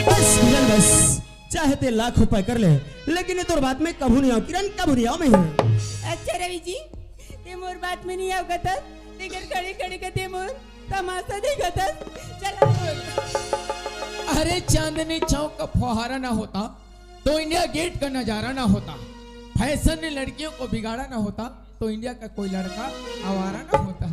बस किरण, बस, चाहे ते लाख उपाय कर ले, लेकिन ये तोर बात में कभू नहीं आऊं किरण, कभू नहीं आऊं मैं। अच्छा रवि जी, ते मोर बात में नहीं आऊ कथस, तेकर खड़े खड़े कथे मोर तमाशा देखत हस। चल। अरे चांदनी चौक का फुहारा ना होता तो इंडिया गेट का नजारा ना होता, फैशन ने लड़कियों को बिगाड़ा ना होता तो इंडिया का कोई लड़का आवारा ना होता।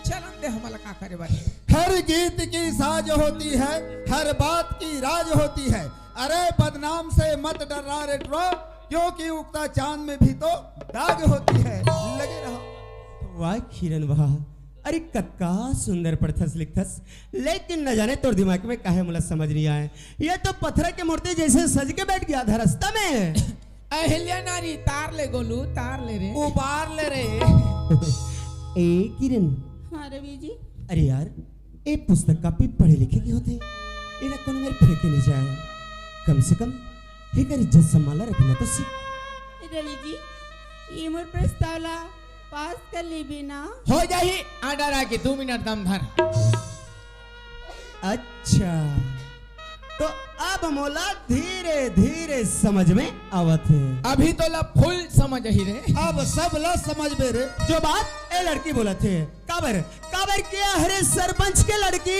चलन दे, हमला का करे बारे। हर गीत की साज होती है, हर बात की राज होती है। अरे बदनाम से मत डर्रा रे ड्रो, क्योंकि उगता चांद में भी तो दाग होती है। लगे रहो। वाह किरण वाह, अरे कतका सुंदर पढ़थस लिखथस, लेकिन न जाने तोर दिमाग में काहे मोला समझ नहीं आए। ये तो पत्थर के मूर्ति जैसे सज के बैठ गया था रास्ता में। अहिल्या नारी, तार ले गोलू, तार ले रे। उबार ले रे। ए किरण। हाँ रवि जी। अरे यार, ए पुस्तक कापी पढ़े लिखे के होथे, एला कोनो मेर फेंके नहीं जाए। कम से कम एकर इज्जत सम्मान ला रखना तो सीख। रवि जी, ये मोर प्रस्ताव ला पास कर लेबे ना? हो जाही, order आगे, दू मिनट दम धर। अच्छा, तो अब मोला धीरे धीरे समझ में आवत हे। अभी तो ला full समझ ही रे। अब सब ला समझ में रे। जो बात ए लड़की बोलत हे, काबर, काबर के हरे सरपंच के लड़की,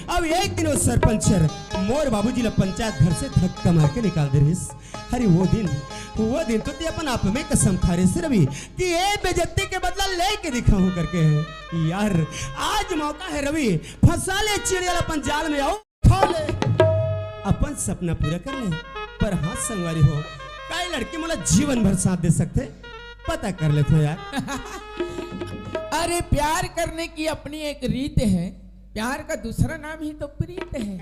अब एक दिन वो सरपंच हर मोर बाबूजी ला पंचायत घर से धक्का मार के निकाल दे रहिस। अरे वो दिन, वो दिन तो ते अपन आप में कसम खा रहे से रवि कि ये बेइज्जती के बदला लेके दिखाऊं करके है। यार, आज मौका है रवि, फंसा ले चिड़िया ला अपन जाल में, आओ खा ले, अपन सपना पूरा कर ले। पर हाँ संगवारी हो, काई लड़की मोला जीवन भर साथ दे सकथे? पता कर लेथो यार। अरे प्यार करने की अपनी एक रीत है, प्यार का दूसरा नाम ही तो प्रीत है,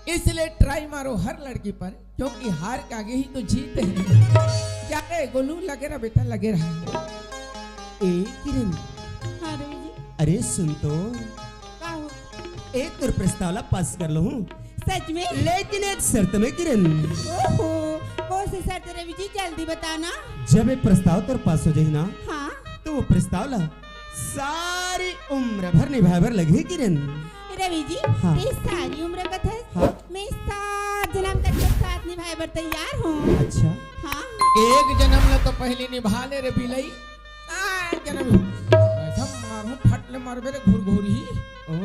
इसलिए try मारो हर लड़की पर, क्योंकि हार के आगे ही तो जीत है। क्या रे गोलू, लगे रहा बेटा, लगे रहा। ए किरण। हाँ रवि जी। अरे सुन तो। का हो? एक तोर प्रस्ताव ला पास कर लूं। सच में? लेकिन एक शर्त में किरण। ओहो, कौन सी शर्त रवि जी, जल्दी बताना। जब ये प्रस्ताव तोर पास हो जाही ना, हाँ। तो वो प्रस्ताव ला सारी उम्र भर निभाए बर लगही किरण। रवि जी, हाँ। ये सारी उम्र कथस, हाँ। मैं सात जन्म तक तो साथ निभाए बर तैयार हूँ। अच्छा। हाँ। एक जन्म ला तो पहले निभा ले रे बिलई, सात जन्म। मारहूं, फट ले मारबे रे घुरघुरी। ओ,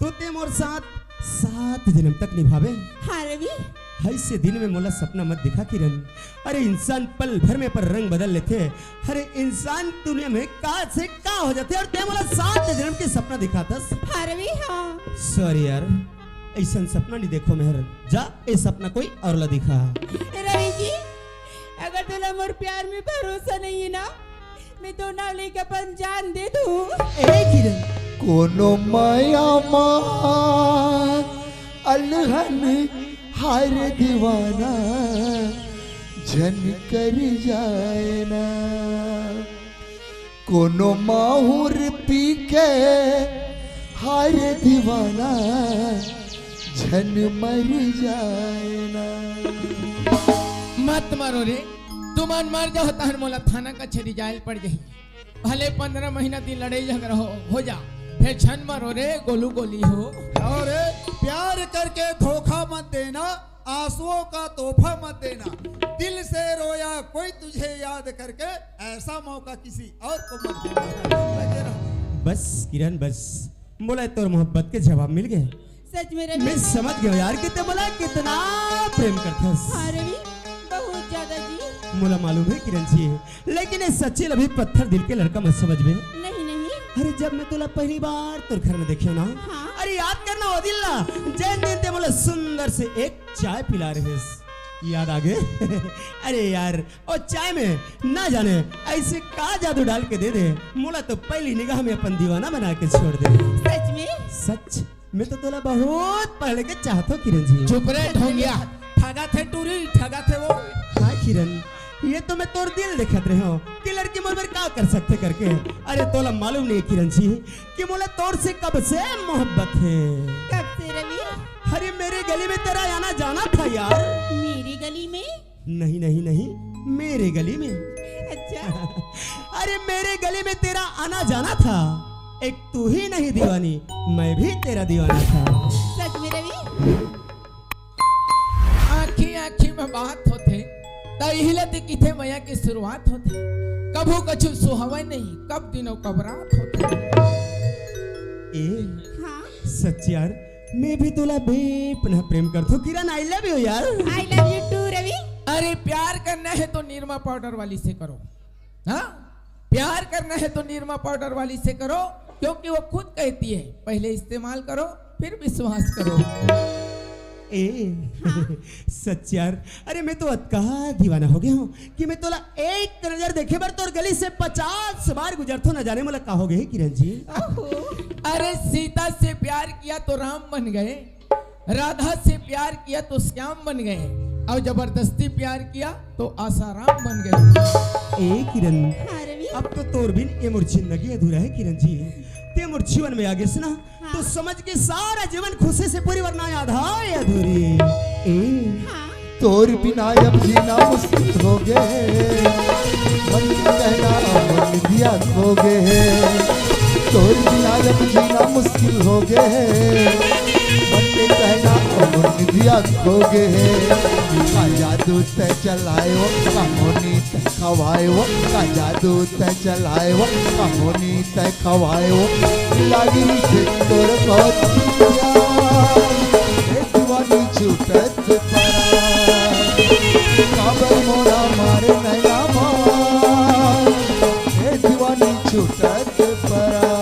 तो ते मोर साथ सात जन्म तक निभावे? हाँ रवि। हइसे दिन में मोला सपना मत दिखा किरण। अरे इंसान पल भर में अपन रंग बदल लेथे। अरे इंसान दुनिया में का से का हो जाथे और ते मोला सात जन्म के सपना दिखाथस। हाँ रवि, हाँ। सॉरी यार, अइसन सपना नहीं देखो मेहर। जा, ए सपना कोई और ला दिखा। रवि जी, अगर तोला मोर प्यार में भरोसा नहीं है ना, मैं तो ना लेके अपन जान दे दूं। ए किरण। कोनो माया मा अलहन हार दीवाना झन कर जाए ना। कोनो माहुर पी के हार दीवाना झन मर जाए ना। मत मरो रे, तुमन मर जाओ तहन मोला थाना कचहरी जायल पड़ जाही। भले पंद्रह महीना दिन लड़ाई झगड़ा हो, हो जा, फिर झन मरो रे गोलू गोली हो। और प्यार करके धोखा मत देना, आंसुओं का तोहफा मत देना, दिल से रोया कोई तुझे याद करके, ऐसा मौका किसी और को मत देना। लगे रहो। बस किरण बस, मोला तोर मोहब्बत के जवाब मिल गए। सच में रवि। मैं समझ गया यार कि ते मोला कितना प्रेम करथस। हाँ रवि, बहुत ज्यादा जी। मोला मालूम है किरण जी, लेकिन ये सच्ची लभी पत्थर दिल के लड़का मत समझ में। नहीं नहीं। अरे जब मैं तोला पहली बार तोर घर में देखे ना, हाँ। अरे याद करना वो दिन ला, जैन दिन ते मोला सुंदर से एक चाय पिला रहे। याद आ गए? अरे यार, और चाय में ना जाने ऐसे का जादू डाल के दे दे, मोला तो पहली निगाह में अपन दीवाना बना के छोड़ दे। सच में? सच। मैं तो तोला बहुत पहले के चाहत हो किरण जी। चुप रे ढोंगिया। ठगा थे टूरी, ठगा थे वो। हाँ किरण, ये तो मैं तोर दिल देखत रहे हो कि लड़की मोर बर का कर सकथे करके। अरे तोला मालूम नहीं किरण जी कि मोला तोर से कब से मोहब्बत है। कब से रवि? अरे मेरे गली में तेरा आना जाना था यार। मेरी गली में? नहीं नहीं नहीं, मेरे गली में। अच्छा। अरे मेरे गली में तेरा आना जाना था। एक तू ही नहीं दीवानी, मैं भी तेरा दीवाना था। सच में रवि? आँखी आँखी में बात होथे, त इही ला ते किथे मया के शुरुआत होथे। कभू कछु सुहावय नहीं, कब दिनों कब रात होथे। ए, हाँ। सच यार, मैं भी तोला बेपनाह प्रेम करथो किरण, I love you यार। I love you too रवि। अरे प्यार करना है तो निरमा पाउडर वाली से करो। हाँ, प्यार करना है तो निरमा पाउडर वाली से करो, क्योंकि वो खुद कहती है, पहले इस्तेमाल करो, फिर विश्वास करो। ए, हाँ। सच यार, अरे मैं तो अतका दीवाना हो गया हूँ कि मैं तोला एक नजर देखे बर तोर गली से पचास बार गुजरथो, न जाने मोला का हो गए किरण जी। ओहो। अरे सीता से प्यार किया तो राम बन गए, राधा से प्यार किया तो श्याम बन गए, और जबरदस्ती प्यार किया तो आसाराम बन गए। ए किरण, हाँ रवि। अब तो तोर बिन ये मोर जिंदगी अधूरा है किरण जी। ते मोर जीवन में आ गेस ना, हाँ। तो समझ के सारा जीवन खुशी से पूरी वरना आधा है अधूरी। ए। हाँ। तोर बिना अब जीना मुश्किल हो गए, मन कहना मन दिया खो गए। तोर बिना अब जीना मुश्किल हो गए, मन के कहना मन दिया खो गए। का जादू तै चलाए वो, का मोनी तै खवाए वो, का जादू तै चलाए वो, का मोनी तै खवाए वो। लागिल से तोर बहुत प्यार, ए दीवानी छूटत परान। काबर मोला मारे नैना मार, ए दीवानी छूटत परान।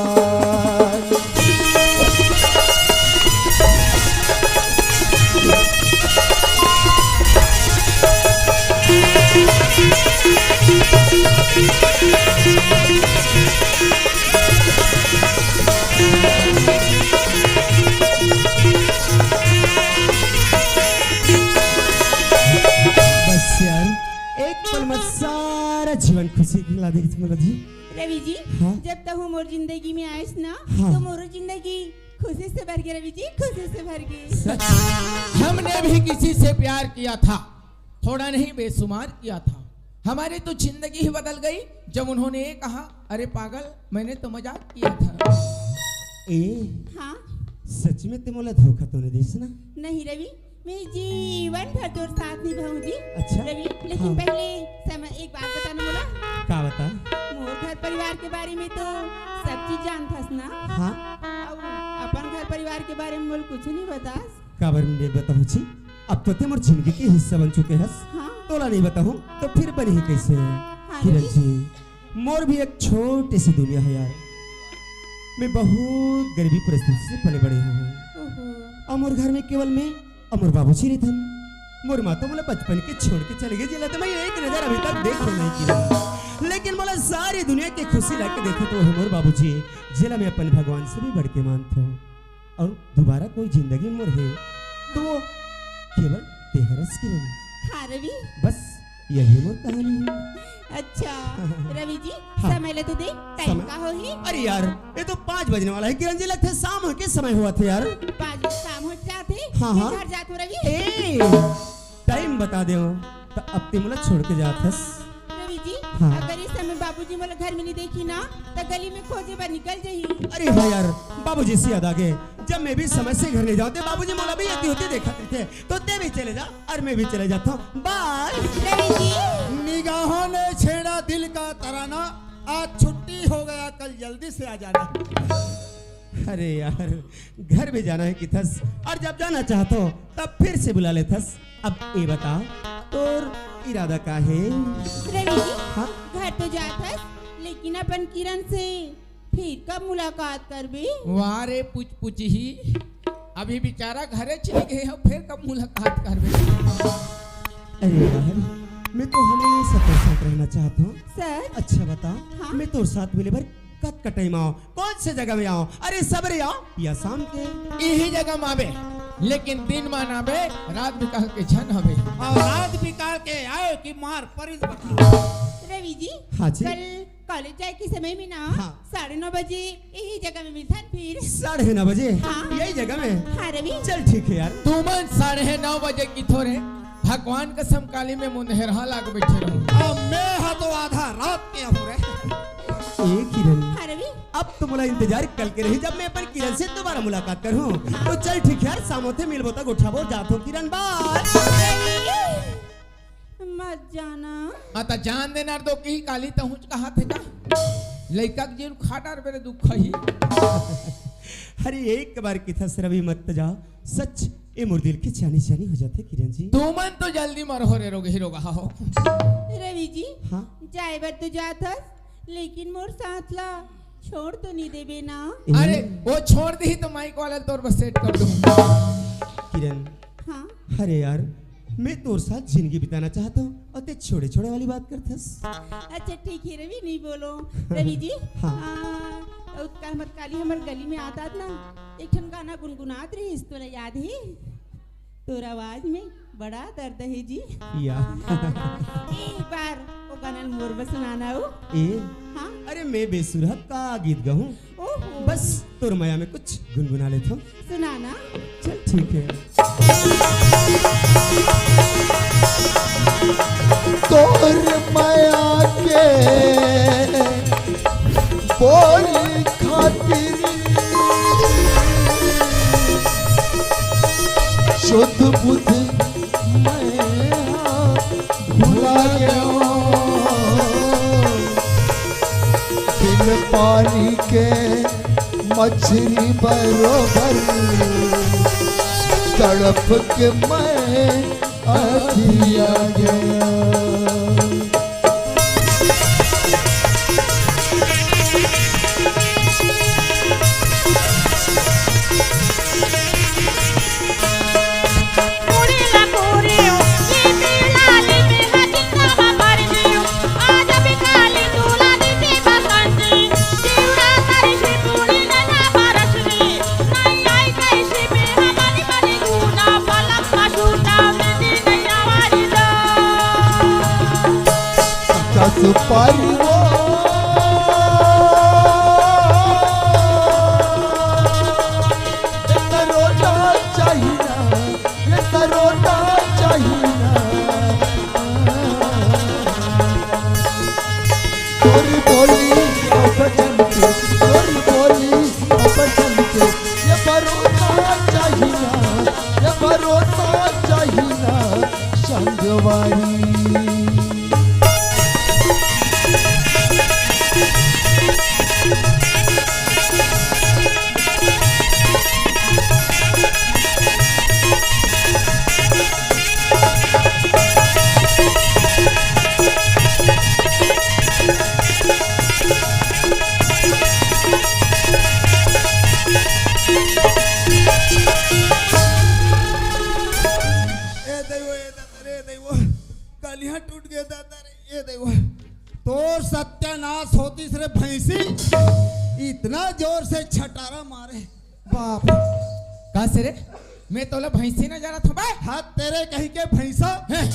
बस यार, एक पल में सारा जीवन खुशी ला दे मोला जी। रवि जी, हाँ? जब तहूँ मोर जिंदगी में आयस ना, हाँ। तो मोर जिंदगी खुशी से भर गई रवि जी, खुशी से भर गई। सच, हमने भी किसी से प्यार किया था, थोड़ा नहीं बेशुमार किया था। हमारी तो जिंदगी ही बदल गई जब उन्होंने ये कहा, "अरे पागल, मैंने तो मजाक किया था।" ए, हाँ? सच में ते मोला धोखा तो नहीं देस ना? नहीं रवि, मैं जीवन भर तोर साथ निभाऊं जी। अच्छा? रवि, लेकिन हाँ। पहले समय, एक बात बताना मोला। का बता? मोर घर परिवार परिवार के बारे में तो सब चीज जानथस ना? हाँ। अउ अपन घर परिवार के बारे में मोला कुछ नहीं बतास? काबर नहीं बताहूँ जी? अब तो ते मोर जिंदगी के हिस्सा बन चुके हस। हाँ। तोला नहीं बताहूँ तो फिर बनही कैसे? हाँ किरण जी। जी, मोर भी एक छोटी सी दुनिया है यार। मैं बहुत गरीबी परिस्थिति से पले बड़े हूँ। ओहो। अउ मोर घर में केवल मैं अउ मोर बाबूजी रहिथन। मोर माँ तो मोला बचपन के छोड़ के चले गे, जेला तो मैं एक नजर अभी तक देखे नहीं किरण। लेकिन मोला सारी दुनिया के खुशी ला के देथे तो वो मोर बाबूजी, जेला मैं अपन भगवान से भी बढ़ के मानथों। अउ दोबारा कोई जिंदगी मोर हे तो वो केवल तेहरस किरण। हाँ रवि। बस यही मोर कहानी है। अच्छा रवि जी, हाँ। समय ले तो दे, टाइम समय? का होही? अरे यार, ये तो पाँच बजने वाला है किरण जी, लगथे शाम के समय हुआ थे यार। पाँच बजे शाम हो जाथे। हाँ, हाँ। घर जात हो रवि। ए, टाइम बता दे, तो अब ते मोला छोड़ के जात हस। रवि जी, हाँ। अगर इस समय बाबूजी मोला घर में नहीं देखी ना, तो गली में खोजे बर निकल जाही। अरे हाँ यार, बाबूजी से याद आ गे, जब मैं भी समय से घर नहीं जाऊँ, तो बाबूजी मोला भी एती ओती देखा करथे, तो ते भी चले जा। अउ मैं भी चले जाथों। बाय। रवि जी। निगाहों ने छेड़ा दिल का तराना, आज छुट्टी हो गया, कल जल्दी से आ जाना। अरे यार, घर भी जाना है किथस, अउ जब जाना चाहथों तब फिर से बुला लेथस। अब ये बता, तोर इरादा का है? रवि जी, हाँ? घर तो जाथस, लेकिन अपन किरण से फिर कब मुलाकात करबे? वाह रे पुचपुचही, अभी बेचारा घरे चली गई है, फिर कब मुलाकात करबे? अरे यार, मैं तो हमेशा तोर साथ रहना चाहत हूँ। सच? अच्छा बता, हाँ? मैं तोर साथ मिले बर कतका टाइम आऊँ, कौन से जगह में आऊँ? अरे सबेरे आऊँ या शाम के? इही जगह में आबे, लेकिन दिन में ना आबे, रात बिकाल के झन आबे। अउ रात बिकाल के आए कि मार परिस बता। रवि जी, हाँ जी। कल कॉलेज जाए के समय में ना, हाँ। साढ़े नौ बजे यही जगह में मिलथन फिर। साढ़े नौ बजे? हाँ। यही जगह में? हाँ, रवि। चल ठीक है यार। तुमन साढ़े नौ बजे किथो रे, भगवान कसम काली में मुंधेरहा लाग बैठे रहूं। अब मैं हा तो आधा रात के हूँ रे। ए किरण। हाँ, रवि। अब तो मोला इंतजार कल के रही, जब मैं अपन किरण से दोबारा मुलाकात करूँ। तो चल ठीक है यार, शाम होते मिलबो त गोठियाबो, जाथों किरण, बाय। रवि। मत जाना। हाँ, त जान देना तो की काली तहुच कहा थे का? लइका के जेन खा डार बेरे दुख ही। अरे एक बार किथस रवि मत जा, सच ए मोर दिल के चानी चानी हो जाथे किरण जी। तुमन तो जल्दी मरहो रे रोगही रोगहा हो। रवि जी, हाँ? जाए बर तो जाथस, लेकिन मोर साथ ला छोड़ तो नहीं देबे ना? अरे, वो छोड़ दी तो माइक वाला तोर बस सेट कर दूं। किरण। हाँ? अरे यार, मैं तोर साथ जिंदगी बिताना चाहता हूँ और ते छोड़े छोड़े वाली बात करथस। अच्छा ठीक है रवि, नहीं बोलो। रवि जी, हाँ। आ, उतका हमर काली हमर गली में आत आत ना, एक ठन गाना गुनगुनात रहिस, तोला याद है? तोर आवाज में बड़ा दर्द है जी। या। एक बार वो गाना मोर बर सुनाना हो। ए? हाँ? अरे मैं बेसुरा का गीत गाऊं? ओहो। बस तोर मया में कुछ गुनगुना लेथों। सुनाना। चल ठीक है। तोर मया के बोल खातिर शुद्ध बुद्ध मैं भुला गयो। बिन पानी के मछली बरोबर तड़प के मैं अधिया गयो। सुपारी वो ये सरोना चाहिए ना, ये सरोना चाहिए ना। तोरी बोली अब चमके, तोरी बोली अब चमके, ये भरोसा चाहिए ना, ये भरोसा चाहिए ना, संगवारी। ए दई वो, कलिहा टूट गे दादा रे, ए दई वो। तोर सत्यानाश होतिस रे भैंसी, इतना जोर से छटारा मारे, बाप रे। का से रे? मैं तोला भैंसी न जानत हँव बे? हाँ, तेरे कहीं के भैंसा। हैं?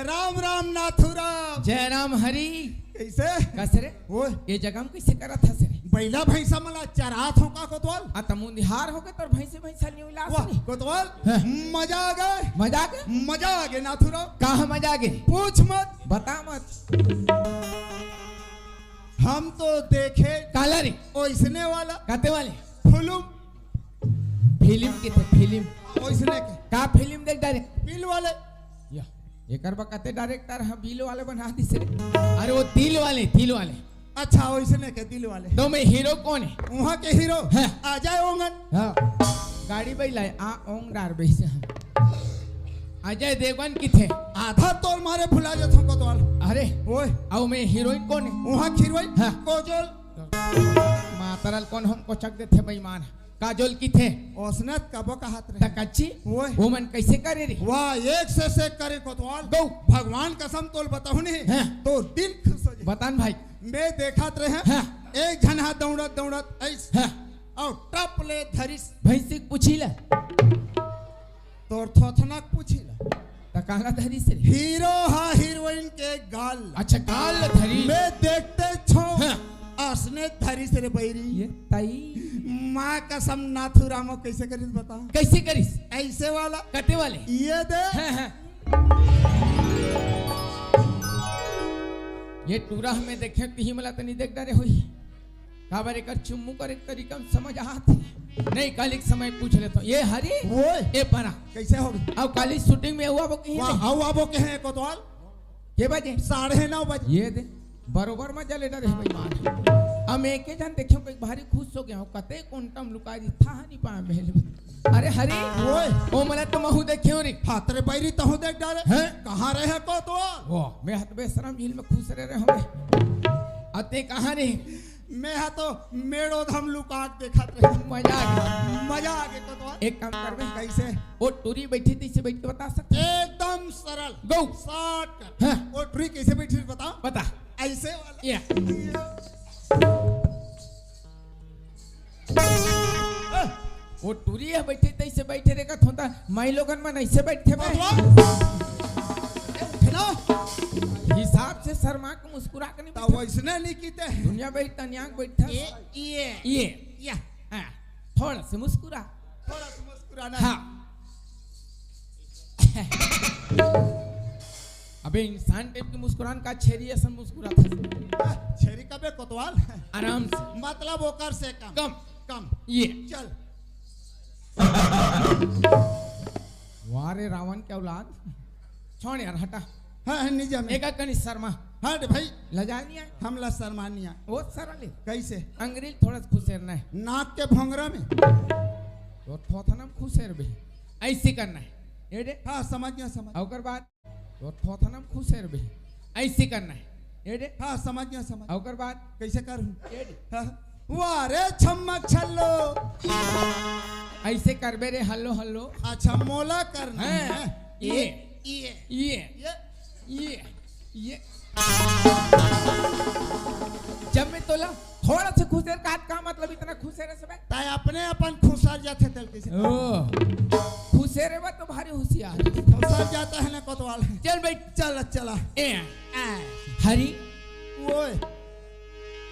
राम राम नाथू राम। जय राम हरी। कइसे? का से रे? ओए। ये जगह म कइसे करत हस रे? बइला भैंसा मन ला चरात हँव का कोतवाल? आ, त मुंदिहार होगे तोर भैंसी भैंसा नी उलास वाह, नी। कोतवाल, हैं। मजा आ गे। मजा आ गे? मजा आ गे नाथू राम। का ह मजा आ गे? पूछ मत। बता मत। हम तो देखे काला रे? ओइसने वाला। काते वाले? फिल्म। फिल्म किथे फिल्म? ओइसने के। का फिल्म देख डारे? बिल वाले। या, एकर बा कते डायरेक्टर ह बिल वाले बना दिस रे। अरे वो दिल वाले, दिल वाले। अच्छा, ओइसने के दिल वाले। त ओमे हीरो कोन हे? उहाँ के हीरो हैं। अजय ओंगन। हाँ। गाड़ी बइला हे, आ ओंग डार बइसे हम। अजय देवगन किथे? आधा तोर मारे भुला जथँव कोतवाल। अरे। ओए। अउ ओमे हीरोइन कोन हे? उहाँ के हीरोइन हाँ। काजोल। मातरल कोन हमको चक देथे बेईमान। काजोल किथे? ओसने त कबो कहत रहे। त कच्ची? ओए। ओमन कइसे करे रे? वाह, एक से सेक करे कोतवाल। गौ। भगवान कसम तोल बताहूँ नहीं, हाँ। तोर दिल खुश हो जाही। बता न भाई। मैं देखत रहे, हाँ। एक झन हा दौड़त दौड़त अइस, हाँ। अउ टप ले धरिस। भैंसी के पूछी ला। तोर थोथना के पूछी ला। त काला धरिस रे? हीरो हा हीरोइन के गाल। अच्छा, गाल धरिस। मैं देखते छो। हाँ। असने धरिस रे बैरी। ये तई। माँ कसम नाथू रामो कइसे करिस बता? कइसे करिस? अइसे वाला। कते वाले? ये दे। हाँ, हाँ। ये टूरा ह मैं देखे तिही मला तनी देख डारे होही। काबर एकर चुम्मू करे के तरीका म समझ आत हे। नहीं, काली के समय पूछ लेथँव। ये हरी? ओए। ए परा। कइसे होगे? अउ काली शूटिंग में अउ आबो कहीं वाह, नहीं? अउ आबो कहे कोतवाल। के बजे? साढ़े नौ बजे। ये दे। बरोबर मजा ले डारे हे बेईमान। हम एके झन देखेंव, भारी खुश हो गेंव। कते कोंटा म लुका दिस, थाह नी पाएंव। अरे हरी, ओए। ओ मला तो महूँ देखेंव रे। हाँ, तेरे बैरी तहूँ देख डारे। हैं? कहाँ रहे कोतवाल? ओ, मैं हत बेसरम झील में खुसरे रहे हँव। अते कहाँ रे? मैं हा तो मेड़ो धाम लुका के देखत रहे। मजा आ गे। मजा आ गे कोतवाल। एक काम करबे। कइसे? ओ टूरी बइठे तइसे बइठ के बता सकत हस? एकदम सरल। गौ। शॉर्टकट। हाँ। ओ टूरी कइसे बइठे बता? बता। अइसे वाला। या। ए, ओ टूरी ह बइठे तइसे बइठे रे कथों त माईलोगन मन अइसे बइठथे बे। बाबा। ए, उठना। हिसाब से शर्मा के मुस्कुरा के नहीं त बइठे। वइसने नहीं किथे। दुनिया बइठ तनिया के बइठथे। ए, ये। ये। या। हाँ, थोड़ा से मुस्कुरा। थोड़ा से मुस्कुराना। हाँ। अबे इंसान टाइप के मुस्कुरान का छेरी असन मुस्कुराथस। छेरी कबे कोतवाल? आराम से। मतलब ओकर से कम। कम। कम। ये। चल। वाह रे रावण के औलाद। छोड़ यार, हटा। हाँ, हाँ, निजा में। एका कनी शर्मा। हट भाई। लजाय नहीं आय? हमला शर्मा नहीं आय। वो सरल हे। कइसे? अंगरी ल थोड़ा सा खुसेरना हे। नाक के भोंगरा में। तो थोथना म खुसेरबे। अइसे करना हे। ये दे। हाँ, समझ गेंव, समझ। ओकर बाद तो थोथना म खुसेरबे। अइसे करना हे। ये दे। हाँ, समझ गेंव, समझ। ओकर बाद कइसे करहूँ? ये दे। हाँ। वाह रे छम्मक छल्लो। अइसे करबे रे हल्लो हल्लो। अच्छा, मोला करना हे। ये। ये। ये। ये। ये। ये। जब मैं तोला थोड़ा से खुसेर का, का मतलब इतना खुसेरे से बे? तैं अपने अपन खुसर जाथे तेला कइसे? ओ, खुसेरे बा तो भारी होशियार। खुसर जाता है ना कोतवाल। चल बइठ। चल, चला। ए, आ। हरी। ओए।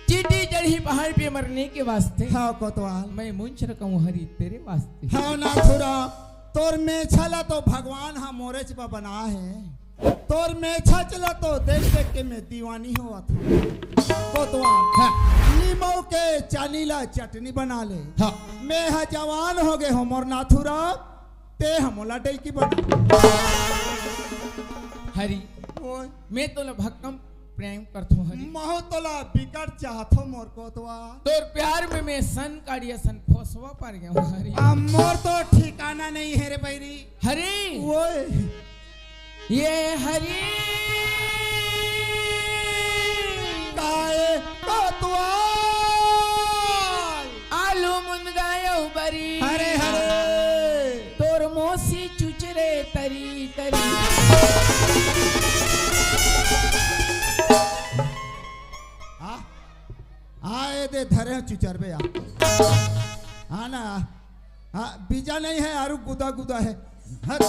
चींटी चढ़ी पहाड़ पे मरने के वास्ते। हाँ, कोतवाल। मैं मूंछ रखा हूँ हरी तेरे वास्ते। हाँ, नाथुराम, तोर मेछा ला तो भगवान हा मोरेच बा बना हे। तोर मेछा ला तो देख देख के मैं दीवानी होवत हूँ। कोतवाल, हाँ। नीमऊ के चानी ला चटनी बना ले। हाँ। मैं हा जवान हो गे हूँ मोर नाथुराम, तैं हा मोला डैकी बना। हरी, ओए। मैं तोला भक्कम प्रेम करथों हरी। महूँ तोला बिकट चाहथों मोर कोतवाल। तोर प्यार में मैं सन काड़ी असन फोसवा पर गेंव हरी। अब मोर तो ठिकाना नहीं हे रे बैरी। हरी। ओए। ये हरी। काय कोतवाल? आलू मुनगा अउ बरी। हरे हरे। तोर मौसी चुचरे तरी तरी। दे धरे हो चुचरबे यार। हाँ ना। हाँ, बीजा नहीं है, आरु गुदा गुदा है। हट।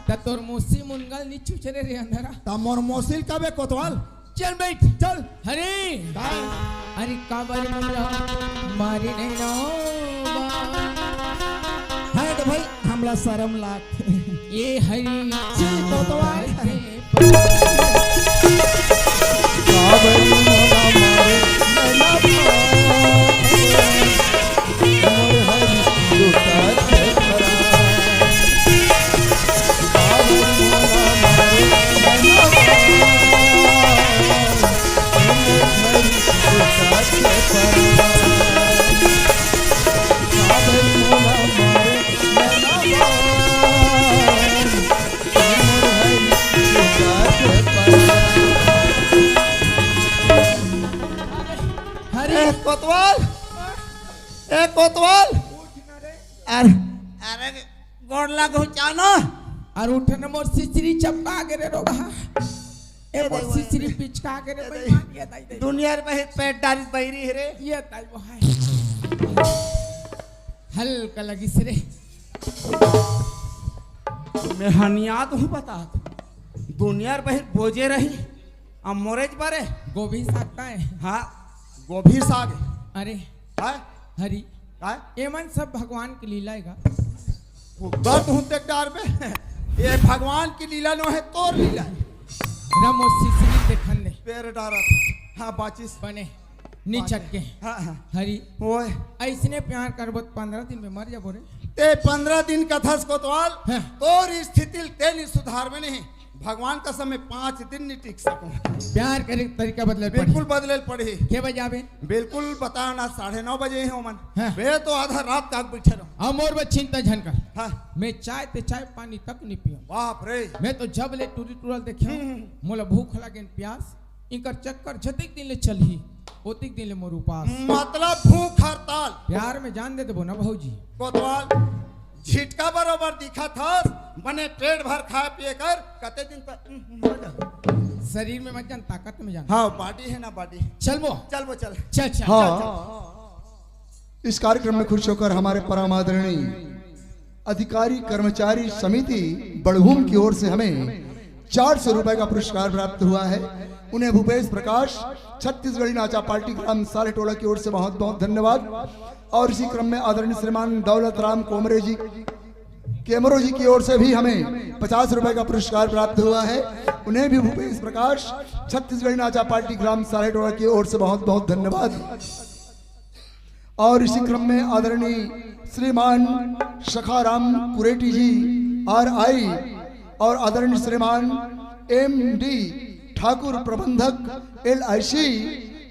त तोर मौसी मुनगल नी चुचरे रे अंधरा। त मोर मौसिल कबे कोतवाल? चल बैठ। चल। हरी। काय? अरे काबर मोला मारी नहीं ना। हट भाई, हमला शरम लाग। ये हरी। छी, कोतवाल। काबर मोला मारे नैना पान, मोर हरी लुटा के परान। काबर मोला मारे नैना पान, मोर हरी लुटा के परान। काबर मोला मारे नैना पान, हरी। ए कोतवाल, ए कोतवाल। अरे, अरे गोड़ लागो चानो। अरे उठ न, मोर सिसरी चपका गे रे रोगहा। ए ए मोर दाई सिसरी वाह। पिचका गे रे ए भाई, दाई। मान ये दाई, दाई। दुनिया रे बहिर पेट डारी बहिरी है रे। ये दाई वो है। हल्का लगिस रे। मैं हनियात हूँ बता। दुनिया रे बहिर बोजे रही। अब मोरेज बारे। गोभी साग का है? हाँ, गोभी साग। अरे। हाँ? हरी। हाँ? ये मन सब भगवान की लीला है गा। वो गलत हूँ ते डार में। ये भगवान की लीला नो है, तोर लीला है। रमो सिसरी देखन दे। पैर डारत। हाँ, बाचिस। बने। नी बात है। चटके। हाँ, हाँ। हरी। ओए। ऐसने प्यार करबो त पंद्रह दिन में मर जाबो रे। ते पंद्रह दिन कथस कोतवाल, हाँ। तोर स्थिति ल ते नी सुधार में नहीं। भगवान कसम मैं पाँच दिन नी टिक सकूं। प्यार करे के तरीका बदले पड़ही। बिल्कुल बदले पड़ही। के बजाबे? बिल्कुल बता ना, साढ़े नौ बजे ही हो मन। हाँ। मैं तो आधा रात तक बैठे रहूं। अब मोर बर चिंता झन कर। हाँ। मैं चाय ते चाय पानी तक नी पीऊं। बाप रे। मैं तो जब ले टूरी टूरल देखे हूं, हम्म। मोला भूख लागे न प्यास, इकर चक्कर जतिक दिन ले चलही, ओतिक दिन ले मोर उपास। मतलब भूख हड़ताल। प्यार में जान दे देबो ना भौजी। कोतवाल, झिटका बरोबर दिखत हस, बने पेट भर खा पिए कर, कते दिन तक, हम्म, हम्म, हो जा। शरीर में मत जान, ताकत में जान। हाँ, body है ना body। चल वो। चल वो, चल। चल, चल, हाँ। चल, चल। इस कार्यक्रम में खुश होकर हमारे परम आदरणीय अधिकारी कर्मचारी समिति बड़भूम की ओर से हमें चार सौ रुपए का पुरस्कार प्राप्त हुआ है। उन्हें भूपेश प्रकाश, छत्तीसगढ़ी नाचा पार्टी ग्राम सालेटोला की ओर से बहुत बहुत धन्यवाद। और इसी क्रम में आदरणीय श्रीमान दौलत राम कोमरे जी, केमरो जी की ओर से भी हमें पचास रुपए का पुरस्कार प्राप्त हुआ है। उन्हें भी भूपेश प्रकाश, छत्तीसगढ़ी नाचा पार्टी ग्राम सालेटोला की ओर से बहुत बहुत धन्यवाद। और इसी क्रम में आदरणीय श्रीमान सखाराम कुरेटी जी, आरआई, और आदरणीय श्रीमान एमडी ठाकुर, प्रबंधक एलआईसी,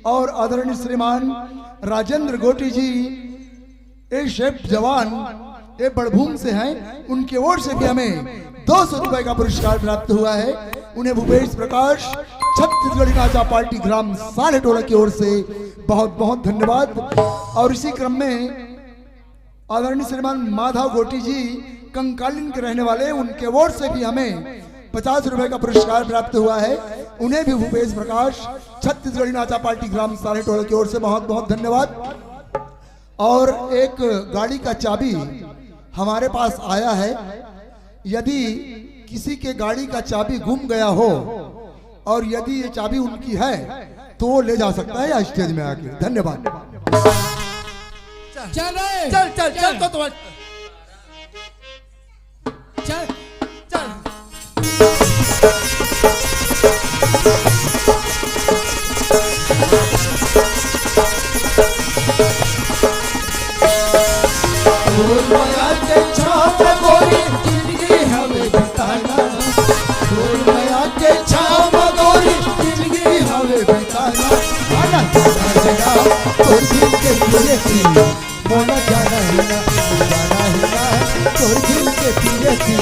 और आदरणीय श्रीमान राजेंद्र गोटी जी, ये शेफ जवान, ये बड़भूम से हैं, उनके ओर से भी हमें दो सौ रुपए का पुरस्कार प्राप्त हुआ है। उन्हें भूपेश प्रकाश, छत्तीसगढ़ी नाचा पार्टी ग्राम सालेटोला की ओर से बहुत बहुत धन्यवाद। और इसी क्रम में आदरणीय श्रीमान माधव गोटी जी, कंकालीन के रहने वाले, उनके ओर से भी हमें पचास रुपए का पुरस्कार प्राप्त हुआ है। उन्हें भी भूपेश प्रकाश, छत्तीसगढ़ी नाचा पार्टी ग्राम सालेटोला की ओर से बहुत बहुत धन्यवाद। और एक गाड़ी का चाबी हमारे पास आया है। यदि किसी के गाड़ी का चाबी गुम गया हो और यदि ये चाबी उनकी है, तो वो ले जा सकता है यहाँ स्टेज में आके। धन्यवाद। चल रे। चल, चल, चल, चल। तो तुम्हारे चल। चल। तोर मया के छाप गोरी जिंदगी हवे बिताना। तोर मया के छाप गोरी जिंदगी हवे बिताना। आना जाना है ना, तोर दिल के पीरे की। मोला जाना है ना, जाना है ना, तोर दिल के पीरे की।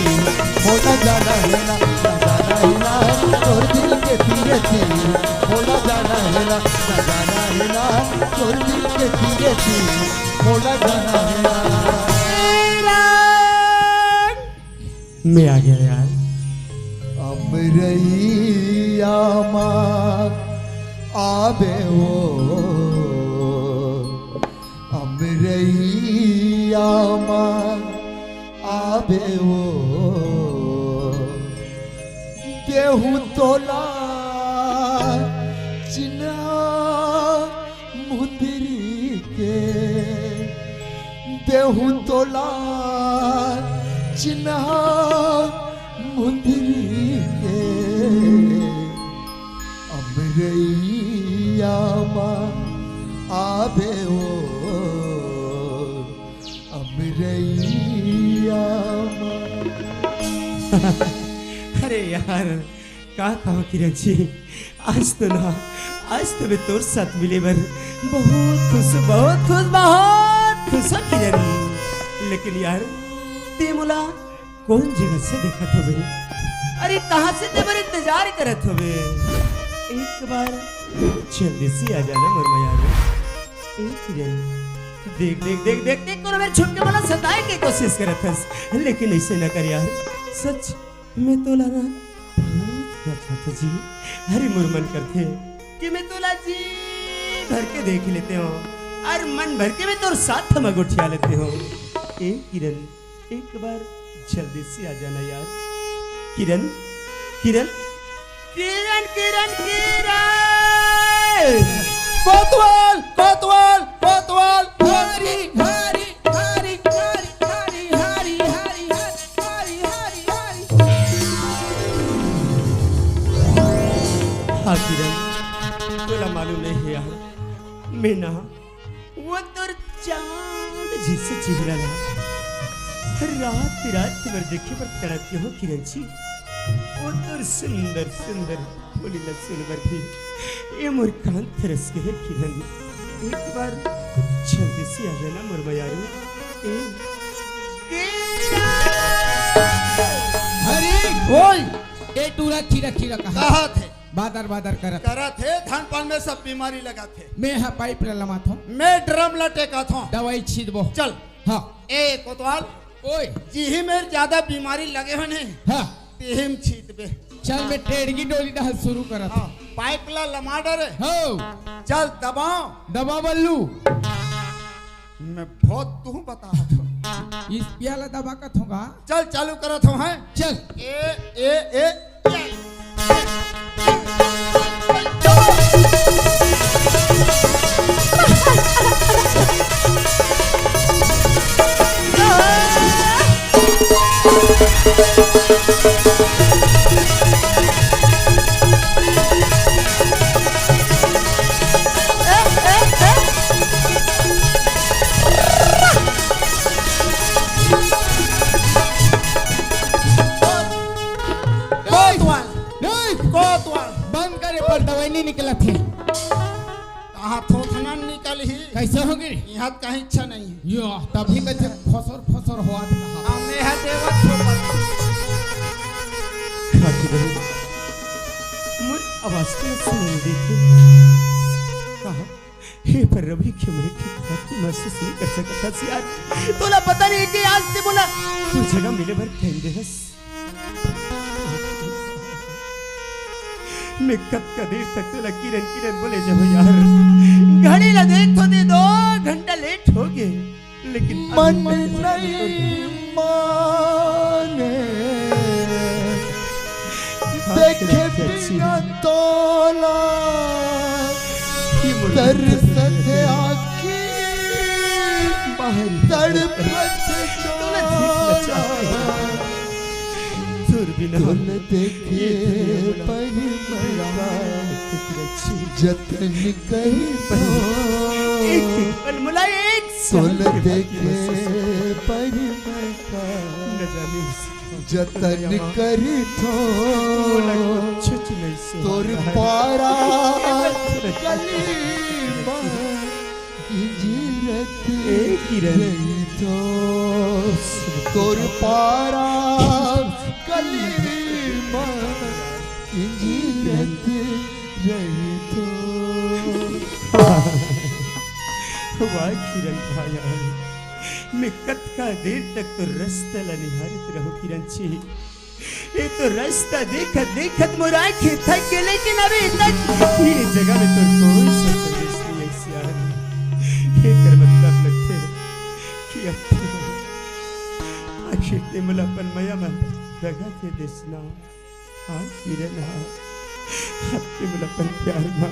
मोला जाना है ना, जाना है ना, तोर दिल के पीरे की। मोला जाना है ना, जाना है ना, तोर दिल के पीरे की। मोला जाना है ना। मैं आ गया यार। अमरैया मा आबे वो। अमरैया मा आबे ओ, देहूं तोला चिन्हा मुंदरी के, देहूं तोला चिन्हा मुंदरी के। अमरैया मा आबे ओ, अमरैया मा। अरे यार, का कहा किरण जी, आज तो ना, आज तो मैं तोर साथ मिले बर बहुत खुश, बहुत खुश, बहुत खुश हूँ किरण। लेकिन यार, ते मोला कौन जगह से देखत होबे? अरे कहाँ से ते मोर इंतजार करत होबे? एक बार जल्दी से आ जाना मोर मयारू। ए किरण, देख देख देख देख देख, कोनो मेर छुप के मोला सताए के कोशिश करत हस, लेकिन ऐसे न कर यार। सच में तोला ना बहुत अच्छा था जी। अरे मोर मन करथे कि मैं तोला जी भर के देख लेते हो और मन भर के मैं तोर साथ हम गोठिया लेते हो। ए किरण, एक बार जल्दी से आ जाना यार। किरण, किरण, किरण, किरण, किरण। कोतवाल, कोतवाल, कोतवाल। हरी, हरी, हरी, हरी। हाँ किरण, तोला मालूम नहीं है यार, मैं ना वो तोर चांद जैसे चेहरा ला रात रात भर देखे बर तड़प के हो किरण जी। वो तोर सुंदर सुंदर बोली ला सुन बर भी ये मोर कान तरस के है किरण। एक बार जल्दी से आ जाना मोर मयारू। ए, ए, अरे ओए, ए टूरा खीरा खीरा कहा? कहा थे? बादर बादर करत। करत हे, धान पान में सब बीमारी लगात हे। मैं हा पाइप ला लमात हूँ। मैं ड्रम ला टेकात हूँ। दवाई छींचबो। चल। हाँ। ए कोतवाल, ओए। जिही मेर ज्यादा बीमारी लगे हो नहीं, हाँ। तेहिम छींचबे। चल, मैं टेड़गी डोली डहल शुरू करत हूँ। हाँ, पाइप ला लमा डरे। हो। चल, दबाओ। दबा बल्लू। मैं बहुत तू बता दो। इस पियाला दबा का थोंगा। चल, चालू करत हो, हैं? चल। ए, ए, ए, ए। कोतवाल। नहीं। कोतवाल। बंद करे पर दवाई नहीं निकलत हे। कहाँ थोथना निकल ही? कैसे होगी? यहाँ कहीं इच्छा नहीं है। यो, तभी कहते फसर फसर हुआ था। हमें है देवत छोपत। खाकी बहू, मोर आवाज तो सुनाई देती। कहा, हे पर रवि के मैं की बात महसूस नहीं कर सकता था यार। तोला पता नहीं कि आज ते मोला तोर जगह मिले बर कहीं देहस। मैं कतका देर तक तोला किरण किरण बोले जाहूं यार। घड़ी ला देख तो दे, दो घंटा लेट हो गए, लेकिन मन नहीं माने। देखे बिना तोला तरसत आँखी तड़पत चोला। तोर बिना तोला देखे पर मरा जतन कही एक एक पल मुला एक तोला देखे पर मरा न जाने जतन करिथो तोर पारा गली मा गिंजरत रहिथो। तोर पारा गली मा गिंजरत रहिथो। वाह किरण भाई, मैं कतका देर तक तोर रस्ता ला निहारित रहूं किरण जी। ये तो रस्ता देखत देखत मोर आँखी थक गे, लेकिन अभी तक ये जगह में तोर कोई संदेश नहीं है यार। एकर मतलब लगथे आखिर ते मोला अपन मया म दगा दे देस ना। हाँ किरण, हाँ, अब ते मोला अपन प्यार म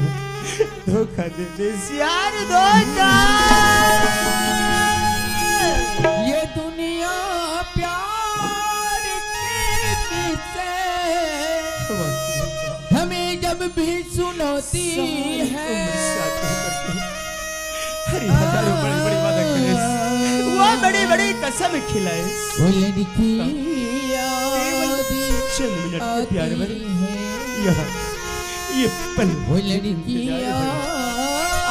धोखा दे देस यार, धोखा। ये दुनिया प्यार की से हमें जब भी सुनाती है। अरे हजारों बड़ी बड़ी वादा करेस, वो बड़ी बड़ी कसम खिलाएस। वो लड़की केवल चंद मिनट के प्यार भर यहाँ ये पल वो लड़की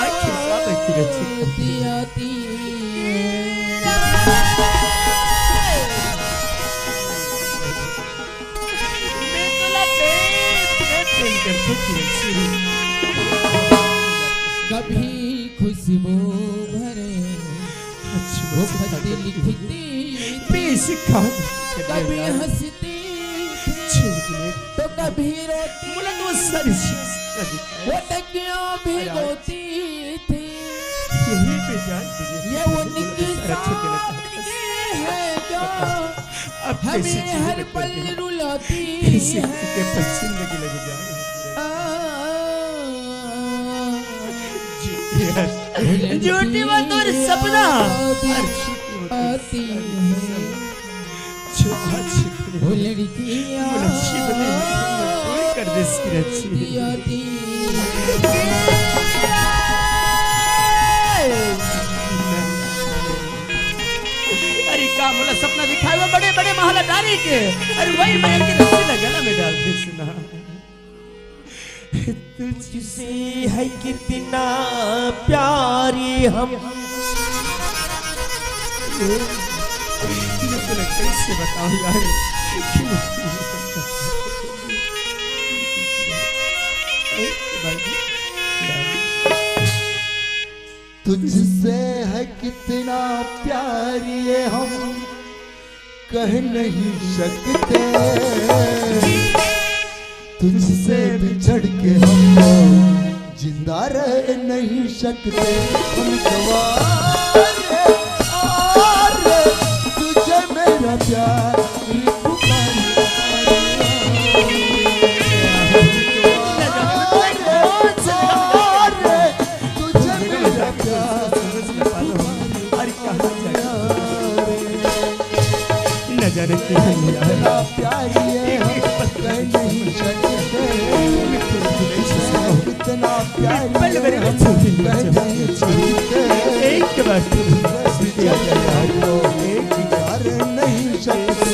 आखिर वादा की रची। कभी खुशबू भरे वो खत लिखती थी, कभी हंसती थी, तो कभी रोती थी, वो तकिया भिगोती थी। ये उनकी सादगी है जो अब हमें हर पल रुलाती है। झूठी बात और सपना। आती है। वो लड़कियां कर दे इसकी रची। अरे का मोला सपना दिखाए वो बड़े बड़े महल अटारी के। अरे वही महल के रस्सी ला गला में डाल दे सुना। तुझसे है कितना प्यारी हम। मैं तेरा कैसे बताऊं यार। तुझसे है कितना प्यार ये हम कह नहीं सकते। तुझसे बिछड़ के हम जिंदा रह नहीं सकते। हम गवार हैं, और तुझे मेरा प्यार पुकार। तुझे मेरा प्यार न जाने क्यों हम यार। प्यार ये हम कह नहीं सकते। इतना प्यार पल मेरे ये हम बच्चों की कह नहीं सकते। एक बार फिर एक बार नहीं सकते।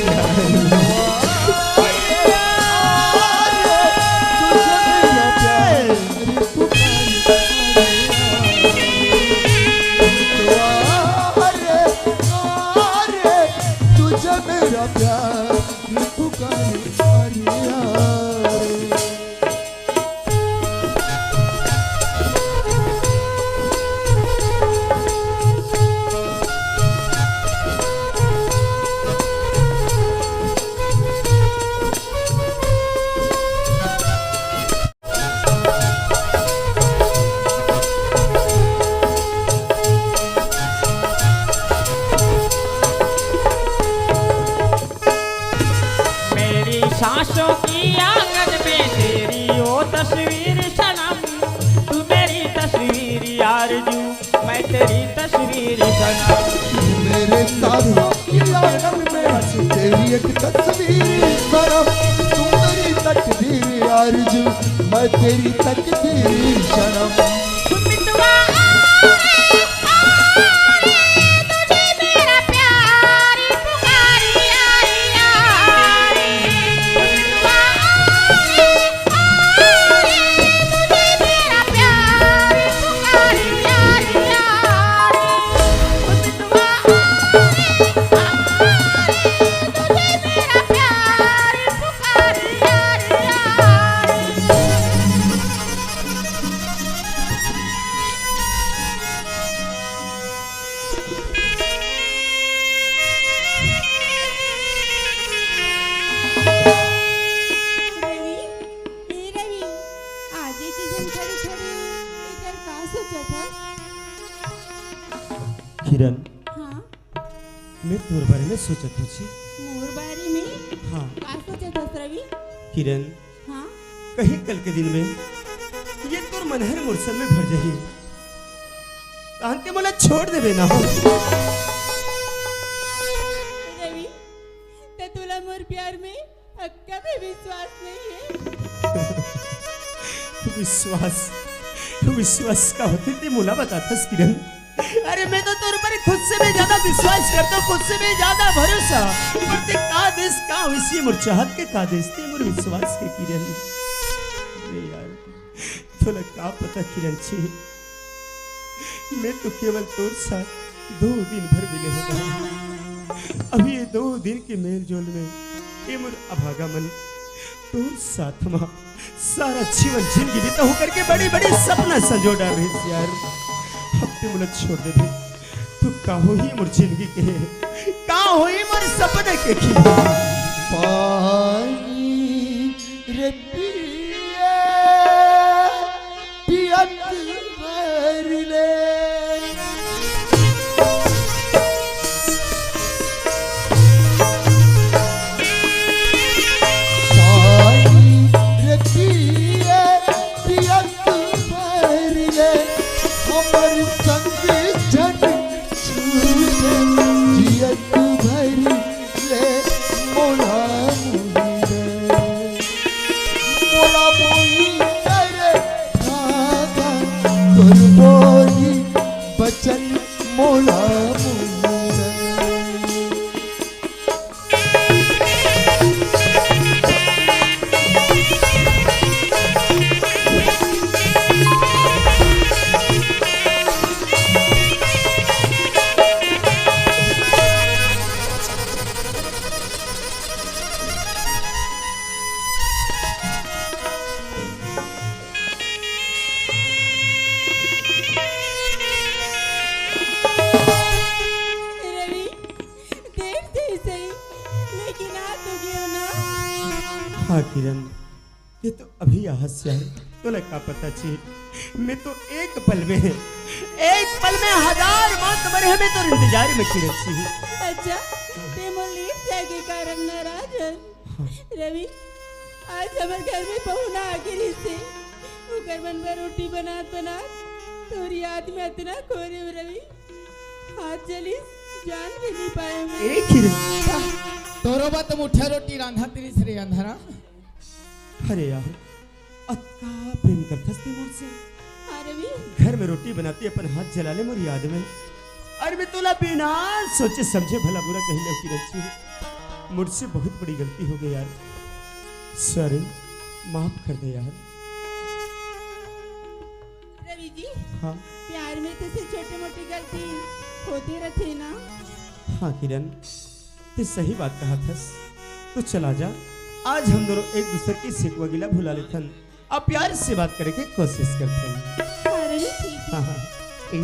मेरी सांसों की आंगन में तेरी वो तस्वीर सनम, तू मेरी तस्वीर आरज़ू, मैं तेरी तस्वीर सनम। मेरे सांसों की आंगन में तेरी एक तस्वीर सनम, तू मेरी तकदीर आरज़ू, मैं तेरी तकदीर सनम। मैं तोर बारे में सोचत हों जी। मोर बारे में? हाँ। का सोचत हस रवि? किरण, हाँ? कहीं कल के दिन में ये तोर मन हर मोर सर में भर जाही, तहन ते मोला छोड़ देबे ना हो। रवि, त तोला मोर प्यार में अक्का भी विश्वास नहीं है। विश्वास, विश्वास का होथे ते मोला बताथस किरण? अरे मैं तो तोर ऊपर खुद से भी ज्यादा विश्वास करथों, खुद से भी ज्यादा भरोसा। पर ते का देस, का वइसे मोर चाहत के का देस ते मोर विश्वास के किरण? अरे यार, तोला का पता किरण जी, मैं तो केवल तोर साथ दो दिन भर मिले हों। अभी ये दो दिन के मेल जोल में ये मोर अभागा मन तोर साथ मा सारा जीवन जिंदगी बिताहूं करके बड़ी बड़ी सपना संजो डारे रहिस यार। अब ते मोला छोड़ देबे त का होही मोर जिंदगी के, का होही मोर सपना के खीर? पानी रे पिए पियत भर ले। पानी रे पिए पियत भर ले, हमर संग झन छूटे जियत भर ले मोला मोही रे, मोला मोही रे धागा, तोर बोली बचन मोला मोही रे। रवि, देर से ही सही, लेकिन आ तो गयो ना। हाँ किरण, ते तो अभी आहस यार, तोला का पता जी, मैं तो एक पल में, एक पल में हजार मौत मरे हंव मैं तोर इंतजार में किरण जी। अच्छा, ते मोर लेट जाए के कारण नाराज हस? हाँ। रवि, आज हमर घर में पहुना आगे रहिसे, ओकर मन बर रोटी बनात बनात तोर याद में अतना खोरे हंव रवि, हाथ जलिस, जान भी नहीं पाए मैं। ए किरण, तोरो बर तो मुठिया रोटी रांधत रहिस रे अंधरा। अरे यार, अतका प्रेम करथस ते मोर से। हाँ रवि। घर में रोटी बनाते अपन हाथ जला ले मोर याद में। अरे मैं तोला बिना सोचे समझे भला बुरा कहि लेंव किरण जी। मोर से बहुत बड़ी गलती हो गई यार। सॉरी, माफ कर दे यार। रवि जी, हाँ। प्यार में तो से छोटी मोटी गलती होते रहिथे ना। हाँ किरण, ते सही बात कहत हस। तो चला जा, आज हम दोनों एक दूसर के शिकवा गिला भुला लेथन, अब प्यार से बात करे के कोशिश करथन। अरे ठीक है। हाँ, हाँ। ए,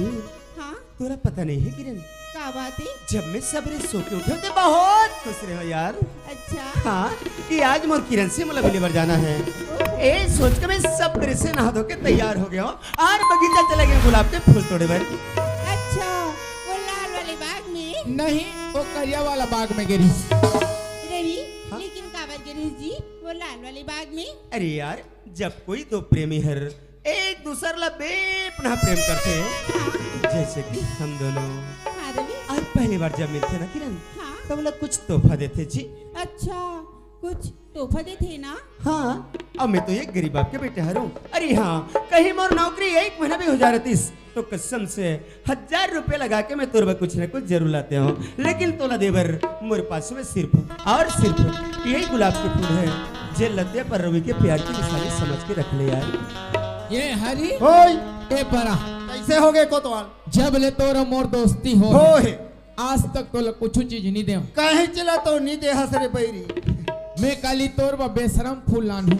हाँ? तोला पता नहीं है किरण, का बात है? जब मैं सबेरे सो के उठे हों ते बहुत खुश रहे हंव यार। अच्छा। हाँ, कि आज मोर किरण से मोला मिले बर जाना है। ए सोच के मैं सबेरे से नहा धो के तैयार हो गया हूँ। अउ बगीचा चले गेंव गुलाब के फूल तोड़े बर। अच्छा, वो लाल वाले बाग में? नहीं, वो करिया वाला बाग में गे रहिस। रवि, हाँ? लेकिन काबर गे रहिस जी, वो लाल वाले बाग में? अरे यार, जब कोई दो प्रेमी हर एक दूसर ला बेपनाह प्रेम करथे, हाँ। जैसे कि हम दोनों। हाँ, रवि। अउ पहली बार जब मिलथे ना किरण, हाँ। तब ओला कुछ तोहफा देथे जी। अच्छा, कुछ तोहफा देथे ना? हाँ, अब मैं तो एक गरीब बाप के बेटा हरंव। अरे हाँ, कहीं मोर नौकरी एक महीना भी हो जा रहतिस, तो कसम से हजार रुपया लगा के मैं तोर बर कुछ न कुछ जरूर लाते हंव, लेकिन तोला दे बर मोर पास में सिर्फ अउ सिर्फ यही गुलाब के फूल है, जे लत्या पर रवि के प्यार की निशानी समझ के रख ले यार। ये हरी ओए! ए परा। कैसे हो गए कोतवाल? जब ले तोर मोर दोस्ती हो हो है। आज तक तोला कुछ चीज नहीं देंव। काहे चला तो नहीं दे हस रे बैरी? मैं काली तोर बर बेशरम फूल लानहूं।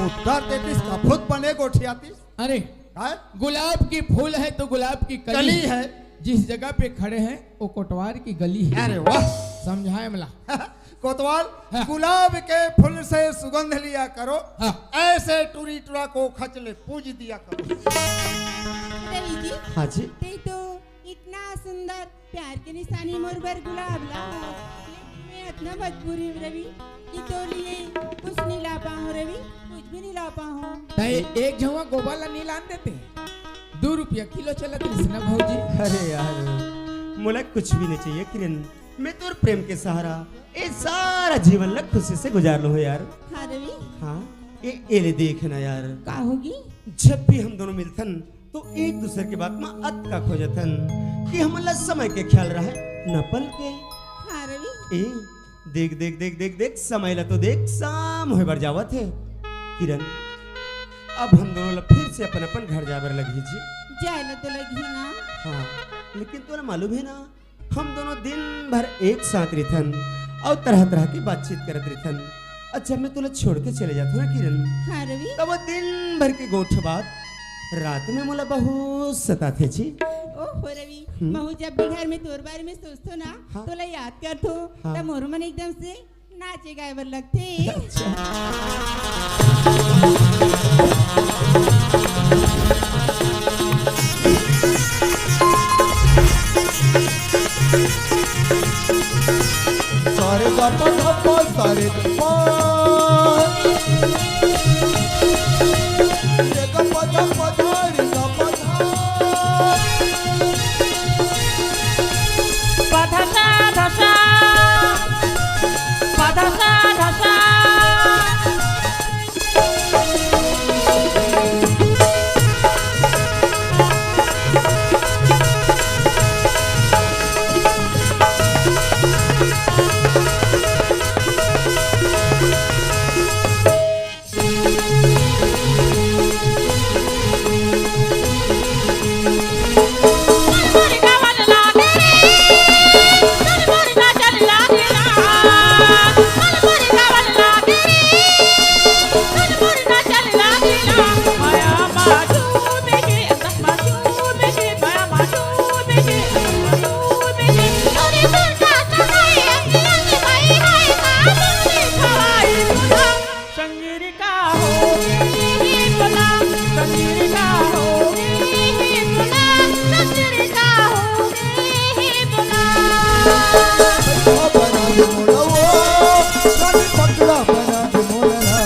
उधर देतिस का फुत बने गोठियातिस। अरे, हैं? गुलाब की फूल है तो गुलाब की कली कली है। जिस जगह पे खड़े हैं, वो कोटवार की गली है। अरे वाह। समझाए मला। कोतवाल, हाँ। गुलाब के फूल से सुगंध लिया करो, हाँ। ऐसे टुरी टुरा को खचले पूज दिया करो। रवि जी, हाँ जी। ते तो इतना सुंदर प्यार के निशानी मोर बर गुलाब ला हो। मैं इतना मजबूर हूँ रवि कि तोर लिए कुछ नहीं ला पाऊँ रवि, कुछ भी नहीं ला पाऊँ। तय एक झवा गोबर ला नहीं लान देते, दो रुपया किलो चलत रहिस ना भौजी। अरे यार, मोला कुछ भी नहीं चाहिए किरण, मैं तोर प्रेम के सहारा, ये सारा जीवन ला खुशी से गुजार लूँ यार। हाँ रवि। हाँ, ये, ये ले देख ना यार। का होगे? जब भी हम दोनों मिलथन, तो एक दूसर के बात म अतका खो जथन कि हमन ला समय के ख्याल रहय न पल के। हाँ रवि। ए, देख, देख, देख, देख, देख, समय ला तो देख, शाम होय बर जावत हे। किरण, अब हम दोनों ला फिर से अपन, अपन घर जाय बर लगही जी। जाय ला तो लगही ना। हाँ, लेकिन तोला मालूम हे ना, हम दोनों दिन भर एक साथ रहिथन अउ तरह-तरह के बातचीत करत रहिथन। अच्छा, मैं तोला छोड़ के चले जाथों ना किरण। हाँ रवि। तब वो दिन भर के गोठ बात रात में मोला बहुत सताथे जी। ओहो रवि, हम्म। महू जब भी घर में तोर बारे में सोचथों ना, हाँ। तोला याद करथों, हाँ। तब मोर मन एकदम से नाचे गाए बर लगथे। अच्छा। सारे गा पा धा पा सारे गा पा। रे गा पा धा पा धा रे गा पा धा। पधसा धसा, पधसा धसा। संगीरिका हो गे हे मोला, संगीरिका हो गे हे मोला, संगीरिका हो गे हे मोला। भैया बना दे मोला वो, रानी पगला बना दे मोला ना।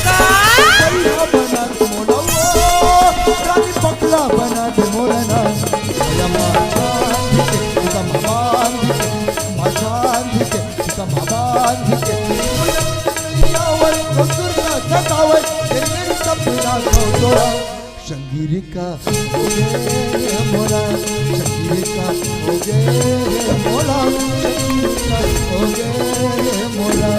का? भैया बना दे मोला वो, रानी पगला बना दे मोला ना। भैया माँ चांद के, एकदम बांध के, माँ चांद के, एकदम बांध के। यावर कसूर ना सतावर, ये मेरी सब ना छोड़ा। संगीरिका हो गे मोला, संगीरिका हो गे मोला, संगीरिका हो गे मोला।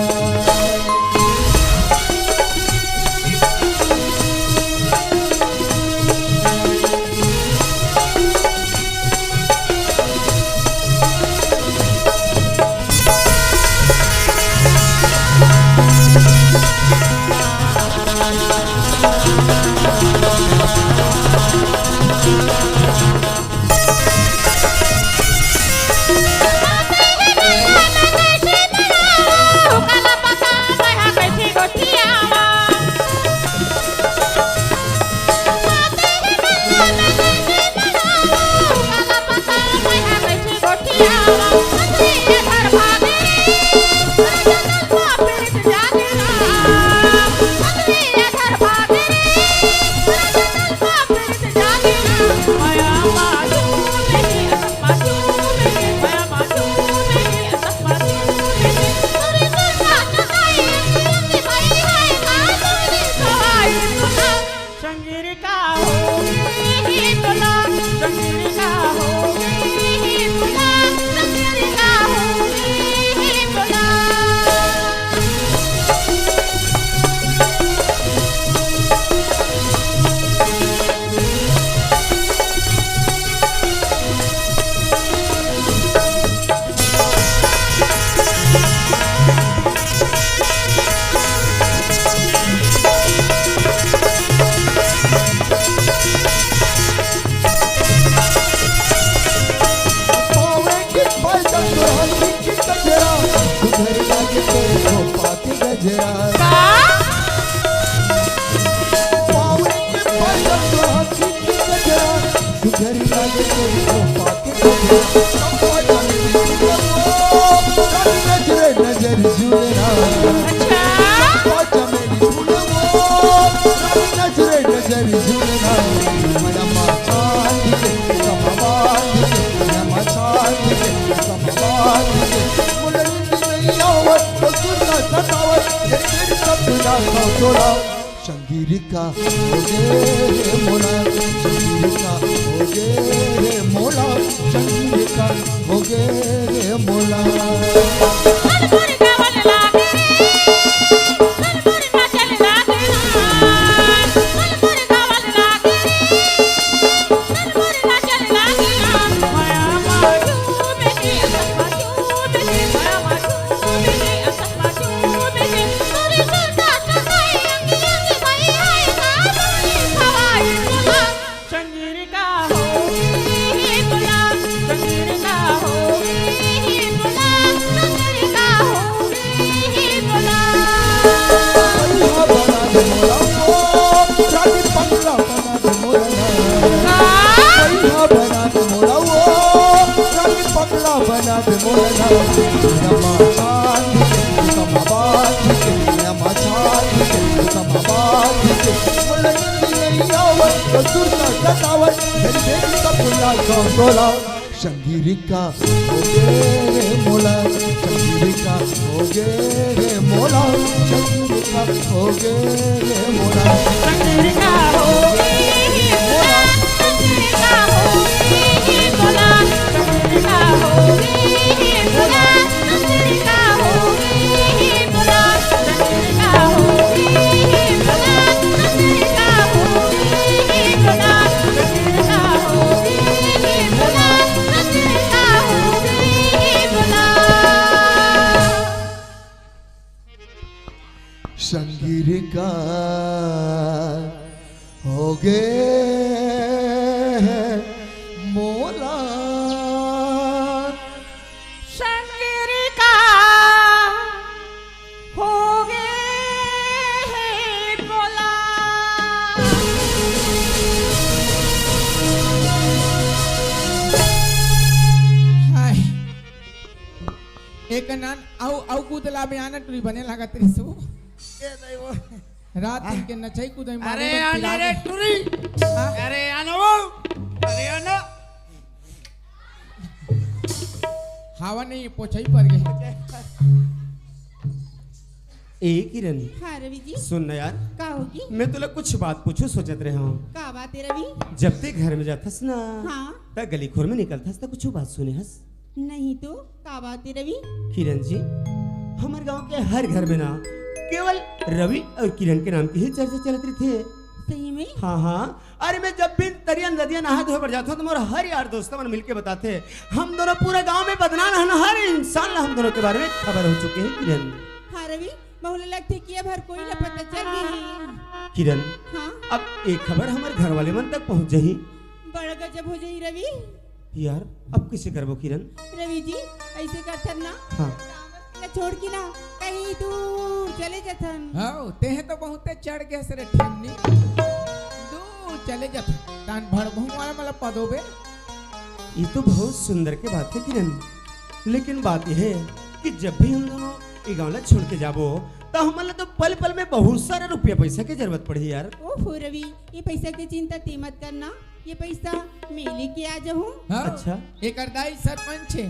संगीरिका हो गे हे मोला, संगीरिका हो गे हे मोला, संगीरिका हो गे हे मोला। पावे के पैदल तोर हाथी के गजरा, सुधर लागे तोर खोपा के गजरा। का? पावे के पैदल तोर हाथी के गजरा, सुधर लागे तोर खोपा के गजरा। झूलना। अच्छा। चमेली फूल वो, नजरे नजर झूलना। मया माँ चांद के, कमा बांध के, मया माँ चांद के, कमा बांध के। मुलंगी नहीं आवत, तो सुरता सतावत, ये तेरी सपना खौ तोला। संगीरिका होगे रे मोला, संगीरिका होगे रे मोला, संगीरिका होगे रे मोला। संगीरिका होगे मोला, संगीरिका होगे मोला, संगीरिका होगे मोला। संगीरिका होगे मोला। संगीरिका होगे मोला। हाय। एक नान अउ, अउ कुतला में आना टुरी बने लागत रिसु। ए दाई वो। रात दिन के नचई कुदई मारे अरे में आना पिला रे दे। टुरी। हाँ? अरे आना वो। अरे आना। हवा नहीं, पोछई पर गई। ए किरण, हाँ रवि जी। सुन ना यार, का होगी? मैं तुला कुछ बात पूछू सोचत रहे हूँ। का बात है रवि? जब ते घर में जाथस ना, हाँ। त गली खोर में निकलथस त कुछ बात सुने हस? नहीं तो, का बात है रवि? किरण जी, हमर गांव के हर घर में ना केवल रवि और किरण के नाम की ही चर्चा चलत रहिथे। सही में? हाँ, हाँ। अरे, मैं जब भी तरिया नदिया नहा धोए बर जाथों, तो मोर हर यार दोस्त मन मिलके बताथे, हम दोनों पूरा गांव में बदनाम हन, हर इंसान ला हम दोनों के बारे में खबर हो चुके हे, किरण। हाँ रवि, बहु ला लगथे कि अब हर कोई ला पता चल गई हे। किरण, हाँ? अब ये खबर हमर घर वाले मन तक पहुंच जाही। बड़ गजब हो जाही रवि। यार, अब कइसे करबो किरण? रवि जी, अइसे करथन ना, हाँ। रावत ला छोड़ के ना कहीं दूर चले जथन। हाँ, तेहे तो बहुते चढ़ गे हस रे ठेमनी। दूर चले जथन। तान भड़ बहु वाला मला पदोबे। ये तो बहुत सुंदर के बात है किरण, लेकिन बात ये है कि जब भी हम दोनों ये गांव ला छोड़ के जाबो, तो हमन ला तो पल पल में बहुत सारा रुपया पैसा के जरूरत पड़ही यार। ओहो रवि, ये पैसा के चिंता ते मत करना, ये पैसा मैं लेके आ जाहूँ। हाँ, अच्छा। एकर दाई सरपंच हे,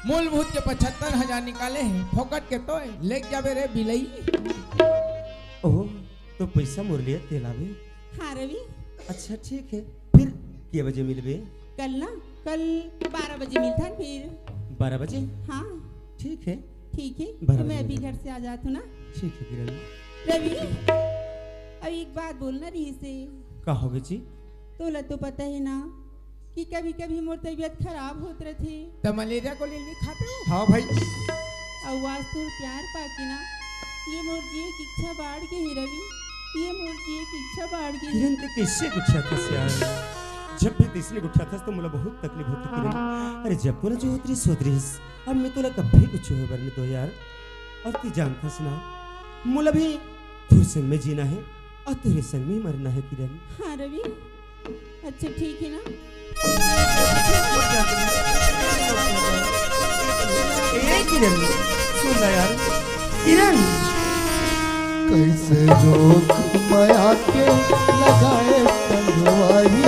मूलभूत के पचहत्तर हजार निकाले हे, फोकट के तोय लेके जाबे रे बिलई। ओहो, तो पैसा मोर लिए ते लाबे? हाँ रवि। अच्छा ठीक है, फिर के बजे मिलबे? कल ना, कल बारह बजे मिलथन फिर। बारह बजे? हाँ। ठीक है। ठीक है, बारह तो मैं बजे अभी मिलथन। घर से आ जात हूँ ना। ठीक है किरण। रवि, अब एक बात बोलना रहिसे। का होगे जी? तोला तो पता है ना कि कभी-कभी मोर तबीयत खराब होत रथे। त मलेरिया गोली नहीं खाते हो? हाँ भाई। अउ आज तोर प्यार पाके ना, ये मोर जिए की इच्छा बाढ़ गे हे रवि, ये मोर जिए की इच्छा बाढ़ गे हे। किरण, ते कइसे गुस्सा थस यार? जब भी तइसने गुस्सा थस तो मोला बहुत तकलीफ होथे किरण। अरे जब मोला जो होत रहिस, होत रहिस। अब मैं तोला कभी कुछ होय बर नहीं दो यार। और तू जानथस ना, मोला भी तोर संग में जीना है और तोरे संग में मरना है किरण। हाँ रवि, अच्छा ठीक है ना? ए किरण, सुन ना यार, किरण। कैसे रोग मया के लगाए संगवारी,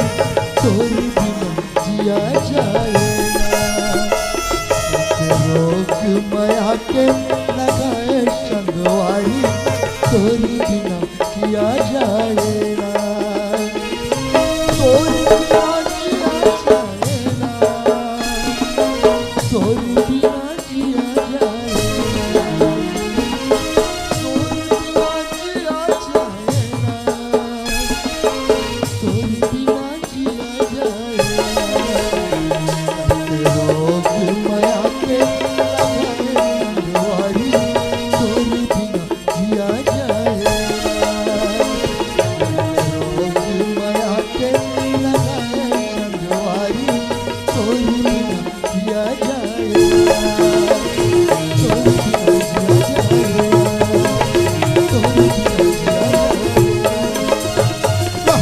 तोरी बिना जिया जाए ना। कैसे रोग मया के लगाए संगवारी, तोरी बिना जिया जाए ना। तोरी बिना जिया जाए ना। तोरी बिना जिया जाए ना। तोरी बिना जिया जाए ना। तोरी बिना जिया जाए ना। रोग मया के लगाए संगवारी, तोरी बिना जिया जाए ना। रोग मया के लगाए संगवारी, तोरी बिना जिया जाए ना। तोरी बिना जिया जाए ना। तोरी बिना जिया जाए ना।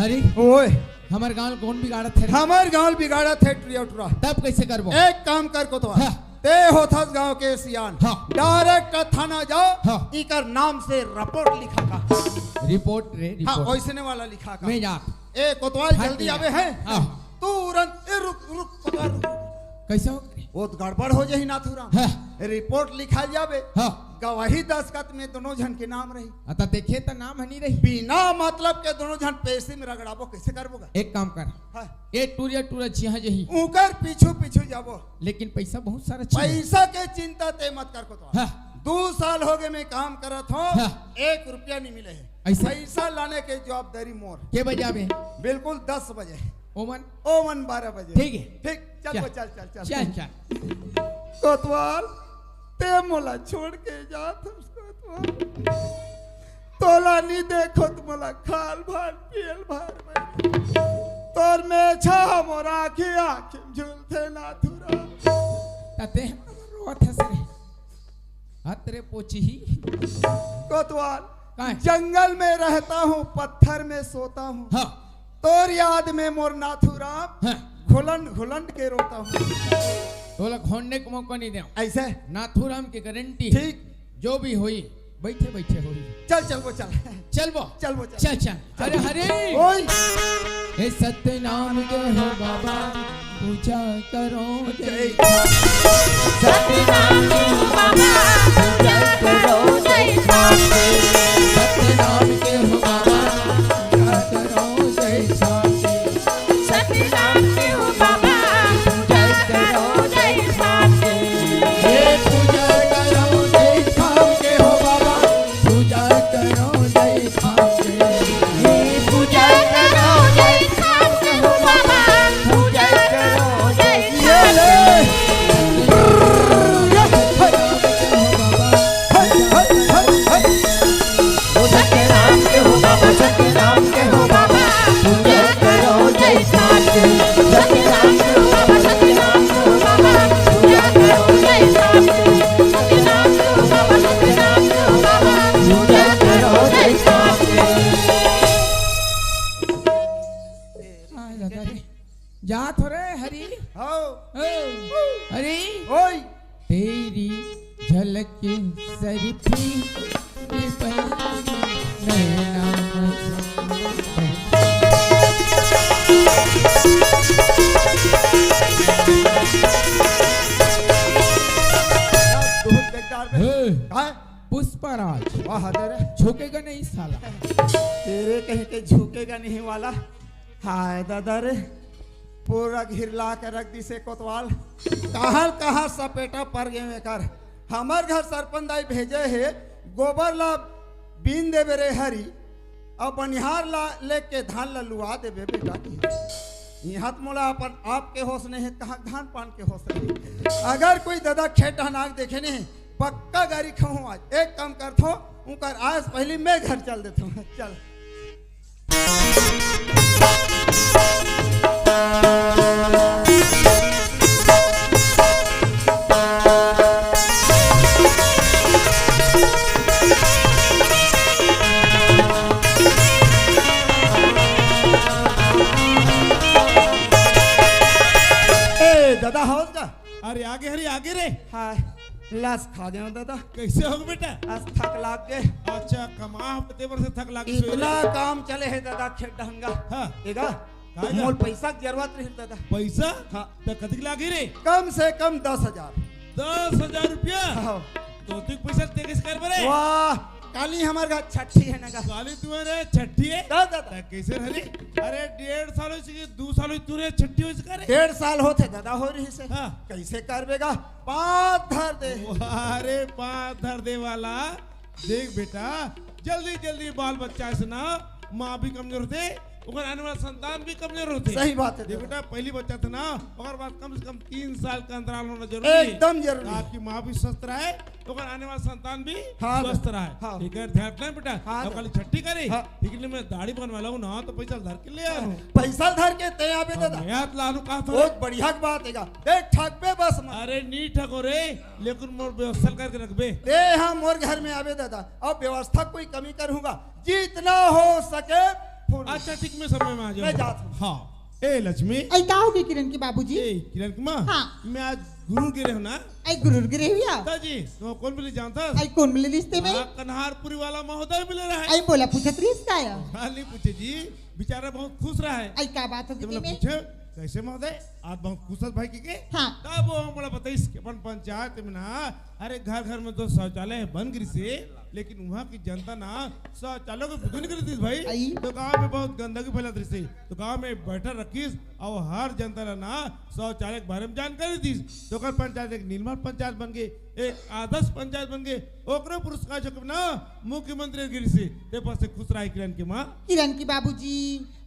अरे, ओए। हमर गांव ल कोन बिगाड़त हे रे? हमर गांव ल बिगाड़त हे टुरिया टुरा। तब कैसे करबो? एक काम कर कोतवाल। हाँ। ते होथस गांव के सियान। हाँ। Direct थाना जाओ, हाँ। इकर नाम से report लिखा का। Report रे, हाँ, report। वैसने वाला लिखा का। मैं जात। ए, कोतवाल हाँ, जल्दी ठीक है। आबे हैं। हाँ। तुरंत, ए, रुक, रुक, कोतवाल रुक। कैसे हो? वो तो गड़बड़ हो जाही नाथूराम। हाँ। Report लिखा जाबे। हाँ। गवाही दस्तखत में दोनों झन के नाम रही। अता देखे त नाम हनी रही। बिना मतलब के दोनों झन पैसे में रगड़ाबो, कैसे करबो गा? एक काम कर। हाँ। ए टूरिया टूरा जिहाँ जही। उकर पीछू पीछू जाबो। लेकिन पैसा बहुत सारा चाहिए। पैसा के चिंता ते मत कर कोतवाल। हाँ। दू साल हो गए मैं काम करत हूँ, हाँ। एक रुपया नहीं मिले है। ऐसे? पैसा लाने के जवाबदारी मोर। के बजे आबे? बिल्कुल दस बजे। ओमन? ओमन बारह बजे। ठीक है। ठीक, चल चल। वो चल, चल, चल। चल, चल। कोतवाल, ते मोला छोड़ के जात हस कोतवाल। तोला नी देखो त मोला खाल भार, पियल भार बने। तोर मेछा ह मोर आँखी, आँखी म झूलथे नाथूराम। तते रोत हस रे। हत रे पोची ही। कोतवाल, काय? जंगल में रहता हूँ, पत्थर में सोता हूँ। हाँ। तोर याद में मोर नाथूराम हाँ। घुलन घुलन के रोता हूँ। तोला खोंडे के मौका नहीं देव। ऐसे? नाथूराम की गारंटी। ठीक। जो भी होई, बैठे बैठे होई। चल, चल, वो चल। चल वो। चल वो चल। चल, चल। अरे हरे। ओए। हे सतनाम के हो बाबा, पूजा करो जय। सतनाम के हो बाबा, पूजा करो जय। सतनाम के हो बाबा, पूजा करो जय। सतनाम के हो बाबा, पूजा करो जय। हे पूजा करो जय, के हो बाबा, पूजा करो जय। हे पूजा करो जय, के हो बाबा, पूजा करो जय। ये ले। सतनाम के हो बाबा, सतनाम के हो बाबा, सतनाम के हो बाबा, पूजा करो जय। सतनाम के हो बाबा, सतनाम के हो बाबा, पूजा करो जय। सतनाम के हो बाबा, सतनाम के हो बाबा, पूजा करो जय। हाँ, दादा रे। जात हो रे हरी। हाँ। ओ, हरी। ओए। तेरी झलक सरफी में बन नैना। बहुत बेकार बे। हे। हाँ? पुष्पराज। वाह, दे रे। झुकेगा नहीं साला। तेरे कहीं के झुकेगा नहीं वाला। हाय दादा रे, पूरा घिरला के रख दिसे कोतवाल। कहाँ कहाँ सपेटा पर गए एकर। हमर घर सरपंच दाई भेजे हे, गोबर ला बीन देबे रे हरी, अउ बनिहार ला लेके धान ला लुआ देबे बेटा की। इहाँ त मोला अपन आप के होश नहीं है, कहाँ धान पान के होश रही। अगर कोई दादा खेत हनाक देखे नहीं, पक्का गारी खाहूँ आज। एक काम करथो, उनकर आस पहली मैं घर चल देथो। चल। ए, दादा, हवस का? अरे, आगे हरी, आगे रे। हाँ। लस खा गयो दादा। कैसे हो बेटा? आज थक लाग गे। अच्छा, कमा हफ्ते भर से थक लाग गे। इतना काम चले हे दादा, खेत डहंगा। हाँ। एगा, काय गा? मोर पैसा के जरूरत रही दादा। पैसा? हाँ। त कतिक लागी रे? कम से कम दस हजार। दस हजार रुपया? हाँ। तो तू पैसा दे के कर बरे? वाह, काली हमर घर छठी हे ना गा। काली तुम्हारे छठी हे? दा, दा, दा। त कैसे रही? अरे, डेढ़ साल हो चुकी, दो साल हो तू रे छठी हो चुका रे। डेढ़ साल होथे दादा हो रही से। हाँ। कैसे करबे गा? पाँच धर दे। अरे, पाँच धर दे वाला। देख बेटा, जल्दी जल्दी बाल बच्चा से ना, माँ भी कमजोर होथे, ओकर आने वाला संतान भी कमजोर होथे। सही बात है। देख बेटा, पहली बच्चा थे ना, ओकर बाद कम से कम तीन साल का अंतराल होना जरूरी है। एकदम जरूरी है। आपकी माँ भी स्वस्थ रहे, ओकर आने वाला संतान भी हाँ, स्वस्थ रहे। हाँ। एकर ध्यान रखना बेटा। हाँ, अब खाली छठी करे, हाँ। लेकिन मैं दाढ़ी बनवा लाऊं ना, तो पैसा धर के ले आ रहा हूँ। पैसा धर के ते आबे दादा। मैं हाथ ला लूं, कहा था? बहुत बढ़िया बात है गा। देख, ठगबे बस मत। अरे, नी ठगो रे, लेकिन मोर व्यवस्था करके रखबे। ते हाँ मोर घर में आबे दादा, अब व्यवस्था कोई कमी करूंगा, जितना हो सके फुल। अच्छा, ठीक, मैं समय में आ जाऊँ। मैं जात हूँ। हाँ। ए लक्ष्मी। ऐ का हो गे किरण के बाबूजी? ए किरण के माँ। हाँ। मैं आज गुरुर गे रहेंव ना। ऐ गुरुर गे रहेव या? ता जी, तो कौन मिले जानता? ऐ कौन मिले रिश्ते में? हाँ, कन्हारपुरी वाला महोदय मिले रहे। ऐ मोला पूछत रहिस का या? हाँ, नहीं पूछे जी, बेचारा बहुत खुश रहा है। ऐ का बात हो जब गे मैं में? पूछे, कैसे महोदय, आज बहुत खुश है भाई के के? हाँ। तब वो मोला बताइस कि अपन पंचायत में ना, अरे घर घर में तो शौचालय बन गिरिस हे, लेकिन वहाँ की जनता ना शौचालय को बुद्धू नहीं करती भाई। आई। तो गांव में बहुत गंदगी फैलत रहिस हे, तो गांव में बैठक रखिस और हर जनता ला ना शौचालय के बारे में जानकारी दीस। तो ओकर पंचायत एक निर्मल पंचायत बन गे, एक आदर्श पंचायत बन गे। ओकरे पुरस्कार जो ना मुख्यमंत्री गिरिस हे, ते पर से खुश रहा किरण के माँ। किरण के बाबूजी,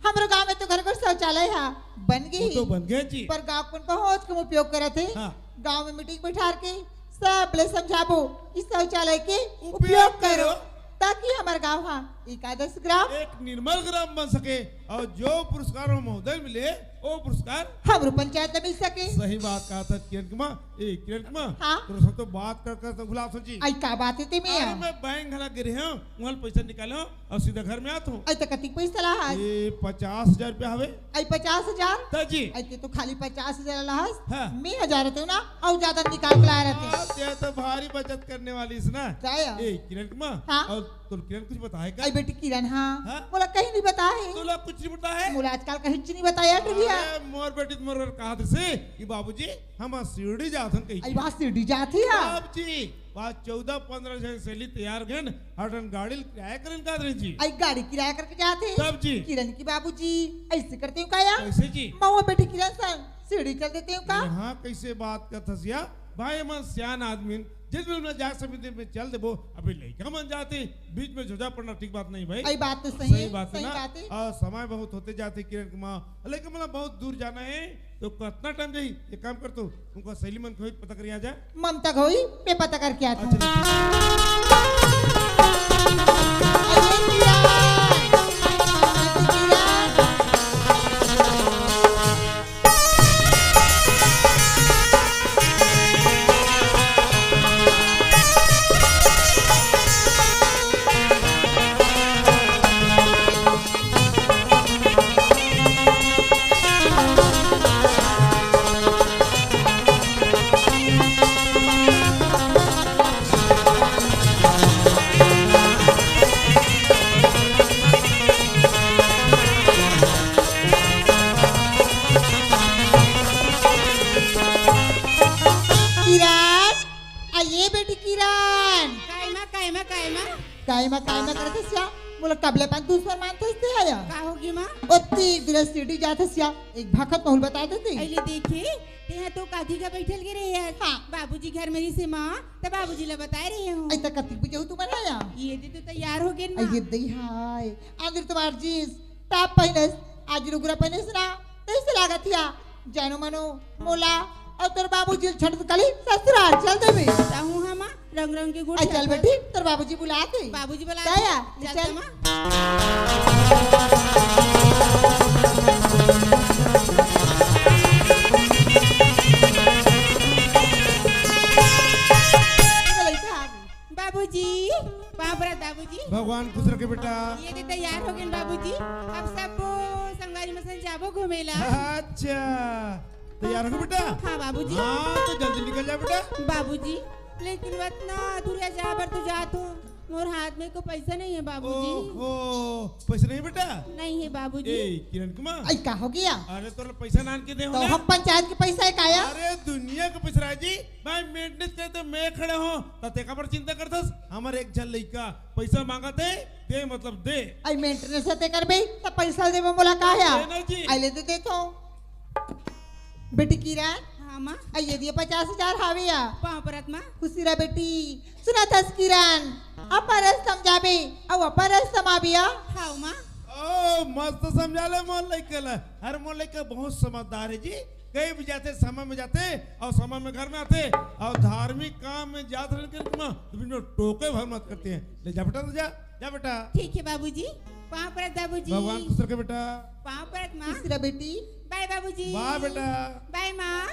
हमरो गांव में तो घर घर शौचालय हा बन गे वो तो हे। बन गे जी। पर गांव के मन बहुत कम उपयोग करत हे। हाँ। गांव में मीटिंग बैठार के सब ले समझाबो कि शौचालय के उपयोग उपयोग करो, करो। ताकि हमर गांव हा एक आदर्श ग्राम, एक निर्मल ग्राम बन सके और जो पुरस्कार महोदय मिले, वो पुरस्कार हमरो पंचायत ला मिल सके। सही बात कहा था किरण के माँ। ए, किरण के माँ, हाँ। तोर सब तो बात कर कर तो भुला सोची। आई का बात हे ते में? अरे, मैं बैंक घला गे रहेंव, वहाँ पैसा निकालेंव और सीधा घर में आत हूँ। आई त कतिक पैसा लाहस? ए, पचास हजार रुपया हवे। आई पचास हजार? ता जी। आई ते तो खाली पचास हजार लाहस। हाँ। मैं हजार रहते ना, अउ ज्यादा निकाल के लाए रहते। हाँ, ते तो भारी बचत करने वाली हस ना। जाया। ए, किरण के माँ, हाँ। और तोर किरण कुछ बताए का? आई बेटी किरण, हाँ। हाँ? मोला कहीं नहीं बताए। तोला कुछ नहीं बताए? मोला आजकल कहीं नहीं बताया, टुरिया। अरे, मोर बेटी तो मोर कहा थे कि बाबूजी, हम आज शिरडी जात हन कही। आई बात शिरडी जात ही है? बाबूजी, बात चौदह पंद्रह झन सहेली तैयार हो गेन, हर ठन गाड़ी ल किराया करेन का रहे जी। आई गाड़ी किराया करके जात हे? तब जी। किरण के बाबूजी, ऐसे करते हो का या? कैसे जी? महुआ बेटी किरण संग शिरडी चल देते हो का? यहाँ कैसे बात करत हस या? भाई, हमन सियान आदमी, जिस भी हमला जाए समिति में चल देबो, अभी लइका मन जाते, बीच में झोझा पड़ना ठीक बात नहीं भाई। सही बात तो सही सही है, बात है सही ना? बात है। और समय बहुत होते जाते किरण के माँ, लेकिन मतलब बहुत दूर जाना है, तो कितना टाइम जाही? एक काम कर तो, उनका सहेली मन को ही पता करिया जाए। ममता घोई पे पता करके आती हूँ। अच्छा, ठीक है। अरे किरण, किरण। किरण, आ ये बेटी किरण। काय मा, काय मा, काय मा? काय मा, काय मा करत हस या? मोला कबले पान दूसर मानत हस ते आया। का होगे माँ? ओत्ती एक दुरा सीढ़ी जात हस या, एक भाखत महूँ ल बता देते। अइले देखे, तेहा तो काकी का बैठल गे रहे हस। हाँ। बाबूजी घर में रहिसे माँ, त बाबूजी ला बताए रहे हूँ। अई त कतिक बजे हो तुमन आया? ये दे तो तैयार हो गेन माँ। अई ये दे हाय, आंदर तुम्हार जींस टॉप पहिनस, आज लुगरा पहिनस ना, तइसे लागत हिया। जानो मानो, मोला अउ तोर बाबूजी ल छोड़ के काली ससुराल चल देबे। ताहू हमा रंग रंग के गुड़ अई चल बेटी, तोर बाबूजी बुलाथे। बाबूजी बुलाथे। दया, चल चल। त माँ। बाबूजी, बाप रे बाबूजी। भगवान खुश रखे बेटा। ये दे तैयार हो गेन बाबूजी। अब सब संगवारी मन संग जाबो घूमे ला। अच्छा, तैयार हो बेटा? हाँ बाबूजी। हाँ, तो जल्दी निकल जा बेटा। बाबूजी, लेकिन वतना दूरिहा जाए बर तो जात हूँ, मोर हाथ में को पैसा नहीं है बाबूजी। ओहो, पैसा नहीं बेटा? नहीं है बाबूजी। ए, किरण कुमार। आई, का हो गया? अरे, तोला पैसा नान के दे हो तो ना? हम पंचायत के पैसा है काया? अरे, दुनिया के पैसा राय जी, भाई, maintenance करे तो मैं खड़े हो, त ते काबर चिंता करथस? हमर एक झन लइका पैसा मांगत है, दे मतलब दे। आई, maintenance ते करबे, त पैसा देबे मोला का है? दे ना जी। आई, ले दे, दे तो। बेटी किरण। हाँ, माँ। आई, ये दिए पचास हजार हावे या। पाँव परत, माँ। खुशी रह बेटी। सुनत हस किरण, अपर समझाबे, अउ अपर समझाबे या। हाँ, माँ। ओ, मस्त समझा ले मोर लइका ला। अरे, मोर लइका बहुत समझदार है जी। कहीं भी जाते समय में जाते अउ समय में घर में आते अउ धार्मिक काम में जात रहन के माँ, तो बिन टोके भर मत करते हैं। ले जा बेटा, ले जा, जा बेटा। ठीक है बाबूजी, पाँव परत बाबूजी। भगवान खुश रखे बेटा। पाँव परत माँ। खुश रह बेटी। बाय बाबूजी। बाय बेटा। बाय माँ।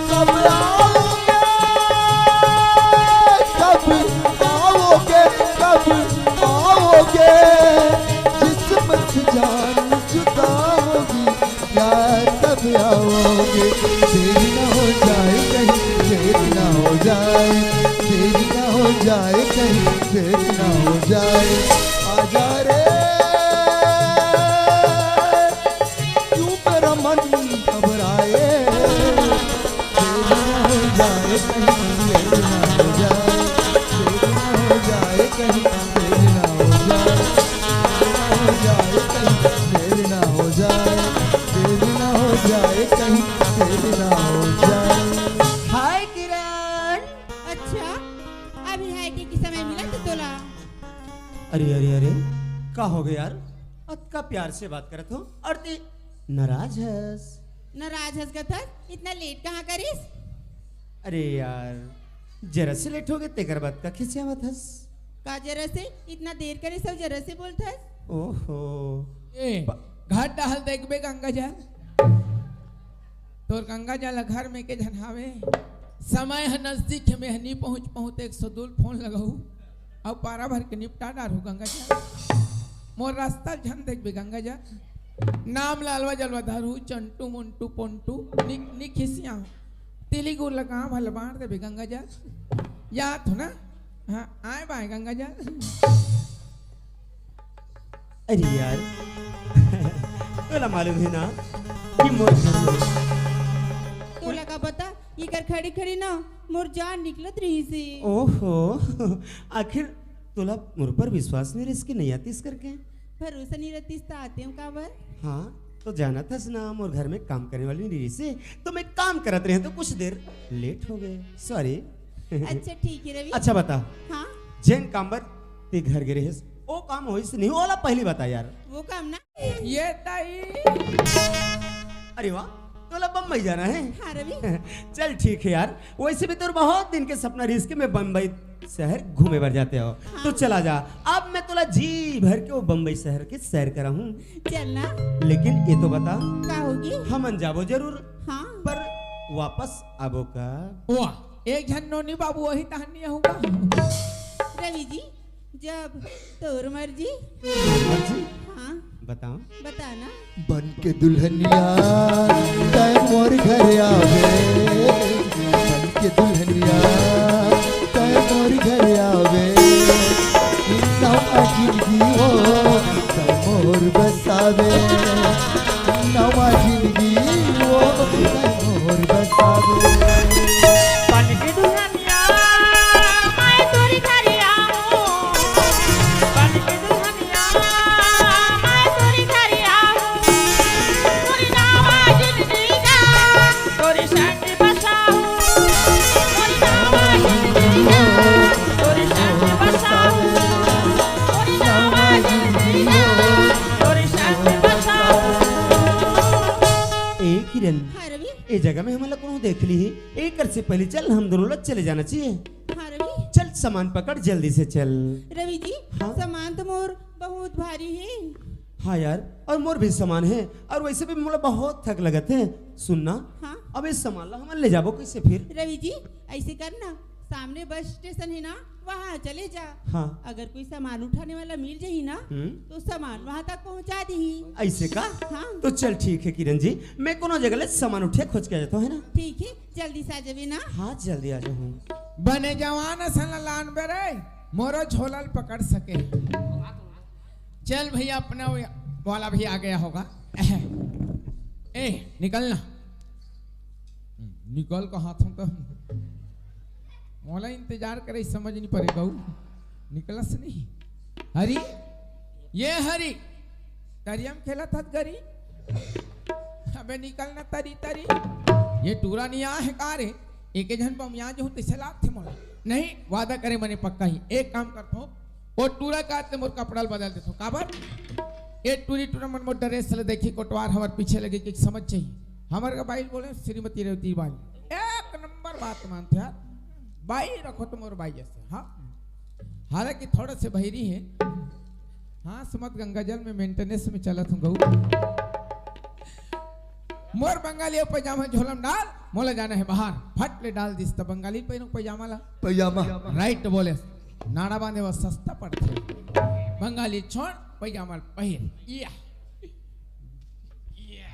कब आओगे, कब आओगे, कब आओगे? जिस्म से जान जुदा होगी, प्यार कब आओगे? देरी ना हो जाए कहीं, देरी ना हो जाए, देरी ना हो जाए कहीं, देरी ना हो जाए। आजा रे, क्यों मेरा मन घबराए? देरी ना हो जाए कहीं, देरी ना हो जाए, देरी ना हो जाए कहीं, देरी ना हो जाए, देरी ना हो जाए कहीं, देरी ना हो जाए, देरी ना हो जाए कहीं, देरी ना हो जाए। हाय किरण। अच्छा, अभी हाय के, के समय मिला तो तोला। अरे, अरे, अरे, का हो गया यार? अतका प्यार से बात करत हो और ते नाराज हस। नाराज हस कथस, इतना लेट कहाँ करिस? अरे यार, जरा से लेट हो गए, तेकर बात का खिसियावत हस? का जरा से? इतना देर करे सब जरा से बोलत हस? ओहो। ए, बा- घर डहल देखबे गंगा जल। तोर गंगा जल घर में के झन हावे। समय ह नजदीक हे, मैं ह नी पहुंच पाहूं, त एक सौ दो ल फोन लगाहू। अउ पारा भर के निपटा डारहू गंगा जल। मोर रास्ता ल झन देखबे गंगा जल। नाम ल अलवा जलवा धरहू, चंटू, मुंटू, पोंटू, नि, नि खिसियाहू। तिली गुर ल गांव भर ल बांट देबे गंगा जल। याद हो ना? हाँ, आए बाय गंगा जल। अरे यार, तोला मालूम हे ना कि मोर घर में तोला का पता, इकर खड़ी खड़ी ना मोर जान निकलत रहिस हे। ओहो, आखिर तोला मोर पर विश्वास नहीं रहिस कि नहीं आतिस करके? भरोसा नहीं रहतिस त आतेंव काबर? हाँ, तो जानत हस ना, मोर घर में काम करने वाली नहीं रहिस हे, तो मैं काम करत रहे तो कुछ देर लेट हो गए, सॉरी। अच्छा, ठीक है रवि। अच्छा बता, हाँ? जेन काम बर ते घर गे रहेस, ओ काम होइस नहीं, ओला पहली बता यार। वो काम ना, ये ताई। अरे वाह, तोला बम्बई जाना है? हाँ रवि। चल ठीक है यार, वैसे भी तोर बहुत दिन के सपना रहिस कि मैं बम्बई शहर घूमे बर जाते हो, हाँ। तो चला जा। अब मैं तोला जी भर के वो बम्बई शहर के सैर कराहूँ। चल ना। लेकिन ये तो बता, का होगी? हमन जाबो जरूर, हाँ। पर वापस आबो का? वाह, एक झन नोनी बाबू वही तहन नहीं होगा। रवि जी, जब तोर मर्जी। मर्जी? हाँ। बताओ। बता ना। बन के दुल्हनिया तै मोर घर आवे, बन के दुल्हनिया तै मोर घर आवे, नवा जिंदगी वो तै मोर बसावे, नवा जिंदगी वो तै मोर बसावे। बन के दुल्हनिया मैं तोरी घरे आऊं, बन के दुल्हनिया मैं तोरी घरे आऊं, तोरी नवा जिंदगी ला तोरी संग बसाऊं, तोरी नवा जिंदगी पहले चल, हम दोनों ला चले जाना चाहिए। हाँ रवि। चल, सामान पकड़, जल्दी से चल। रवि जी, हाँ? सामान तो मोर बहुत भारी हे। हाँ यार, अउ मोर भी सामान हे, अउ वैसे भी मोला बहुत थक लगत हे। सुन ना, हाँ? अब ए सामान ला हमन ले जाबो कैसे फिर? रवि जी, ऐसे कर ना, सामने बस स्टेशन हे ना, वहाँ चले जा। हाँ। अगर कोई सामान उठाने वाला मिल जाही ना, हम्म। तो सामान वहाँ तक पहुँचा दीही। ऐसे का? हाँ। तो चल ठीक हे किरण जी, मैं कोनो जगह ले सामान उठिया खोज के आ जाथों, है ना? ठीक हे, जल्दी से आ जाबे ना। हाँ, जल्दी आ जाहूँ। बने जवान असन ला लानबे रे, मोरो झोला ल पकड़ सके। चल भैया, अपना वाला भी आ गया होगा। ए, निकल ना। निकल कहाथों त। मोला इंतजार करे, समझ नहीं परे गऊ। निकलस नहीं। हरी, ये हरी, तरिया म खेलत हस गरी। अबे निकल ना तरी, तरी। ये टूरा नहीं आ हे का रे? एके झन बमिया जहूँ तइसे लागथे मोला। नहीं, वादा करे मने पक्का ही। एक काम करथों, ओ टूरा काट के मोर कपड़ा ल बदल देथों। काबर? ए टूरी टूरा मन मोर ड्रेस ल देखी, कोटवार हमर पीछे लगे कि समझ जाही। हमर का बाई ल बोले, श्रीमती रेवती बाई। एक नंबर बात मानथे यार। बाई रखो तो मोर बाई जैसे, हाँ। हालांकि थोड़ा से बहिरी हे। हाँ, समत गंगा जल में maintenance में चलत हूँ गऊ। मोर बंगाली पैजामा झोला म डाल, मोला जाना हे बाहर। फट ले डाल दिस त बंगाली पहिरो पैजामा ला। पैजामा। Right बोले, नाड़ा बांधे बर सस्ता पड़थे। बंगाली छोड़, पैजामा पहिर। या। या।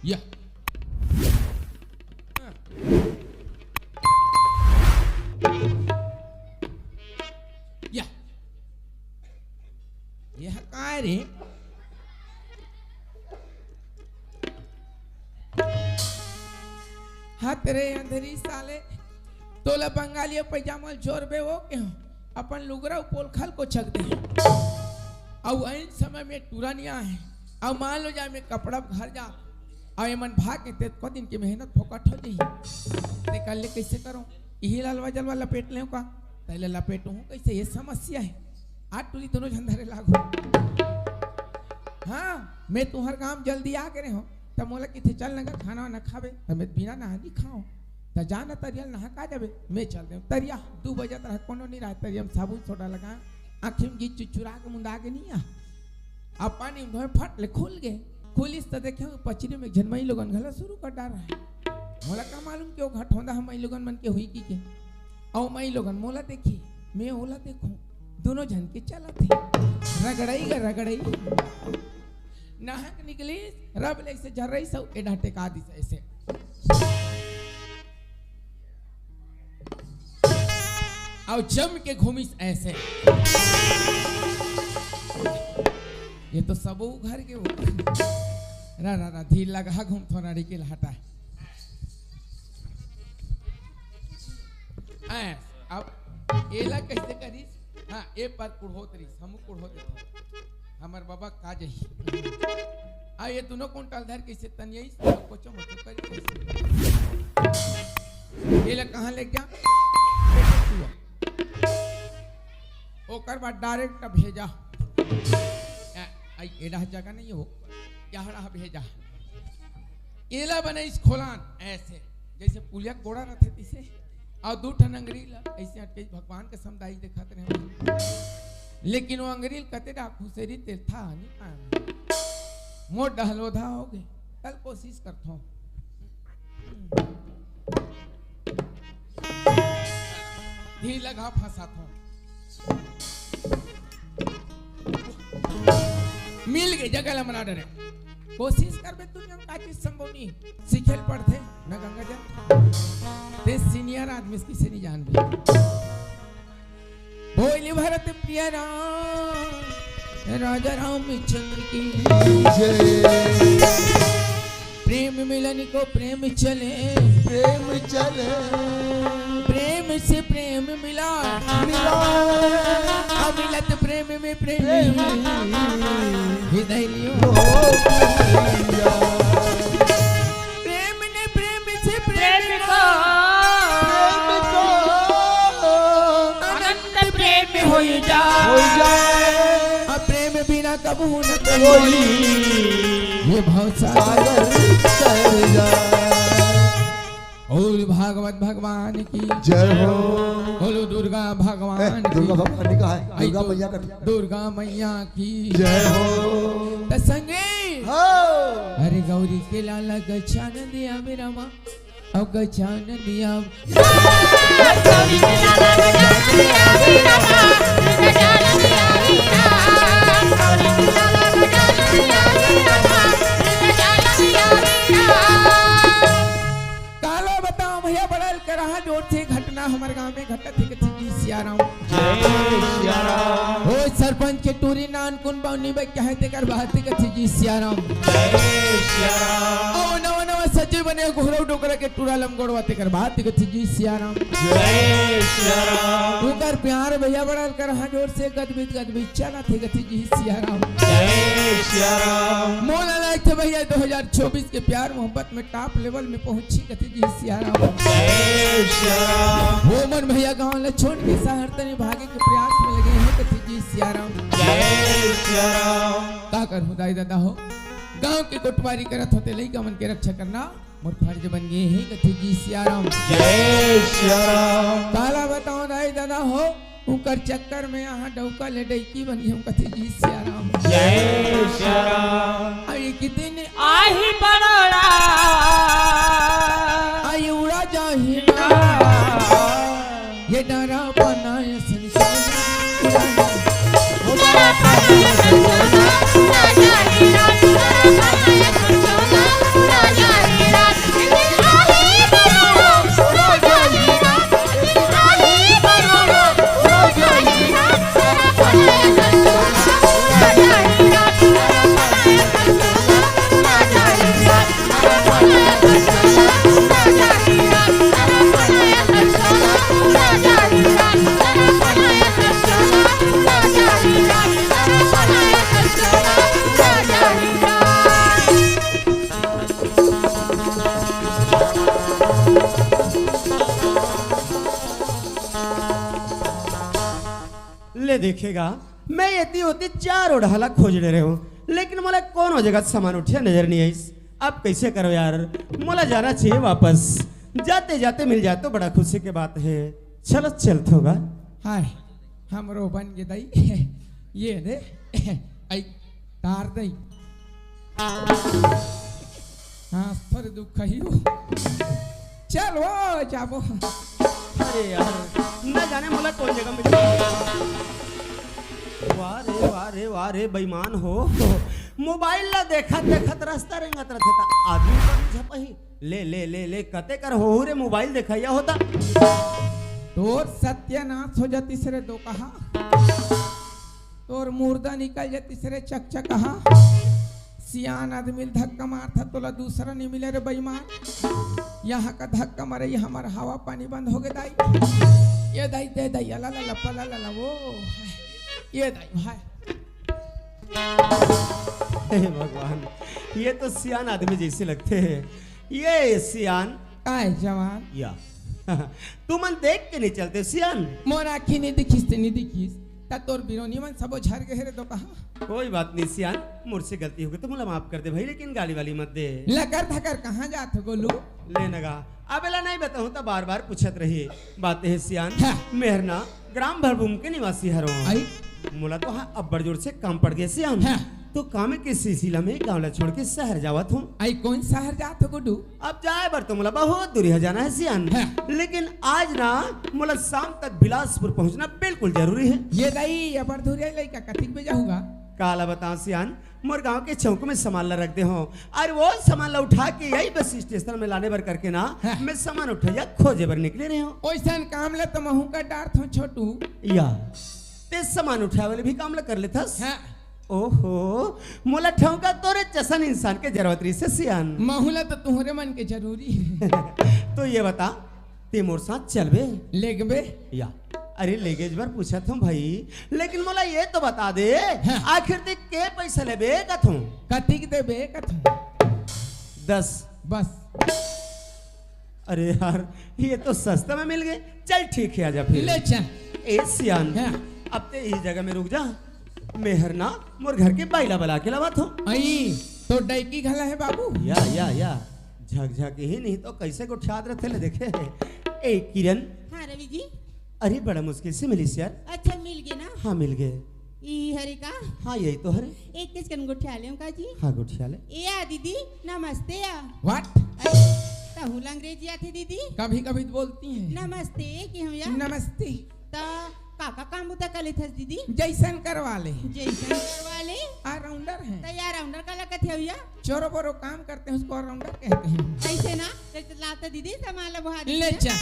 या। या। ये ह काय रे? हत रे अंधरी साले, तोला बंगाली पैजामा ल जोरबे हो के हो? अपन लुगरा अउ पोलखा ल कोचक दे। अउ ऐन समय में टूरा नहीं आए, अउ मान लो जाए मैं कपड़ा घर जा, अउ एमन भाग के, ते को दिन के मेहनत फोकट हो जाही। ते कर ले कैसे करो? इही लालवा जलवा लपेट लेव का? तैले लपेटहूँ कैसे? ये समस्या हे। आज टूरी दोनों झन धरे लागो। हाँ, मैं तुहर गांव जल्दी आ गे रेहेंव, त मोला किथे चल न गा खाना वाना खाबे, त मैं बिना नहा नहीं खाओ। त जा न तरिया ल नहा का जाबे, मैं चल देव। तरिया दू बजत रहा, कोनो नहीं रहा, तरिया में साबुन सोडा लगा, आँखी में गीत चुचुरा के मुंदा के नहीं आ। अब पानी में धोए फट ले खुल गे। खुलिस त देखे पचरी में एक झन मई लोगन घला शुरू कर डार रहा है। मोला का मालूम कि वो घटोंदा हम मई लोगन मन के हुई की के। अउ मई लोगन मोला देखी, मैं ओला देखूं, दोनों झन के चलत हे। रगड़ई गा रगड़ई। नहा के निकलिस, रब ले ऐसे जर्रई सौ एडा टेका दिस ऐसे। अउ जम के घूमिस ऐसे। ये तो सबो घर के वो। रा, रा, रा, धीर लगा, घूम थोड़ा री के लहटा। ऐ, अब एला कैसे करिस? हाँ, ए पर कुढ़ोत रहिस, हमू कुढ़ोत रहिस। हमर बाबा का जही। आ ये दोनों कुंटल धर के से तनियई से कोचो मोचो करी। एला कहाँ ले गया? ओकर बाद direct भेजा। आ, आई एडा जगह नहीं हो, यहाँ भेजा। एला बनाइस खोलान ऐसे, जैसे पुलिया के गोड़ा रथे तैसे, अउ दू ठन अंगरी ला ऐसे अटके, भगवान के समदाई देखत रहे। लेकिन वो अंगरी ल कते डाकू से री तेरथा नहीं पाए। मोर डहलोधा हो गए, कल कोशिश करथों। धी लगा फंसाथों। मिल गई जगह ला मना डरे। कोशिश करबे दुनिया में का चीज संभव नहीं। सीखे ल पड़थे ना गंगा जल। ते senior आदमी से किसे नहीं जानबे। बोल भरत प्रिय राम, राजा रामचंद्र की जय। प्रेम मिलन को प्रेम चले, प्रेम चले। प्रेम से प्रेम मिला, मिला। अमिलत प्रेम में प्रेम, प्रेम। हृदय लियो। हो गया। प्रेम ने प्रेम से प्रेम प्रेम को। प्रेम को। अनंत प्रेम हो जा। हो जा। मुँह न कोई, ये भवसागर तर जाए। बोल भागवत भगवान की जय हो। बोलो दुर्गा भगवान ए, दुर्गा की। भगवान ने कहा है, आई दुर्गा तो मैया का। दुर्गा मैया की जय हो। त संगे हो। अरे गौरी के लाला गजानन दिया मेरा माँ, अब गजानन दिया। काला बताओ भैया, बड़ल करहा जोर से घटना हमर गांव में घटत हे कथे जी सियाराम। जय सियाराम। ओ सरपंच के टूरी नान कुन बावनी बे कहे तेकर बात कथे जी सियाराम। जय सियाराम। ओ नवा नवा सचिव बने घोरव डोकरा के टूरा लमगोड़वा तेकर बात कथे जी सियाराम। जय सियाराम। ओकर प्यार भैया बड़ल करहा जोर से गदबिद गदबिद चलत हे कथे जी सियाराम। जय सियाराम। मोला लगथे भैया दो हज़ार चौबीस के प्यार मोहब्बत में टॉप लेवल में पहुंची कथे जी सियाराम। जय सियाराम। हो मन भैया गांव ला छोड़ के शहर तनी भागे के प्रयास में लगे हे कथे जी सियाराम। जय सियाराम। का करहूं दाई ददा हो, गांव के कोटवारी करत होते लइका मन के रक्षा करना मोर फर्ज बन गे हे कथे जी सियाराम। जय सियाराम। काला बताओ दाई ददा हो, उकर चक्कर में यहाँ डौका ले डैकी बनी हूँ कथे जी सियाराम। जय सियाराम। आई कितने आही बरोड़ा, आई उड़ा जाही ना। ये डरा बनाए संचोना, उड़ा जाही। ले देखे गा, मैं एती ओती चारों डहर ला खोज डरे हंव, लेकिन मोला कोनो जगह समान उठिया नजर नइ आइस। अब कइसे करंव यार, मोला जाना चाहिए वापस। जाते जाते मिल जाए तो बड़ा खुशी के बात हे। चलो चलथंव गा। हाय, हमरो बन गे दई। ये दे, आई तार दई। हाँ, थोरे दुख ही हो। चल वो जाबो। अरे यार, न जाने मोला कोन जगह मिल। वाह रे, वाह रे, वाह रे, बेईमान हो। मोबाइल ला देखत देखत रस्ता रेंगत रथे त आदमी ऊपर झपही। ले, ले, ले, ले, कते कर हो रे, मोबाइल देखइया होता। तोर सत्यानाश हो जातिस रे दोकहा। तोर मुर्दा निकल जातिस रे चकचकहा। सियान आदमी ल धक्का मारथा, तोला दूसरा नइ मिले रे बेईमान। यहाँ का धक्का मारे, ये हमर हवा पानी बंद हो गे दाई। ये दाई, दे दाई, अला ला ला, पला ला ला, वो। ये दाई, भाई। हे भगवान, ये तो सियान आदमी जइसे लगथे। ये सियान। काय जवान? या। तुमन देख के नइ चलते सियान। मोर आँखी नइ दिखिस ते नइ दिखिस। त तोर बिरोनी मन सबो झर गे रे दोकहा। कोई बात नहीं सियान, मोर से गलती हो गे त मोला माफ कर दे भाई, लेकिन गाली वाली मत दे। लकर धकर कहाँ जात हो गोलू? ले नगा, अब एला नइ बताहूँ त बार बार पूछत रही। बात हे सियान, हाँ। मेहर ना ग्राम भरभूम के निवासी हरों। आई? मोला तो हाँ अब्बड़ जोर से काम पड़ गे सियान। हाँ। तो काम के सिलसिला में गाँव ला छोड़ के शहर जावत हूँ। आई कोन शहर जात हो गुड्डू? अब जाए बर तो मोला बहुत दूरिहा जाना हे सियान। हाँ। लेकिन आज ना मोला शाम तक बिलासपुर पहुँचना बिल्कुल जरूरी हे। ये दाई, अब्बड़ दूरिहा लइका कतिक बजे जाहूँगा? काला बताओं सियान, मोर गाँव के चौक में समान ला रख दे हंव। अरे वो समान ला उठा के यही बस स्टेशन में लाने बर करके ना, हाँ। मैं समान उठइया खोजे बर निकले रहे हंव। ओइसन काम ला तो महूँ कर डारथंव छोटू। या, ते समान उठाए वाले भी काम ला कर लेथस? हाँ। ओहो, मोला ठौका तोरे जैसन इंसान के जरूरत रहिस हे सियान। महूँ ला तो तुहरे मन के जरूरी हे। तो ये बता, ते मोर साथ चलबे? लेगबे? या, अरे लेगेज बर पूछत हंव भाई, लेकिन मोला ये तो बता दे, हाँ। आखिर ते के पैसा लेबे कथों? कतिक देबे कथों? दस। बस। अरे यार, ये तो सस्ता में मिल गे। चल ठीक हे, आजा फिर। ले चल। ए सियान, हाँ। अब ते इही जगह में रुक जा। मेहर ना मोर घर के बाई ला बला के लावत हों। अई, तो डैकी घला हे बाबू। या, या, या। झकझक ही नहीं तो कैसे गोठियात रथे ले देखे। ए किरण। हाँ रवि जी। अरे बड़ा मुश्किल से मिलिस यार। अच्छा मिल गे ना? हाँ मिल गे। ई हरे का? हाँ यही तो हरे। एक किस कन गोठिया ले का जी? हाँ गोठिया ले। ए आ दीदी नमस्ते आ। What? अरे, तहू ला अंग्रेजी आथे दीदी? कभी कभी तो बोलती हैं। नमस्ते के हम या? नमस्ते। त का का काम बुता कर लेथस दीदी? जैसन करवा ले। जैसन करवा ले। All-rounder हैं। त ये all-rounder काला कथे भैया? चोरो बोरो काम करते हैं, उसको all-rounder कहते हैं। ऐसे ना, जैसे लाता दीदी सामान ला बुहा ले दीदी। चल।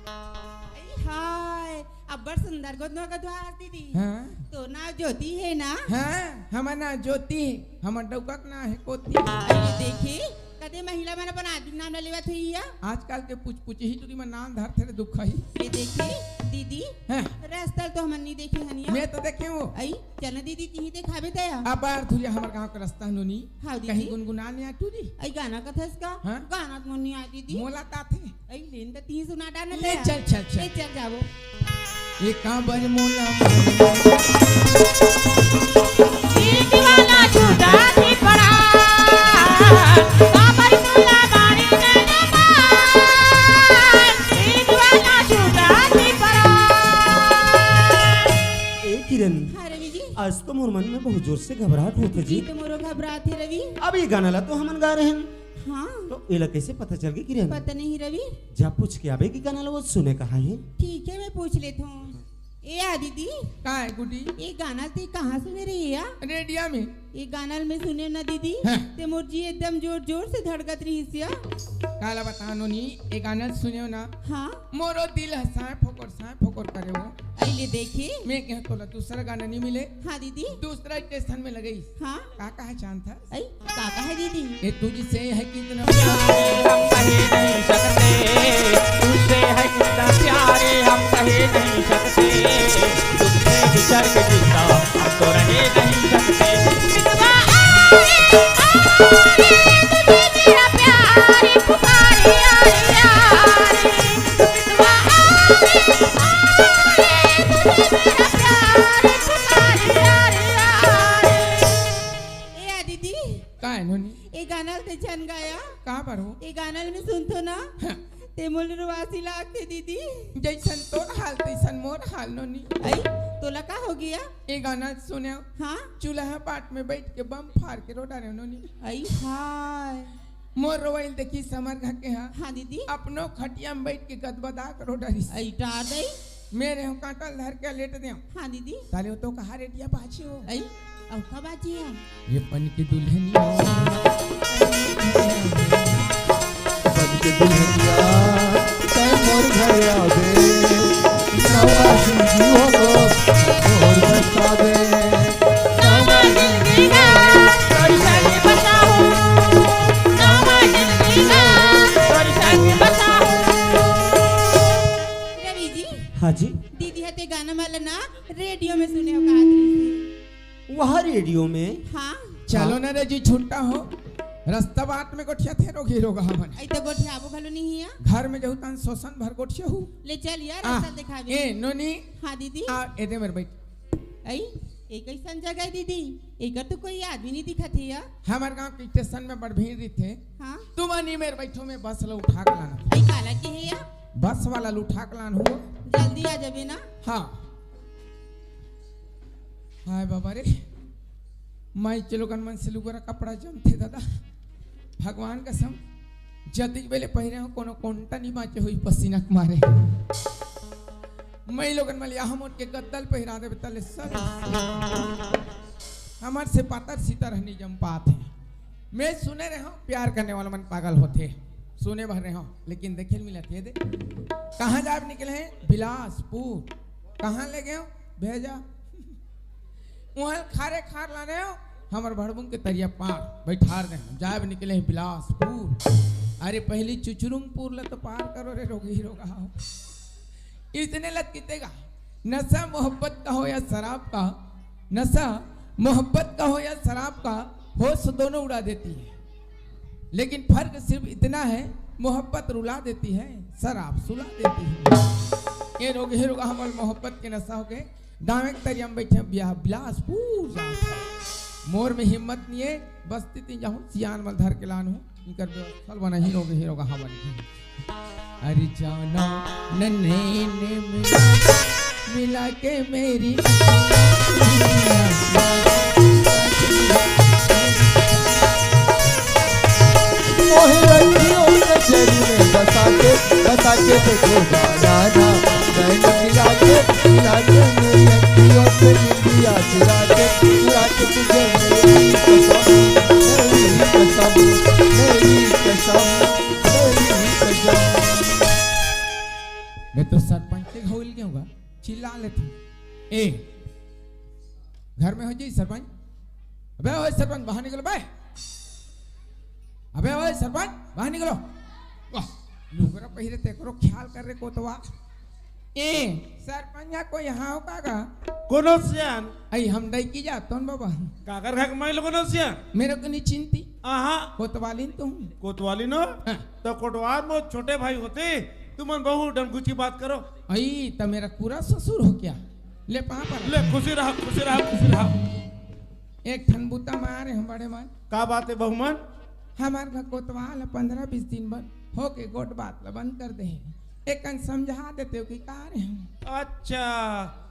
आई हाय, अब्बड़ सुंदर गोदनो का दुआ दीदी। हाँ। तो नाव ज्योति हे ना? हाँ, हमर नाव ज्योति हे, हमर डउका के नाव हे कोति। अरे देखे, कदे महिला मन अपन आदमी के नाम ला लेवत होही या? आजकल के पुचपुचही टुरी मन नाम धरथे रे दुखही। ये देखे, दीदी, हाँ। रस्ता ल तो हमन नहीं देखे हन या। मैं तो देखे हों। अई, चल ना दीदी, तिही देखाबे दया। अब्बड़ धुरिया हमर गांव के रस्ता नोनी। हाँ दीदी। कहीं गुनगुना नहीं आ टुरी। अई गाना कथस का? हाँ। गाना तो मोर नहीं आय दीदी। मोला त आथे। अई लेन त तिही सुना डार ना ले दया। चल, चल, चल। ले चल जाबो। ये काबर मोला ईद वाला झूठा थी पड़ा, काबर मोला मारी नैना मार, ईद वाला झूठा थी पड़ा। ए किरण, हाँ रवि जी। आज तो मोर मन में बहुत जोर से घबराहट होत हे जी। जी, तो मोरो घबरात हे रवि। अब ये गाना ला तो हमन गा रहे हैं। हाँ। तो एला कैसे पता चल गई किरण? पता नहीं रवि। जा पूछ के आबे कि गाना ला वो सुने कहाँ हे। ठीक हे, मैं पूछ लेत हों। ए आ दीदी। का हे गुड्डी? ये गाना ते कहाँ सुने रहे या? रेडिया में। ये गाना ल मैं सुनेंव ना दीदी। हाँ। ते मोर जी एकदम जोर जोर से धड़कत रहिस या। काला बता नोनी, ये गाना ल सुनेंव ना। हाँ। मोरो दिल ह साय फोकर, साय फोकर करे वो। अई ले देखे। मैं कहेंव तोला दूसरा गाना नहीं मिले। हाँ दीदी। दूसरा स्टेशन में लगइस। हाँ। का कहे चाहत हस? अई, का कहे दीदी? ये तुझसे है कितना प्यार हम कह नहीं सकते, तुझसे है कितना प्यार हम कह नहीं सकते, तुझसे बिछड़ के जिंदा हम तो रह नहीं सकते। ए आ दीदी। का हे नोनी? ए गाना ल ते झन गाया। का बर हो? ए गाना ल मैं सुनथों ना। हाँ। ते मोला रोवासी लागथे दीदी। जैसन तोर हाल तैसन मोर हाल नोनी। अई, तोला का हो गया? ए गाना सुने। हाँ। चूल्हा पाट में बैठ के बम फार के रो डारे नोनी। अई हाय। मोर रोवई ल देखिस हमर घर के हा। हाँ दीदी। अपनो खटिया में बैठ के गदबदा के रो डारिस। अई टार दई। मैं रहेंव कांटा ल धर के लेट देंव। हाँ दीदी। ताले वो तो कहा रेडिया पाछे हो। अई, अउ का बाजी हे? ये बन के दुल्हनिया, बन के दुल्हनिया, तै मोर घर आबे, नवा जिंदगी होगो, मोर बिता दे। नवा जिंदगी ना, तोर संग बसाहूं। नवा जिंदगी ना, तोर संग बसाहूं। रवि जी। हाँ जी। दीदी ह ते गाना वाला ना रेडियो में सुने हो कहा थी। वह रेडियो में। हाँ। चलो ना रे जी, छुट्टा हो। रस्ता बाट में गोठियाथे रोगी रोगा हमन। अई तो गोठियाबो घलो नहीं है। घर में जहू तन शोषण भर गोठियाहू। ले चल यार, आ, रस्ता दिखावे। ए, नोनी। हाँ दीदी। आ, ए दे मेरे बैठ। अई, ए कैसन जगह है दीदी? एकर तो कोई आदमी नहीं दिखत है यार। हमर गांव के स्टेशन में बड़ भीड़ रहिथे। हाँ। तुमन ही मेरे बैठो में बस ला उठा के लाना। अई काला के है यार? बस वाला ला उठा के लान हुआ। जल्दी आ जाबे ना। हाँ। हाय बाबा रे, माई के लोगन मन से लुगरा कपड़ा जमथे दादा। भगवान कसम, जतिक बेले पहिरे हो, कोनो कोंटा नहीं बांचे होई पसीना के मारे। माई लोगन मन ल यह मोट के गद्दा ल पहिरा देबे तले सर। हमर से पातर सीतर ह नहीं जम पात हे। मैं सुने रहे हूँ, प्यार करने वाला मन पागल होथे। सुने भर रहे हूँ, लेकिन देखे ल मिलत हे दे। कहाँ जाब निकले हैं? बिलासपुर। कहाँ ले गए हो? भेजा। उहाँ खारे खार लाने हो, हमर भड़बुंग के तरिया पार बैठार दे। हम जाब निकले हैं बिलासपुर। अरे पहली चुचुरुंगपुर ला तो पार करो रे रोगी रोगा हो। इतने लत कितेगा। नशा मोहब्बत का हो या शराब का, नशा मोहब्बत का हो या शराब का, होश दोनों उड़ा देती है। लेकिन फर्क सिर्फ इतना है, मोहब्बत रुला देती है, शराब सुला देती है। ये रोग, हे रोग, हमर मोहब्बत के नशा हो गए। दावे के तरिया में बैठे बियाह बिलासपुर जात हे। मोर में हिम्मत नहीं है, बस्ती तीन जाहूँ, सियान मन धर के लान हूँ, इनकर व्यवस्था बना ही रोगे, ही रोगा, हाँ बन। अरे जाना नन्हे ने मिला, मिला के मेरी मोहे रखियो नजर में बसा के, बसा के देखो जाना ना। नैन मिला के, मिला के मेरी अखियों से निंदिया चुरा के, चुरा के तुझे मेरी कसम, मेरी कसम, मेरी कसम, मेरी कसम। मैं तो सरपंच के घोल गया हूँ, चिल्ला लेता हूँ। ए, घर में हो जी सरपंच? अबे ओए सरपंच, बाहर निकलो बे। अबे ओए सरपंच, बाहर निकलो। वाह, लुगरा पहिरे तेकरो ख्याल कर रे कोतवाल। ए, सरपंच या कोई हाँ का का? कोनो सियान। आई हम डैकी जात तोन बाबा। काकर घर के माई लोगों ने सियान? मेरे को नहीं चिंती। आहा। कोतवालिन तो हूँ। कोतवालिन हो? हाँ। तो कोटवार में छोटे भाई होते, तुमन बहु डंगुची बात करो। आई, त मेरा पूरा ससुर हो क्या? ले पाँव पर। ले, खुशी रहा, खुशी रहा, खुशी रहा। एक ठन बूता मारे हम बड़े मन। का बात है बहुमन? हमार घर कोतवाल है, पंद्रह बीस दिन बन हो के गोठ बात ला बंद कर दे। एक कन समझा देते हो कि का रे हम। अच्छा,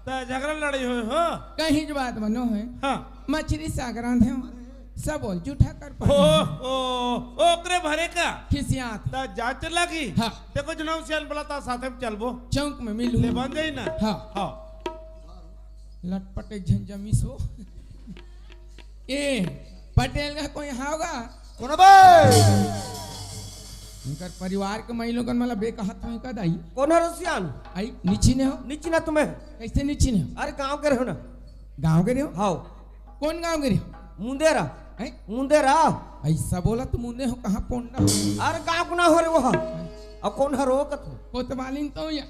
त झगड़ा लड़ाई होए हो? कहीं जो बात बनो है। हाँ। मछली साग रांधे हो, सब बोल जूठा कर पड़े। ओ, ओ, ओकरे भरे का? खिसियात। त जांच लगी। हाँ। ते को जनऊ सियान बोला ता साथे में चलबो। चौक में मिलू। ले बन जाई ना? हाँ। हाँ। लटपटे झंझमिस हो। ए, पटेल का कोई हावगा? कोनो बे? इनकर परिवार के माई लोगन मला बे कहत हुई का दाई? कोन हर सियान? आई, नीची ने हो? नीची ना तुम्हें। कैसे नीची ने हो? अरे गांव के रहो ना। गांव के रहो? हाव। कोन गांव के रहो? मुंदेरा। हैं? मुंदेरा। ऐसा बोला तो मुंदे हो, कहाँ पोंडा हो? अरे गांव को ना हो रे वो। अब कोन हर हो कथो? कोतवालिन तो या।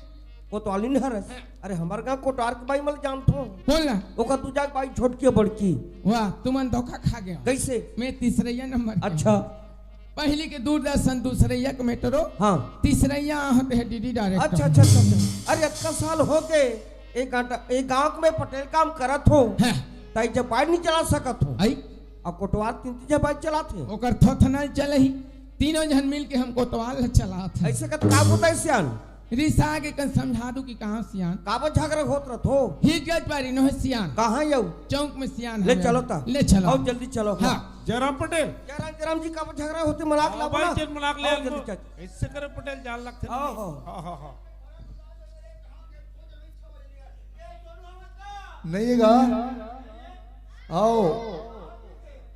कोतवालिन हरस? हाँ। अरे हमर गांव कोटार के बाई मल जानथो। कोन ला? ओकर दू जाग बाई छोटकी बड़की। वाह, तुमन धोखा खा गया। कैसे? मैं तीसरैया नंबर के। अच्छा। पहली के दूरदर्शन, दूसरैया के मेट्रो। हाँ। तीसरैया होते हैं डीडी डायरेक्टर। अच्छा, अच्छा, अच्छा, अच्छा। अरे अतका साल हो गए, एक गांव, एक गांव में पटेल काम करत हो। हाँ। ताई जब बाई नहीं चला सकत हो। आई। अब कोटवार तीन तीन जब बाई चलात है। ओकर थोथना चले ही। तीनों जन मिल के हम कोतवाल चलात है। ऐसे कत का बताई सियान? रिसा के कन समझा दू कि कहाँ सियान। काबर झगड़ा होत रथ हो? ही गज बारी नो है सियान। कहाँ यऊ? चौक में सियान ले है। चलो ता। ले चलो। आओ जल्दी चलो। हाँ। जयराम पटेल। जयराम, जयराम जी, काबर झगड़ा होते मलाक आओ ला भाई, बोला। चल मलाक ले आओ आओ। जल्दी चल। इससे करे पटेल जान लगते आओ, नहीं। आओ। हाँ, हाँ, हाँ। नहीं गा। आओ।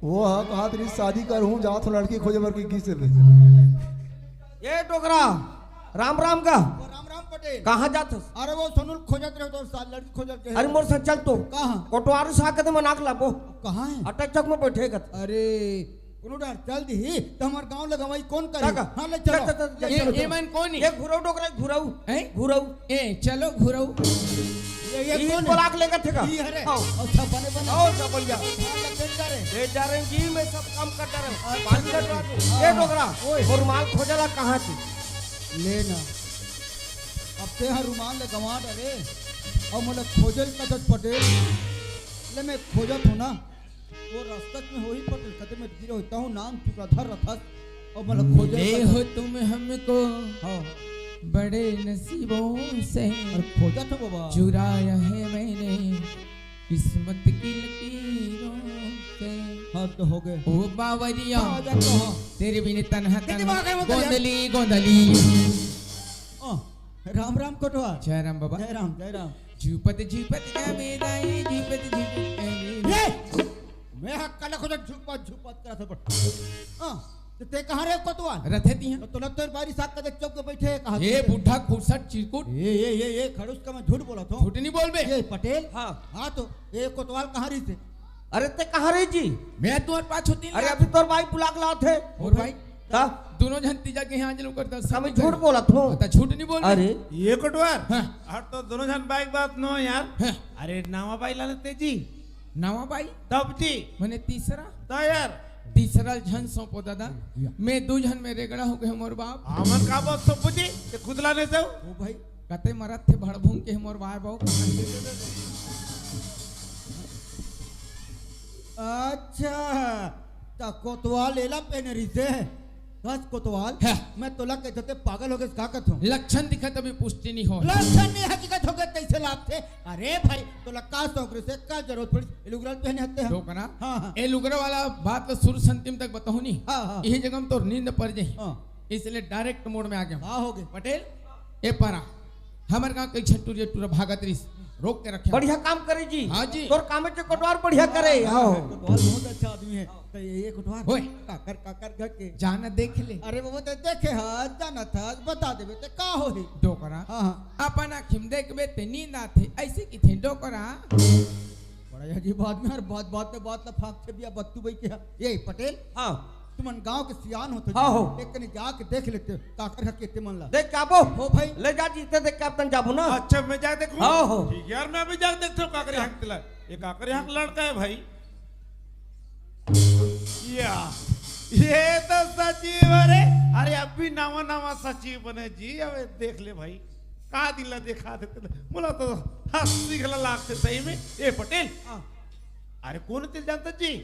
वो हा कहा तेरी शादी कर हूँ, जात हो लड़की खोजे बर की किस ले। ए डोकरा, राम राम का। वो राम राम पटेल। कहाँ जात हस? अरे वो सोनू ल खोजत रहे तो साथ लड़की खोजत रहे। अरे मोर साथ चल तो। कहाँ? कोटवार साग के मनाक लाबो। कहाँ है? अटक चौक में बैठे गत। अरे, कोनो डार चल दी तो हमार गांव लगवाई कौन करे? काका, हाँ, ले चलो। चल, चल, चल, ले ए, चलो, ए चलो। मन कौन है? ये घुरऊ डोकरा, घुरऊ। हैं? घुरऊ। ए, चलो घुरऊ। ये, ये ई कौन है? बोलाक लेंगे थे का? ई हरे। आओ। अच्छा, बने, बने। आओ, सब बढ़िया। हाँ, ले, ले जा रहे। ले जा रहे जी, मैं सब काम कर रहा हूँ। अच्छा, पानी अच्छा। लगा दे। हाँ, ये डोकरा, ओए। वो रुमाल खोजला कहाँ थी? ले ना। अब ते हाँ रुमाल ले गंवा डरे। और मोला खोजल कथस पटेल। ले मैं खोजत हूँ ना। वो रास्ता में होही पटेल, कते में गिरे होता हूँ, नाम चुका धर रखस। और मोला खोजल मिले कथस। हो तुम हमको हाँ। बड़े नसीबों से। अरे खोजत हो बाबा। चुराया है मैंने किस्मत की लकीरों से। हाँ, तो हो गए। ओ बावरिया, हाँ, जा तो हाँ। तेरे बिन तन्हा कितनी तन्हा बार कहे वो गोंदली, गोंदली। हाँ, राम राम कोटवा। जय राम बाबा। जय राम, जय राम। झूपत झूपत का मेरा ये, झूपत झूपत का मेरा। ये! मैं हक कला खोजत झूपत झूपत करत हूँ। हाँ, तो ते कहाँ रहे कोतवाल? रथे तिहाँ। तो तोला तोर बारी साग कदे चौक पे बैठे कहा ये थे। बूढ़ा खुरसट चिरकुट। ये, ये, ये, ये खड़ूस का मैं झूठ बोला था। झूठ नहीं बोल बे। ये पटेल? हाँ। हाँ तो, ये कोतवाल कहाँ रही थे? अरे ते कहाँ रही जी? मैं तुम्हारे पास होती अरे अभी तोर बाई बुला के लात है। और भाई? ता? दोनों जन तीजा के यहाँ आज लोग दर्शन कभी नहीं झूठ करे। बोला था। ता झूठ नहीं बोल बे। अरे। ये कोटवार? हाँ। और तो दोनों जन बाई बात नो यार। हाँ। अरे नावा बाई ला लेते जी। नवा बाई? तब जी। मैंने तीसरा? ता यार। तीसरा झन सौंपो दादा। या। मैं दू झन में रेगड़ा हो गए मोर बाप। हमन का बात सौंपो जी? ते खुद ला नहीं जाओ। ओ भाई, कते मरत थे भड़भूंग के मोर बाय बाऊ। अच्छा, त कोतवाल एला पहने रहिसे। कस कोतवाल, हाँ। मैं तोला कहत हों ते पागल हो गेस का कहत हों? लक्षण दिखत अभी पुष्टि नहीं हो। लक्षण नहीं हकीकत हो गे, तइसे लागथे। अरे भाई, तोला का शौक रहिसे, का जरूरत पड़िस, ए लुगरा ल पहने हस ते? हाँ। हाँ, हाँ। ए लुगरा वाला बात ल शुरू से अंतिम तक बताहूं नहीं। हाँ, हाँ। यही जगह में तोर नींद पर जाही। हाँ। इसलिए direct mode में आ गेंव। हाँ, हो गे। पटेल, ए पारा, हमर गांव के एक झन टुरी टुरा भागत रहिस, रोक के रखे। बढ़िया काम करे जी। हाँ जी। तोर काम हे कोटवार बढ़िया करे। हाँ, हाँ। कोटवार बहुत अच्छा आदमी हे। त ए कोटवार, ओए। काकर, काकर घर के। जाना देख ले। अरे वो तो देखे हस, जानत हस, बता देबे ते का होही? डोकरा। हाँ, हाँ। अपन आँखी में देखबे ते नींद आथे, अइसे कहिथे डोकरा। बड़ा अजीब आदमी हे, बात बात में बात ला फांकथे बिया बत्तू बई के। ए पटेल। हाँ। तुमन गांव के सियान हो तो हाँ, जी, हो। एक कनी जाके देख लेते, काकर घर के ते मन ला। देख के आबो। हो भाई। ले जा जी, ते देख के अपन जाबो ना। अच्छा, मैं जा देखूं? हाँ, हो। ठीक हे यार, मैं अभी जा देखता हूँ काकर घर के ला। ये काकर घर के लड़का हे भाई। या, ये तो सचिव, अरे, अरे, अभी नवा नवा सचिव बने जी। अबे देख ले भाई, का दिन ला देखा देते, मोला तो हंसी घला लागथे सही में। ए पटेल। हाँ। अरे कोन तेला जानत जी?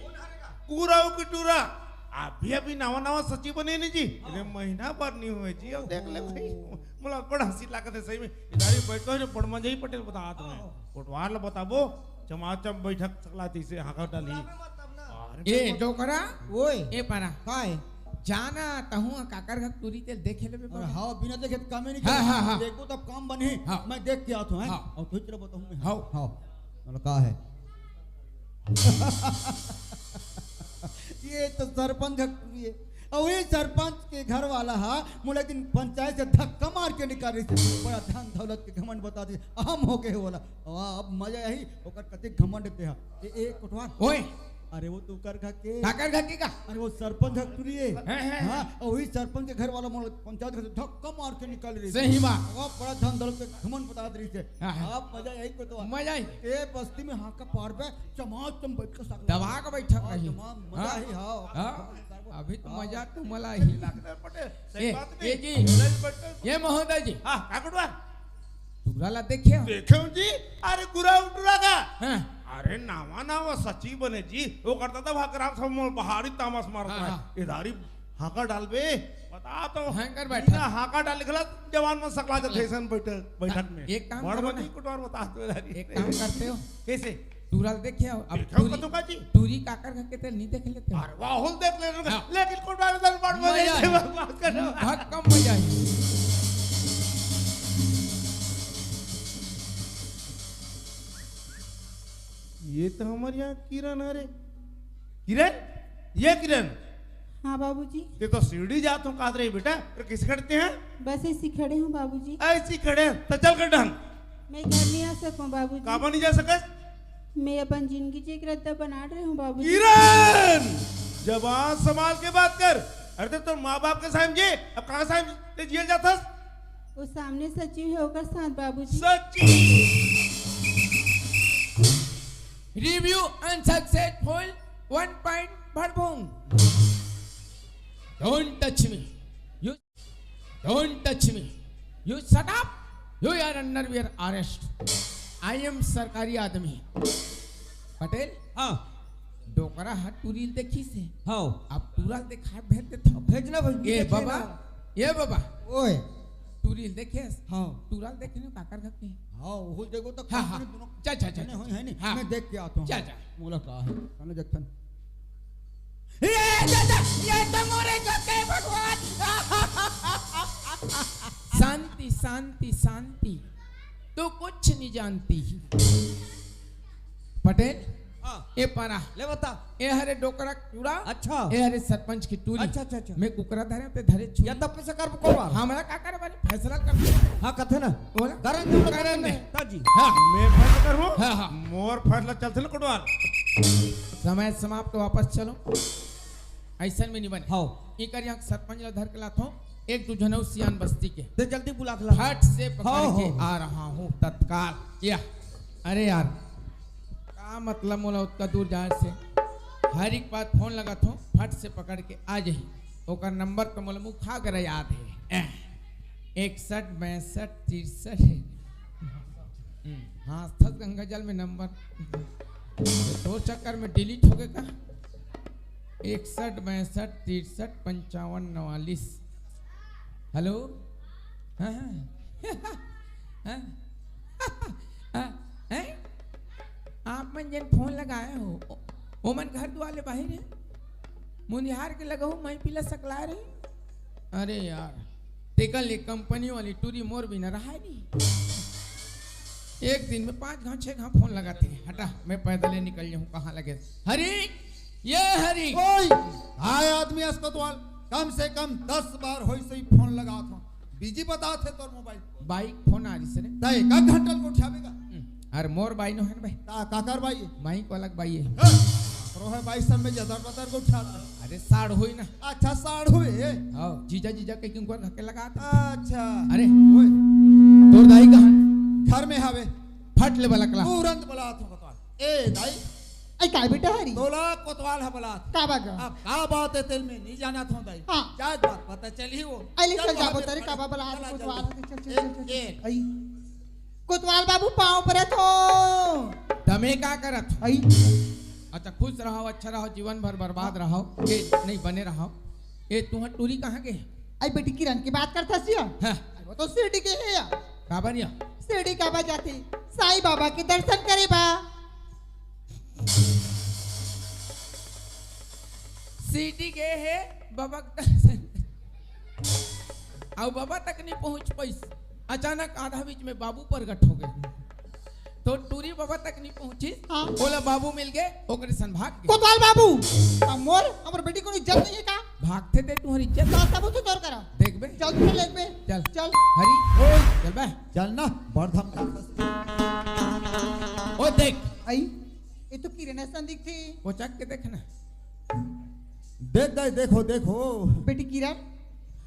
गुराऊ के टुरा। अभी अभी नवा नवा सचिव बने हे जी। हाँ। अरे महीना भर नहीं होय जी, अब देख ले भाई। मोला बड़ा हंसी लागत हे सही में। इधर ही बैठो हे, बड़ मजा ही पटेल बतात हे। हाँ। कोटवार ला बताबो, चमाचम बैठक सकला जइसे हाका डाली। अरे ए, मत। डोकरा। ओए। ए पारा। काय? जाना, तहूं काकर घर टुरी तेला देखे लेबे अरे बाबा। हाँ, बिना देखे तो कामे नहीं हाँ, करे। हाँ, हाँ। देखो तब काम बने। हाँ। मैं देख के आत हों, हैं? हाँ। अउ तोला बताहूं मैं। हाँ। हाँ। मतलब का हे? ये तो सरपंच घर टुरी हे। अउ ये सरपंच के घर वाला हा, मोला एक दिन पंचायत से धक्का मार के निकाल रहिसे। बड़ा धन दौलत के घमंड बता दिस, अहम हो गे हे ओला। वाह, अब मजा आही, ओकर कतेक घमंड हे ते हा। ए, ए, कोटवार। ओए। अरे वो तो ओकर घर के। काकर घर के का? अरे वो सरपंच घर टुरी हे। हैं, हैं, हाँ, हैं। अउ वही सरपंच के घर वाला मोला पंचायत घर से धक्का मार के निकाल रहिसे। सही बात। वो बड़ा धन दौलत के घमंड बतात रहिसे। हाँ, हाँ। अब मजा आही कोटवार। मजा आही। ए बस्ती में हाका पारबे, चमाचम बैठ के साथ दबा के बैठक हाँ, रही। चमा-, मजा हाँ। आही, हाँ। हाँ। अभी तो हाँ। मजा तो मला ही। पटेल, सही ए, बात ए नहीं। जी। सही पटेल। ए महोदय जी। हाँ, का कोटवार? टुरा ला देखे हो? देखे हो जी? अरे गुराऊ टुरा का? हाँ। अरे नवा नवा सचिव बने जी, ओकर दादा भाग राम सब मोर बहारी तामस मारत हाँ, हे। हाँ। इधारी हाका डालबे, बता तो। हाँ, कर बैठक। बिना हाका डाले घला जवान मन सकला जाथे अइसन बैठक, बैठक में। एक काम बड़ करो बनी ना। कोटवार बता तो इधारी। एक काम करते हो? कैसे? टुरा ल देखे हो? अब देखो टुरी, कतका जी। टुरी काकर घर के तेला नहीं देख लेते हो? अरे वाह, होल देख ले रहे हो। हाँ। लेकिन कोटवार दल बड़ मजा मजा आही। बकवास कर रहे हो। बहुत कम मजा आही। ये तो हमर यहाँ किरण हे रे। किरण, ये किरण। हाँ बाबूजी। ते तो सीढ़ी जात हों काहत रहे बेटा, फिर कइसे खड़े हस? बस अइसे खड़े हों बाबूजी। अइसे खड़े हस, त चल कर ढंग। मैं घर नहीं आ सकूं बाबूजी। काबर नहीं जा सकस? मैं अपन जिंदगी के एक रद्दा बनात रहे हों बाबूजी। किरण, जबान संभाल के बात कर। अरे ते तोर माँ बाप के सामने, अब कहाँ सामने ते जिए जाथस? वो सामने सचिव हे, ओकर साथ बाबूजी। सचिव। Review unsuccessful, one point भड़भूंग। Don't touch me। You don't touch me। You shut up। You are under your arrest। I am सरकारी आदमी। पटेल? हाँ। डोकरा ह टुरी ल देखिस हे। हाँ। अब टुरा ल देखाय भेज देथंव। भेजना भाई, ए भेजना। बाबा, ए बाबा। ओए। टुरी ल देखेस? हाँ। टुरा ल देखे न काकर घर के? हाँ, वो देखो तो हाँ, हाँ। कंपनी दोनों जा, जा, जा, जने जा। होई है नहीं? हाँ। मैं देख के आता हूँ। जा, जा। मोला का है? कने देखथन। ये, ये, ये, ये तो मोरे घर के भगवान। शांति, शांति, शांति। तू कुछ नहीं जानती। पटेल, हाँ। ए पारा। ले बता। ए हरे डोकरा टूरा। अच्छा। ए हरे सरपंच के टूरी। अच्छा, अच्छा, अच्छा। मैं कुकरा धरे, ते धरे छुरी। या तब पे से कर कोटवार। हमरा का करे बारे? फैसला कर। हाँ, कथे ना। बोला। करन दे, करन दे। ताजी। हाँ। मैं फैसला करूँ? हाँ, हाँ। मोर फैसला चलथे ना कोटवार। समय समाप्त, वापस चलो। अइसन में नहीं बने। हाँ। एकर यहाँ सरपंच ला धर के लाथों, एक दू झन अउ सियान बस्ती के। ते जल्दी बुला के ला। फट से पकड़ हाँ, के हाँ। आ रहा हूँ तत्काल। या, अरे यार, का मतलब मोला ओतका दूर जाए से? हर एक बात फोन लगाथों, फट से पकड़ के आ जाही। ओकर नंबर तो मोला मुँह खा कर याद है। एह, इकसठ, बासठ, तिरसठ। हम्म, हाँ, थस गंगा जल में नंबर। तोर चक्कर में डिलीट हो गे का? इकसठ, बासठ, तिरसठ, पंचावन, नवालीस। हेलो? हाँ, हाँ। हाँ? हाँ? हैं? आप मन जेन फोन लगाए हो, ओ-, ओमन घर दुआर ले बाहिर हे। मुंदिहार के लगहू, मैं पीला सकला रही। अरे यार, तेकर ले कंपनी वाली टूरी मोर बिना रहाय नहीं। एक दिन में पांच घांव, छह घांव फोन लगाथे। हटा, मैं पैदल ही निकल जाऊं, कहां लगे। हरी, ये हरी। ओए, हाय आदमी अस कोतवाल, कम से कम दस बार होइस ही फोन लगात हंव। बिजी बताथे तोर मोबाइल। बाई के फोन आ रहिस रे। त एक घंटा ल गोठियाबे का? हम्म, अरे मोर बाई नो हे न भाई। ता काकर बाई हे? माई के वाला के बाई हे। हाँ, रो हे बाई सब में जदर बदर गोठियात हे। अरे साढ़ होही ना। अच्छा, साढ़ होही। हाँ, जीजा जीजा कहिके उंकर घर के लगात हे। अच्छा। अरे, ओए। तोर दाई कहां? घर में हावे। फट ले बलकला। तुरंत बलात हंव कोतवाल। ए दाई। ए, काय बेटा हरी? तोला कोतवाल ह बलात। का बात हे? अब का बात हे तेला मैं नइ जानत हंव दाई। हाँ। जात बात पता चलही वो। ए, ले चल चल जाबो वहां तरे, पे का बा बलात चला कोतवाल। जल्दी। चल, चल, ए, चल, चल। ए। ए। कोतवाल बाबू, पांव परत हंव। त मैं का करत हंव? ए। अच्छा, खुश रहव, अच्छा रहव, जीवन भर बरबाद रहव, ए, नहीं बने रहव। ए, तुंहर टूरी कहां गे? ए बेटी, किरण के बात करत हस या? हाँ। ए, वो तो शिरडी गे हे या। काबर या? शिरडी काबर जाथे? साईं बाबा के दर्शन करे बा। शिरडी गे हे, बाबा के दर्शन। अउ बाबा तक नइ पहुंच पाइस। अचानक आधा बीच में बाबू प्रगट हो गे। त टूरी बाबा तक नइ पहुंचिस। हाँ। ओला बाबू मिल गे, ओकरे संग भाग गे। कोतवाल बाबू, त मोर, हमर बेटी कोनो इज्जत नइ हे का? भागथे ते तुंहर इज्जत। त सबूत हे तोर करा। देखबे। चल, तू देखबे। चल। चल। हरी, ओए। चल बे। चल ना, बड़ धमका। ओ देख। ए, ए तो किरण असन दिखथे। कोचक के देख ना। देख दाई, देखो, देखो। बेटी किरण।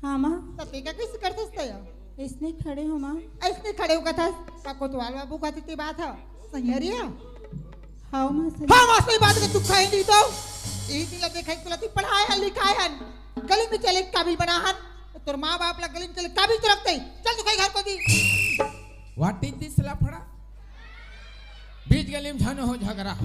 हाँ, माँ। त तें का कइसे करथस तैं? अइसने खड़े हंव, माँ। अइसने खड़े हंव कथस? का कोतवाल बाबू कथे ते बात ह? सही हे रे? हाँ, माँ, सही। हाँ, माँ, सही बात हे, तू कहे नहीं तो। ए दिन ला देखे, तोला तू पढ़ाए हन, लिखाए हन। गली में चले काबिल बना हन। त तोर माँ बाप ला गली में चले काबिल तो रखते। चल तू कहीं घर कोती। What is this लफड़ा? बीच गली में झन हो झगड़ा।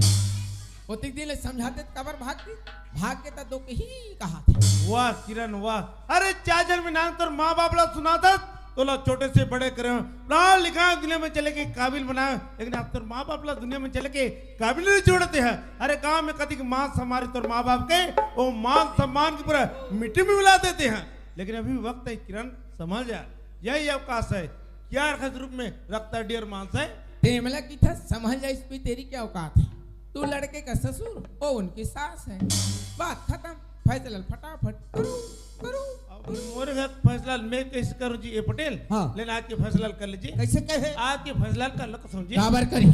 ओतिक दिन ले समझाते त काबर भाग गे? भाग गे त दो के ही कहाथे। वाह किरण वाह। अरे चार जन्म में नांग तोर माँ बाप ला सुनाथस, तोला छोटे से बड़े करे हंव, पढ़ाए लिखाए दुनिया में चले के काबिल बनाए हंव, लेकिन अब तोर माँ बाप ला दुनिया में चले के काबिल नइ छोड़त हस। अरे गांव में कतिक मान सम्मान रहिस तोर माँ बाप के, ओ मान सम्मान के पूरा मिट्टी में मिला देते हस। लेकिन अभी वक्त हे किरण, समझ जा, यही अवकाश हे। किरण के रूप में रखता dear मानस हे। तें मोला कथस समझ जा, इस पे तेरी क्या औकात है? तू लड़के का ससुर, वो उनकी सास है। बात खत्म। फैसला फटाफट करो, करो। अब मोर घर फैसला मैं कइसे करूं जी, ए पटेल? हाँ। लेकिन आज के फैसला कर लीजिए। कइसे कहे? आज के फैसला कर लो कसम जी। काबर करी?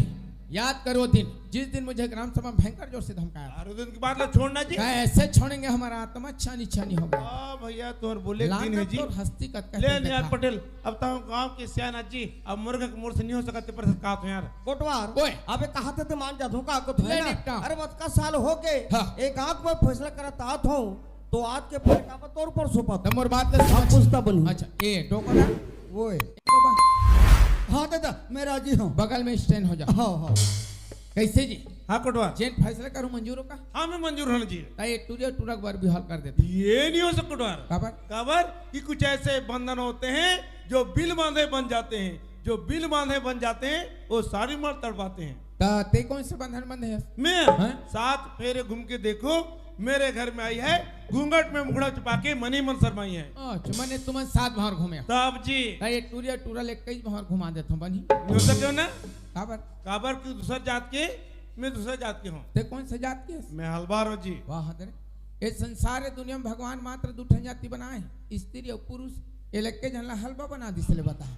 याद करो दिन, जिस दिन मुझे ग्राम सभा में भयंकर जोर से धमकाया। अरे दिन की बात ला छोड़ना जी। कहा, ऐसे छोड़ेंगे, हमारा आत्मा छानी छानी हो गया। हाँ भैया, तोर बोले दिन हे जी। तोर हस्ती कतका ले यार पटेल, अब तो गांव के सियान आज जी, अब मोर घर के मोर से नहीं हो सकत, पर कहाथंव यार। कोटवार, ओए। अबे कहाथे ते मान जाथंव का को तो, है ना? निपटा। अरे, अतका साल हो गे, हाँ। एक आंख में फैसला करत आत हंव, त आज के फैसला में तोर ऊपर सौंपत। त मोर बात ले समझ। पूछता बनी। अच्छा, ए, डोकरा। ओए। हाँ दादा, मैं राजी हंव। बगल में stand हो जा। हाँ, हाँ। कइसे जी? हाँ कोटवार। जेन फैसला करूं मंजूर हो का? हाँ, मैं मंजूर हंव जी। त ए टूरी टूरा के बर बिहाव कर देथंव। ये नहीं हो सकता कोटवार। काबर? काबर कि कुछ ऐसे बंधन होते हैं जो बिल बांधे बन जाते हैं, जो बिल बांधे बन जाते हैं, वो सारी उम्र तड़पाते हैं। त तें कोन से बंधन बंधे हस? मैं? हाँ? सात फेरे घूम के देखो, मेरे घर में आई है, घूंघट में मुखड़ा छुपा के मनी मन शर्माई है। अच्छा, मने तुमन सात भांवर घूमे। तब जी। त ए टूरी टूरा ले कई भांवर घुमा देथंव, बनही? नहीं हो सके ना? काबर? काबर कि दूसर जात के, मैं दूसर जात के हंव। तें कोन से जात के हस? मैं हलबार हंव जी। वाह रे। ए संसार, ए दुनिया में भगवान मात्र दू ठन जाति बनाए हे, स्त्री अउ पुरुष। ए लइके झन ला हलबा बना दिस ले बता,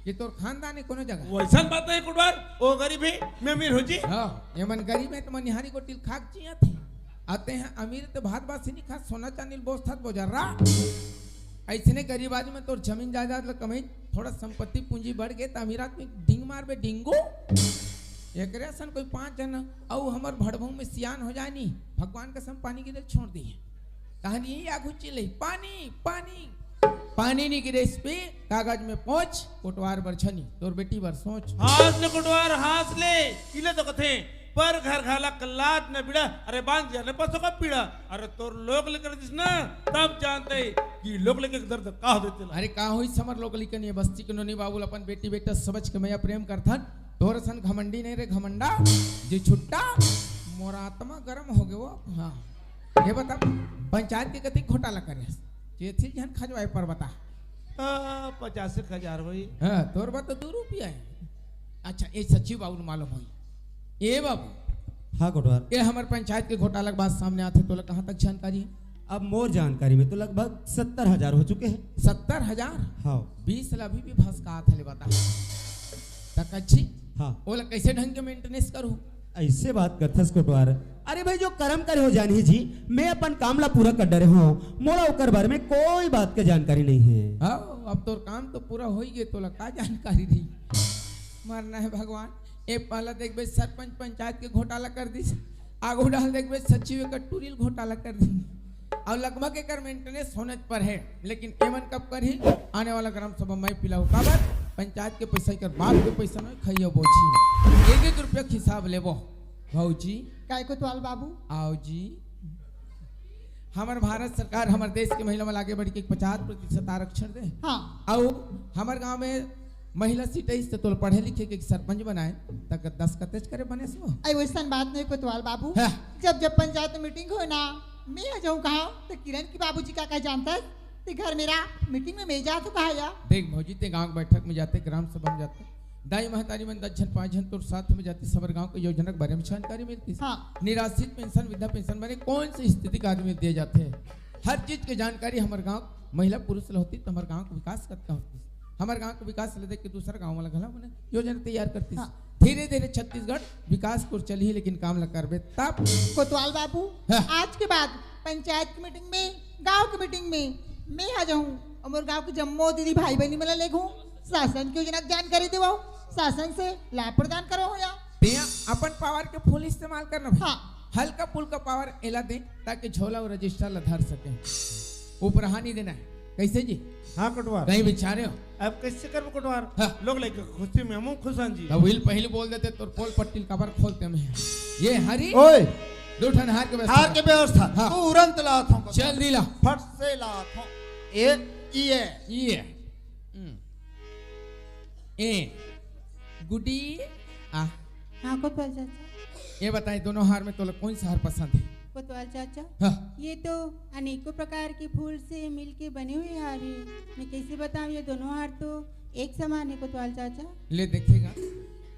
ये तोर खानदान हे कोनो जगह? वइसन बात नहीं कोटवार, ओ गरीब हे, मैं अमीर हंव जी। हाँ, एमन गरीब हे त मनिहारी गोटी ल खा के जियत हे। अउ तें ह अमीर हे त भात बासी नहीं खास, सोना चांदी ल बोसथस बोजर्रा। अइसने गरीब आदमी मन तोर जमीन जायदाद ल कमई, थोड़ा संपत्ति पूंजी बढ़ गे त अमीर आदमी डिंग मारबे डिंगो। एकरे असन कोई पांच झन अउ हमर भड़भंग में सियान हो जाए नी, भगवान कसम पानी गिरे ल छोड़ दिही। कहानी यही आगू चिल्लई, पानी, पानी। पानी नहीं गिरे इस पे, कागज में पोंछ, कोटवार बर छनी, तोर बेटी बर सोच। हांस ले कोटवार, हांस ले। इले तो कथे, पर घर घाला कल्लाद न बिड़ा, अरे बांध दिया न पसो का पीड़ा। अरे तोर लोग लेकर दिस ना, तब जानते कि लोग लेके दर्द का होते तेला। अरे का होई समर लोग लेकर नहीं बस्ती के नोनी बाबू अपन बेटी बेटा समझ के मैं प्रेम करथन। तोर सन घमंडी नहीं रे घमंडा, जे छुट्टा मोर आत्मा गरम हो गयो। हाँ, ये बता पंचायत के कति घोटाला करे? चेथी झन खजवाए पर बता। आ, पचास एक हजार होई। हाँ, तोर बात तो दो रुपया है। अच्छा, ये सच्ची बाबू मालूम होई। ए बाबू, हाँ कोटवार। ये हमर पंचायत के घोटाला के बात सामने आथे, तोला कहाँ तक जानकारी है? अब मोर जानकारी में तो लगभग सत्तर हजार हो चुके हैं। सत्तर हजार? हाँ। बीस ला अभी भी फंसकात हले बता। तक अच्छी? हाँ। ओला कैसे ढंग के मेंटेनेंस करूँ? ऐसे बात करथस कोटवार। अरे भाई, जो करम करे हो जानही जी, मैं अपन काम ला पूरा कर डरे हूँ, मोला ओकर बारे में कोई बात के जानकारी नहीं है। हाँ, अब तोर काम तो पूरा हो ही गए, तोला का जानकारी रही? मरना है भगवान। ए पहला देखबे सरपंच पंचायत के घोटाला कर दिस, आगू डाल देखबे सचिव के टूरिल घोटाला कर दिस। और लगभग एकर मेंटेनेंस होने पर है, लेकिन एमन कब करही? आने वाला ग्राम सभा में पिलाऊ। काबर? पंचायत के पैसा, एकर बाप के पैसा नहीं, खइयो बोझी। एक एक रुपया के हिसाब लेबो। भौजी। काय कोतवाल बाबू? आओ जी। हमर भारत सरकार हमर देश के महिला मन आगे बढ़ के पचास प्रतिशत आरक्षण दे। हाँ। अउ हमर गांव में महिला सीट आई, तो तोल पढ़े लिखे के सरपंच बनाए, तक दस कतेज करे बने सो। अरे वैसन बात नहीं कोतवाल बाबू। हाँ। जब जब पंचायत में मीटिंग हो ना, मैं आ जाऊँ कहा, तो किरण की बाबूजी का कह जानता है, ते घर मेरा मीटिंग में मैं जा चुका है या? देख भौजी, ते गांव बैठक में जाते, ग्राम सभा में जाते, दाई महतारी मन दस झन पाँच झन तोर साथ में जाती, सबर गांव के योजना के बारे में जानकारी मिलती। हाँ। निराश्रित पेंशन, वृद्धा पेंशन माने कौन सी स्थिति का आदमी दिए जाते हैं, हर चीज के जानकारी हमर गांव महिला पुरुष ल होती, तो हमर गांव के विकास कतका होती। हमर गांव के विकास ले देख के दूसरा गांव वाला घला मने योजना तैयार करती। हाँ। धीरे धीरे छत्तीसगढ़ विकास को चलही, लेकिन काम ल करबे तब। कोतवाल बाबू, हाँ। आज के बाद पंचायत की मीटिंग में, गांव की मीटिंग में मैं आ जाऊं और मोर गांव के जम्मो दीदी भाई बहनी मन ला लेगहूं, शासन की योजना के जानकारी देवाऊं, शासन से लाभ प्रदान करो हो या। तें अपन पावर के फुल इस्तेमाल करना भाई। हाँ। हल्का फुल्का पावर एला दे, ताकि झोला और रजिस्टर ला धर सके। ऊपर हानि देना है। कैसे जी? हाँ कोटवार। कहीं बिचारे हो? अब कैसे करबो कोटवार? हाँ। लोग लइका के खुशी में हमहू खुश हन जी। तब वही पहले बोल देते, तोर पोल पट्टी काबर खोलते मैं? ये हरी ओए। दो ठन हार के व्यवस्था। हार के व्यवस्था। हाँ। तुरंत लात हूँ। जल्दी ला। फट से लात हूँ। ए, ई ए। ई ए। हम्म। ए। गुडी। आ। हाँ, कोतवाल चाचा। ये बताए, दोनों हार में तोला कौन सा हार पसंद है? कोतवाल चाचा, हाँ। ये तो अनेकों प्रकार के फूल से मिलके बने हुए हार है। मैं कैसे बताऊं, ये दोनों हार तो एक समान है कोतवाल चाचा। ले देखेगा,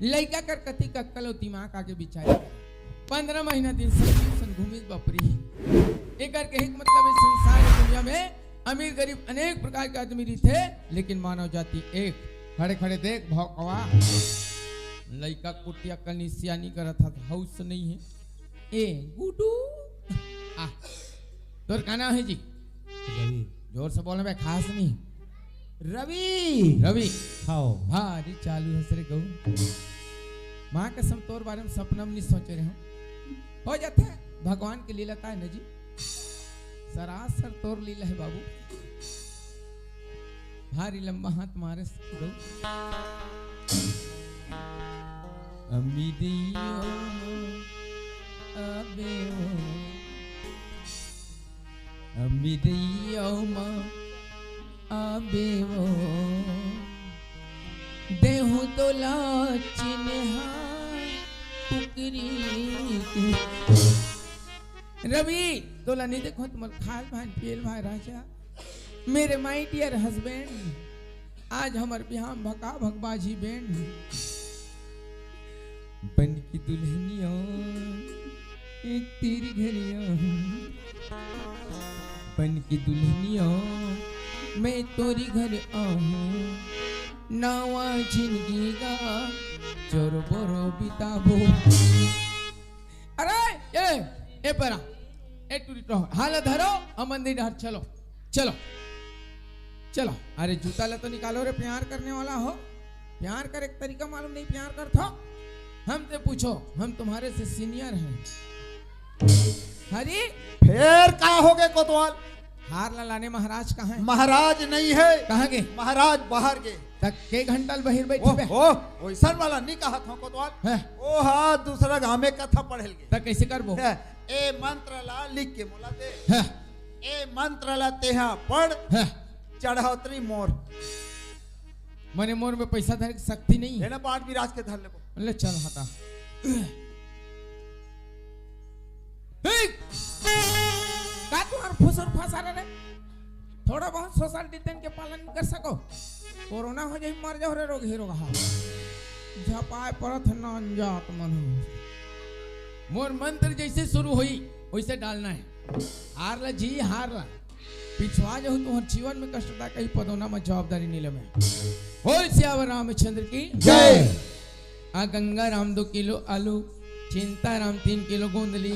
लइका कर कति का अक्कल और दिमाग आगे बिचारे। पंद्रह महीना दिन संजीव सन घूमिस बपरी। एकर कहे के मतलब है, संसार के दुनिया में अमीर गरीब अनेक प्रकार के आदमी रहिथे, लेकिन मानव जाति एक। खड़े खड़े देख भौकवा, लइका कुटिया कनी सियानी करत हस, हौस नहीं है। ए गुडू, आ, तोर का नाम है जी? रवि। जोर से बोल बे, खास नहीं। रवि। रवि। हाओ। हाँ, अरे चालू हस रे गऊ। माँ कसम, तोर बारे में सपना में नहीं सोचे रहे हूँ। हो जाता है, भगवान की लीला का है ना जी। सरासर तोर लीला है बाबू। भारी लंबा हाथ मारे से दो। अम्मी दइयो, अबे ओ। अम्मी दइयो माँ, अबे ओ। देहु तोला चिन्हा कुकरी के। रवि, तोला नहीं देखो, तुम्हार खाल भाई, पियल भाई, राजा। मेरे my dear husband, आज हमर बिहाव भका भकबाजी बैंड। बन की दुल्हनिया, एक तेरी घर आऊं। बन की दुल्हनिया, मैं तोरी घर आऊं। नावा जिंदगी का चोर बोरो बिताबो। अरे, ए, ए परा, ए टूरी टोहर, हाला धरो, अमन दी डहर, चलो, चलो, चलो। अरे जूता ला तो निकालो रे, प्यार करने वाला हो, प्यार करे के तरीका मालूम नहीं, प्यार करथो। हमसे पूछो, हम तुम्हारे से senior हैं। हरी। फेर का हो गए कोतवाल? हार ला लाने महाराज कहाँ है? महाराज नहीं है। कहाँ गए? महाराज बाहर गए। त के घंटा ल बहिर बैठबे? ओहो, ओइसन वाला नी कहत हंव कोतवाल। हैं। ओ हा दूसरा गांव में कथा पढ़े ल गे। त कइसे करबो? हैं, ए मंत्र ला लिख के मोला दे। हैं। ए मंत्र ला तेहा पढ़। हैं। चढ़ौतरी मोर। मने मोर में पइसा धरे के शक्ति नहीं हे। ना, बाट बिराज के धर लेबो। ले चल हटा। हे! का तुंहर फुसुर फसार रे? थोड़ा बहुत social distance के पालन कर सको। कोरोना हो जाही, मर जाओ रे रोगही रोगहा। झपाए परत हे ना अनजात मन हो। मोर मंत्र जइसे शुरू होही, वइसे डालना हे। हार ला जी, हार ला। पिछवा जाहू तुंहर जीवन में कष्ट दा कहीं पदोना म जवाबदारी नइ लेवय। बोल सियावर रामचंद्र की जय। आ गंगा राम दो किलो आलू, चिंता राम तीन किलो गोंदली,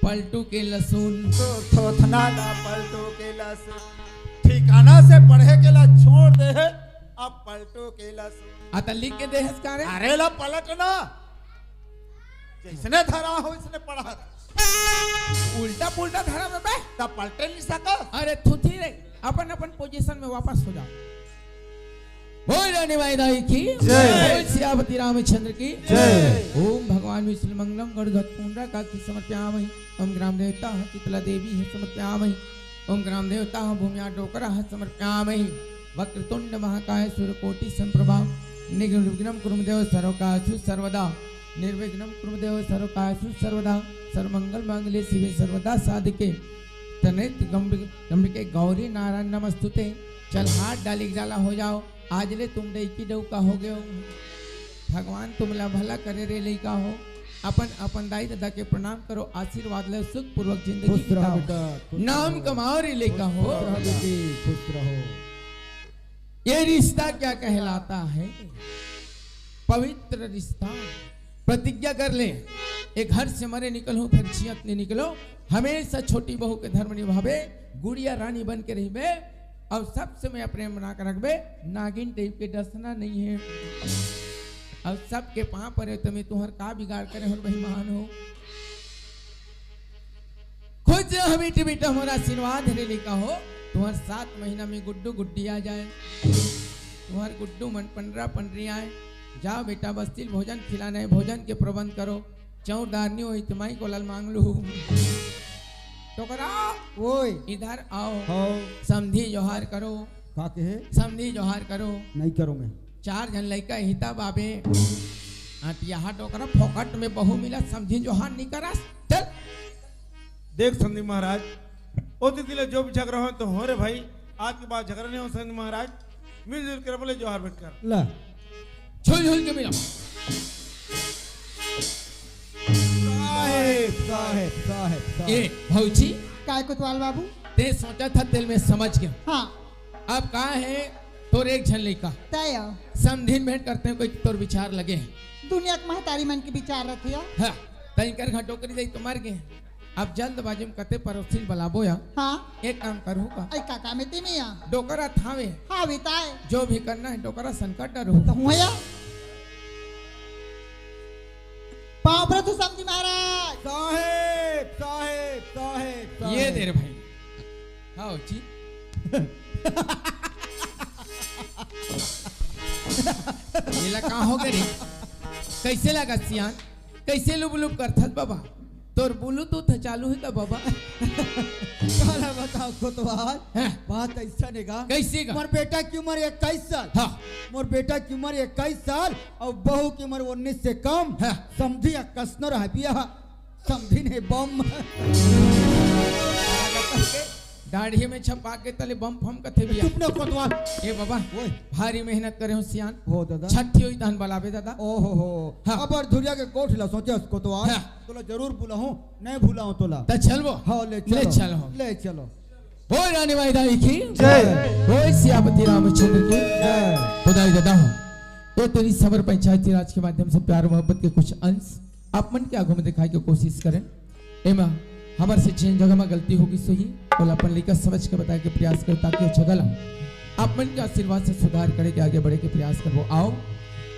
पलटू के लहसुन। तो थोथना ला पलटू के लहसुन। ठिकाना से पढ़े के ला छोड़ दे हे, अब पलटू के लहसुन। आ त लिख के दे हस का रे? अरे ला पलटना। जइसने धरा हो, ओइसने पढ़त। उल्टा पुल्टा धरा बे। त पलटे नइ सकस। अरे थुथी रे, अपन अपन position में वापस हो जाओ। बोल रानी माई दाई की जय। बोल सियापति रामचंद्र की जय। ओम भगवान विष्णु मंगलम गरुड़ध्वज पुंडरीकाक्षं समर्पयामि। ओम ग्राम देवता ह शीतला देवी ह समर्पयामि। ओम ग्राम देवता ह भूमिया डोकरा ह समर्पयामि। वक्रतुंड महाकाय सूर्यकोटि समप्रभा। निर्विघ्नं कुरु देव सर्वकार्येषु सर्वदा। निर्विघ्नं कुरु देव सर्वकार्येषु सर्वदा। सर्वमंगल मांगल्ये शिवे सर्वदा साधिके। त्र्यंबके गौरी नारायण नमस्तुते। चल हाथ डाली के जाला हो जाओ। आज ले तुम डौकी डौका हो गयो। भगवान तुमला भला करे रे लइका हो। अपन अपन दाई ददा के प्रणाम करो, आशीर्वाद लो, सुखपूर्वक जिंदगी खुश रहो बिताओ। बेटा, खुश नाम रहो। कमाओ रे लइका हो। खुश रहो बेटी, खुश रहो। ये रिश्ता क्या कहलाता है? पवित्र रिश्ता। प्रतिज्ञा कर ले, एक घर से मरे निकलूं, फिर जियत नहीं निकलो। हमेशा छोटी बहू के धर्म निभावे, गुड़िया रानी बन के रहिबे, अउ सबसे मैं प्रेम बना के रखबे। नागिन टाइप के डसना नहीं है। अउ सबके पांव परे, त मैं तुंहर का बिगाड़ करे हो बेईमान हो? खुश रहो बेटी, बेटा मोर आशीर्वाद रे लइका हो। तुंहर सात महीना में गुड्डू गुड्डी आ जाए, तुंहर गुड्डू मन पंडरा पंडरी आए। जाओ बेटा, बस्ती ल भोजन खिलाना हे, भोजन के प्रबंध करो। चौरदार नी होही त माई कोला ल मांग लू। टोकरा, ओए। इधर आओ। हौ। समधी जोहार करो। का कहे? समधी जोहार करो। नहीं करो मैं। चार झन लइका हिता बाबे। अटियाहा टोकरा, फोकट में बहू मिला, समधी जोहार नी करस। चल। देख समधी महाराज, ओ दीदी ले जो भी झगड़ा हो तो हो रे भाई, आज के बाद झगड़ा नहीं हो समधी महाराज। मिलजुल के बोले जोहार भेंट कर। ला। झुल झुल के मिलो। साहेब, साहेब, साहेब, साहेब। ए, भौजी। काय कोतवाल बाबू? ते सोचा था तेला मैं समझ गया। हाँ। अब का हे तोर एक झन लइका। तय। समधिन भेंट करते हैं, कोई तोर विचार लगे हे। दुनिया के महतारी मन के विचार रथे। हाँ, तनिकर घर डोकरी जाई तो मर गे। अब जल्दबाजी में कते पड़ोसी ल बलाबो या। हाँ। एक काम करहू का? ऐ का काम हे तेमे या? डोकरा थावे। हाँ, बिताए। जो भी करना हे, डोकरा संकट डरहू। तो हुआ या? पाँव परत हूँ समधी महाराज। साहेब, साहेब, साहेब, ये साहेब। दे रे भाई। हाँ, जी। येला का हो गे रे? कइसे लगा सियान? कइसे लुब लुब करथस बाबा? तोर Bluetooth ह चालू हे का बाबा? काला बताओ कोतवाल, हैं? बात अइसन हे गा। कइसे गा? मोर बेटा के उमर इक्कीस साल। हाँ। मोर बेटा के उमर इक्कीस साल अउ बहू के उमर उन्नीस से कम। हाँ। समधी या कसनो रह बिया। समधिन हे बम। दाढ़ी में छपा के तले बम फम कथे बिया। चुप न कोतवाल। ए बाबा, ओए। भारी मेहनत करे हूँ सियान। हो दादा। छठी होई तहन बलाबे दादा। ओहो हो। हाँ। अबर धुरिया के गोठ ला सोचे हस कोतवाल। हाँ। तोला जरूर बुलाहूँ, नहीं भुलाहूँ तोला। त चलबो। हाँ, ले ले चलो। चलो। ले चलो। बोल रानी माई दाई की जय। बोल सियापति रामचंद्र की जय। बधाई देता हूँ। तो तेरी समर पंचायती राज के माध्यम से प्यार मोहब्बत के कुछ अंश आप मन के आगू में दिखाए के कोशिश करें। एमा हमर से जेन जगह म गलती होगिस होही, ओला अपन लइका समझ के बताए के प्रयास कर, ताकि ओ जगह ला आप मन के आशीर्वाद से सुधार करे के, आगे बढ़े के प्रयास करबो। आओ,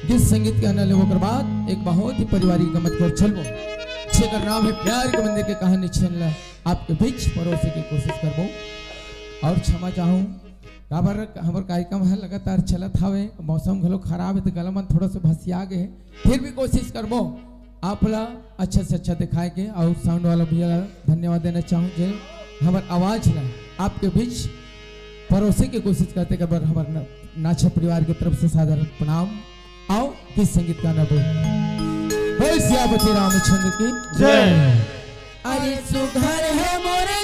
गीत संगीत के आनंद लेबो, ओकर बाद एक बहुत ही पारिवारिक गमत कर चलबो, जेकर नाम हे प्यार के मंदिर के कहानी छेन ला आपके बीच परोसे के कोशिश करबो। और क्षमा चाहूँ, काबर हमर कार्यक्रम ह लगातार चलत हावे, मौसम घलो खराब हे, त गला मन थोड़ा सा भसिया गे हे, फिर भी कोशिश करबो आप ला अच्छा से अच्छा दिखाए के। अउ साउंड वाला भैया ला धन्यवाद देना चाहूँ, जे हमर आवाज ला आपके बीच परोसे के कोशिश करथे, काबर हमर न-, नाचा परिवार के तरफ से सादर प्रणाम। अउ गीत संगीत गाना बोल। बोल सियापति रामचंद्र की जय। अरे सुघर हे मोरे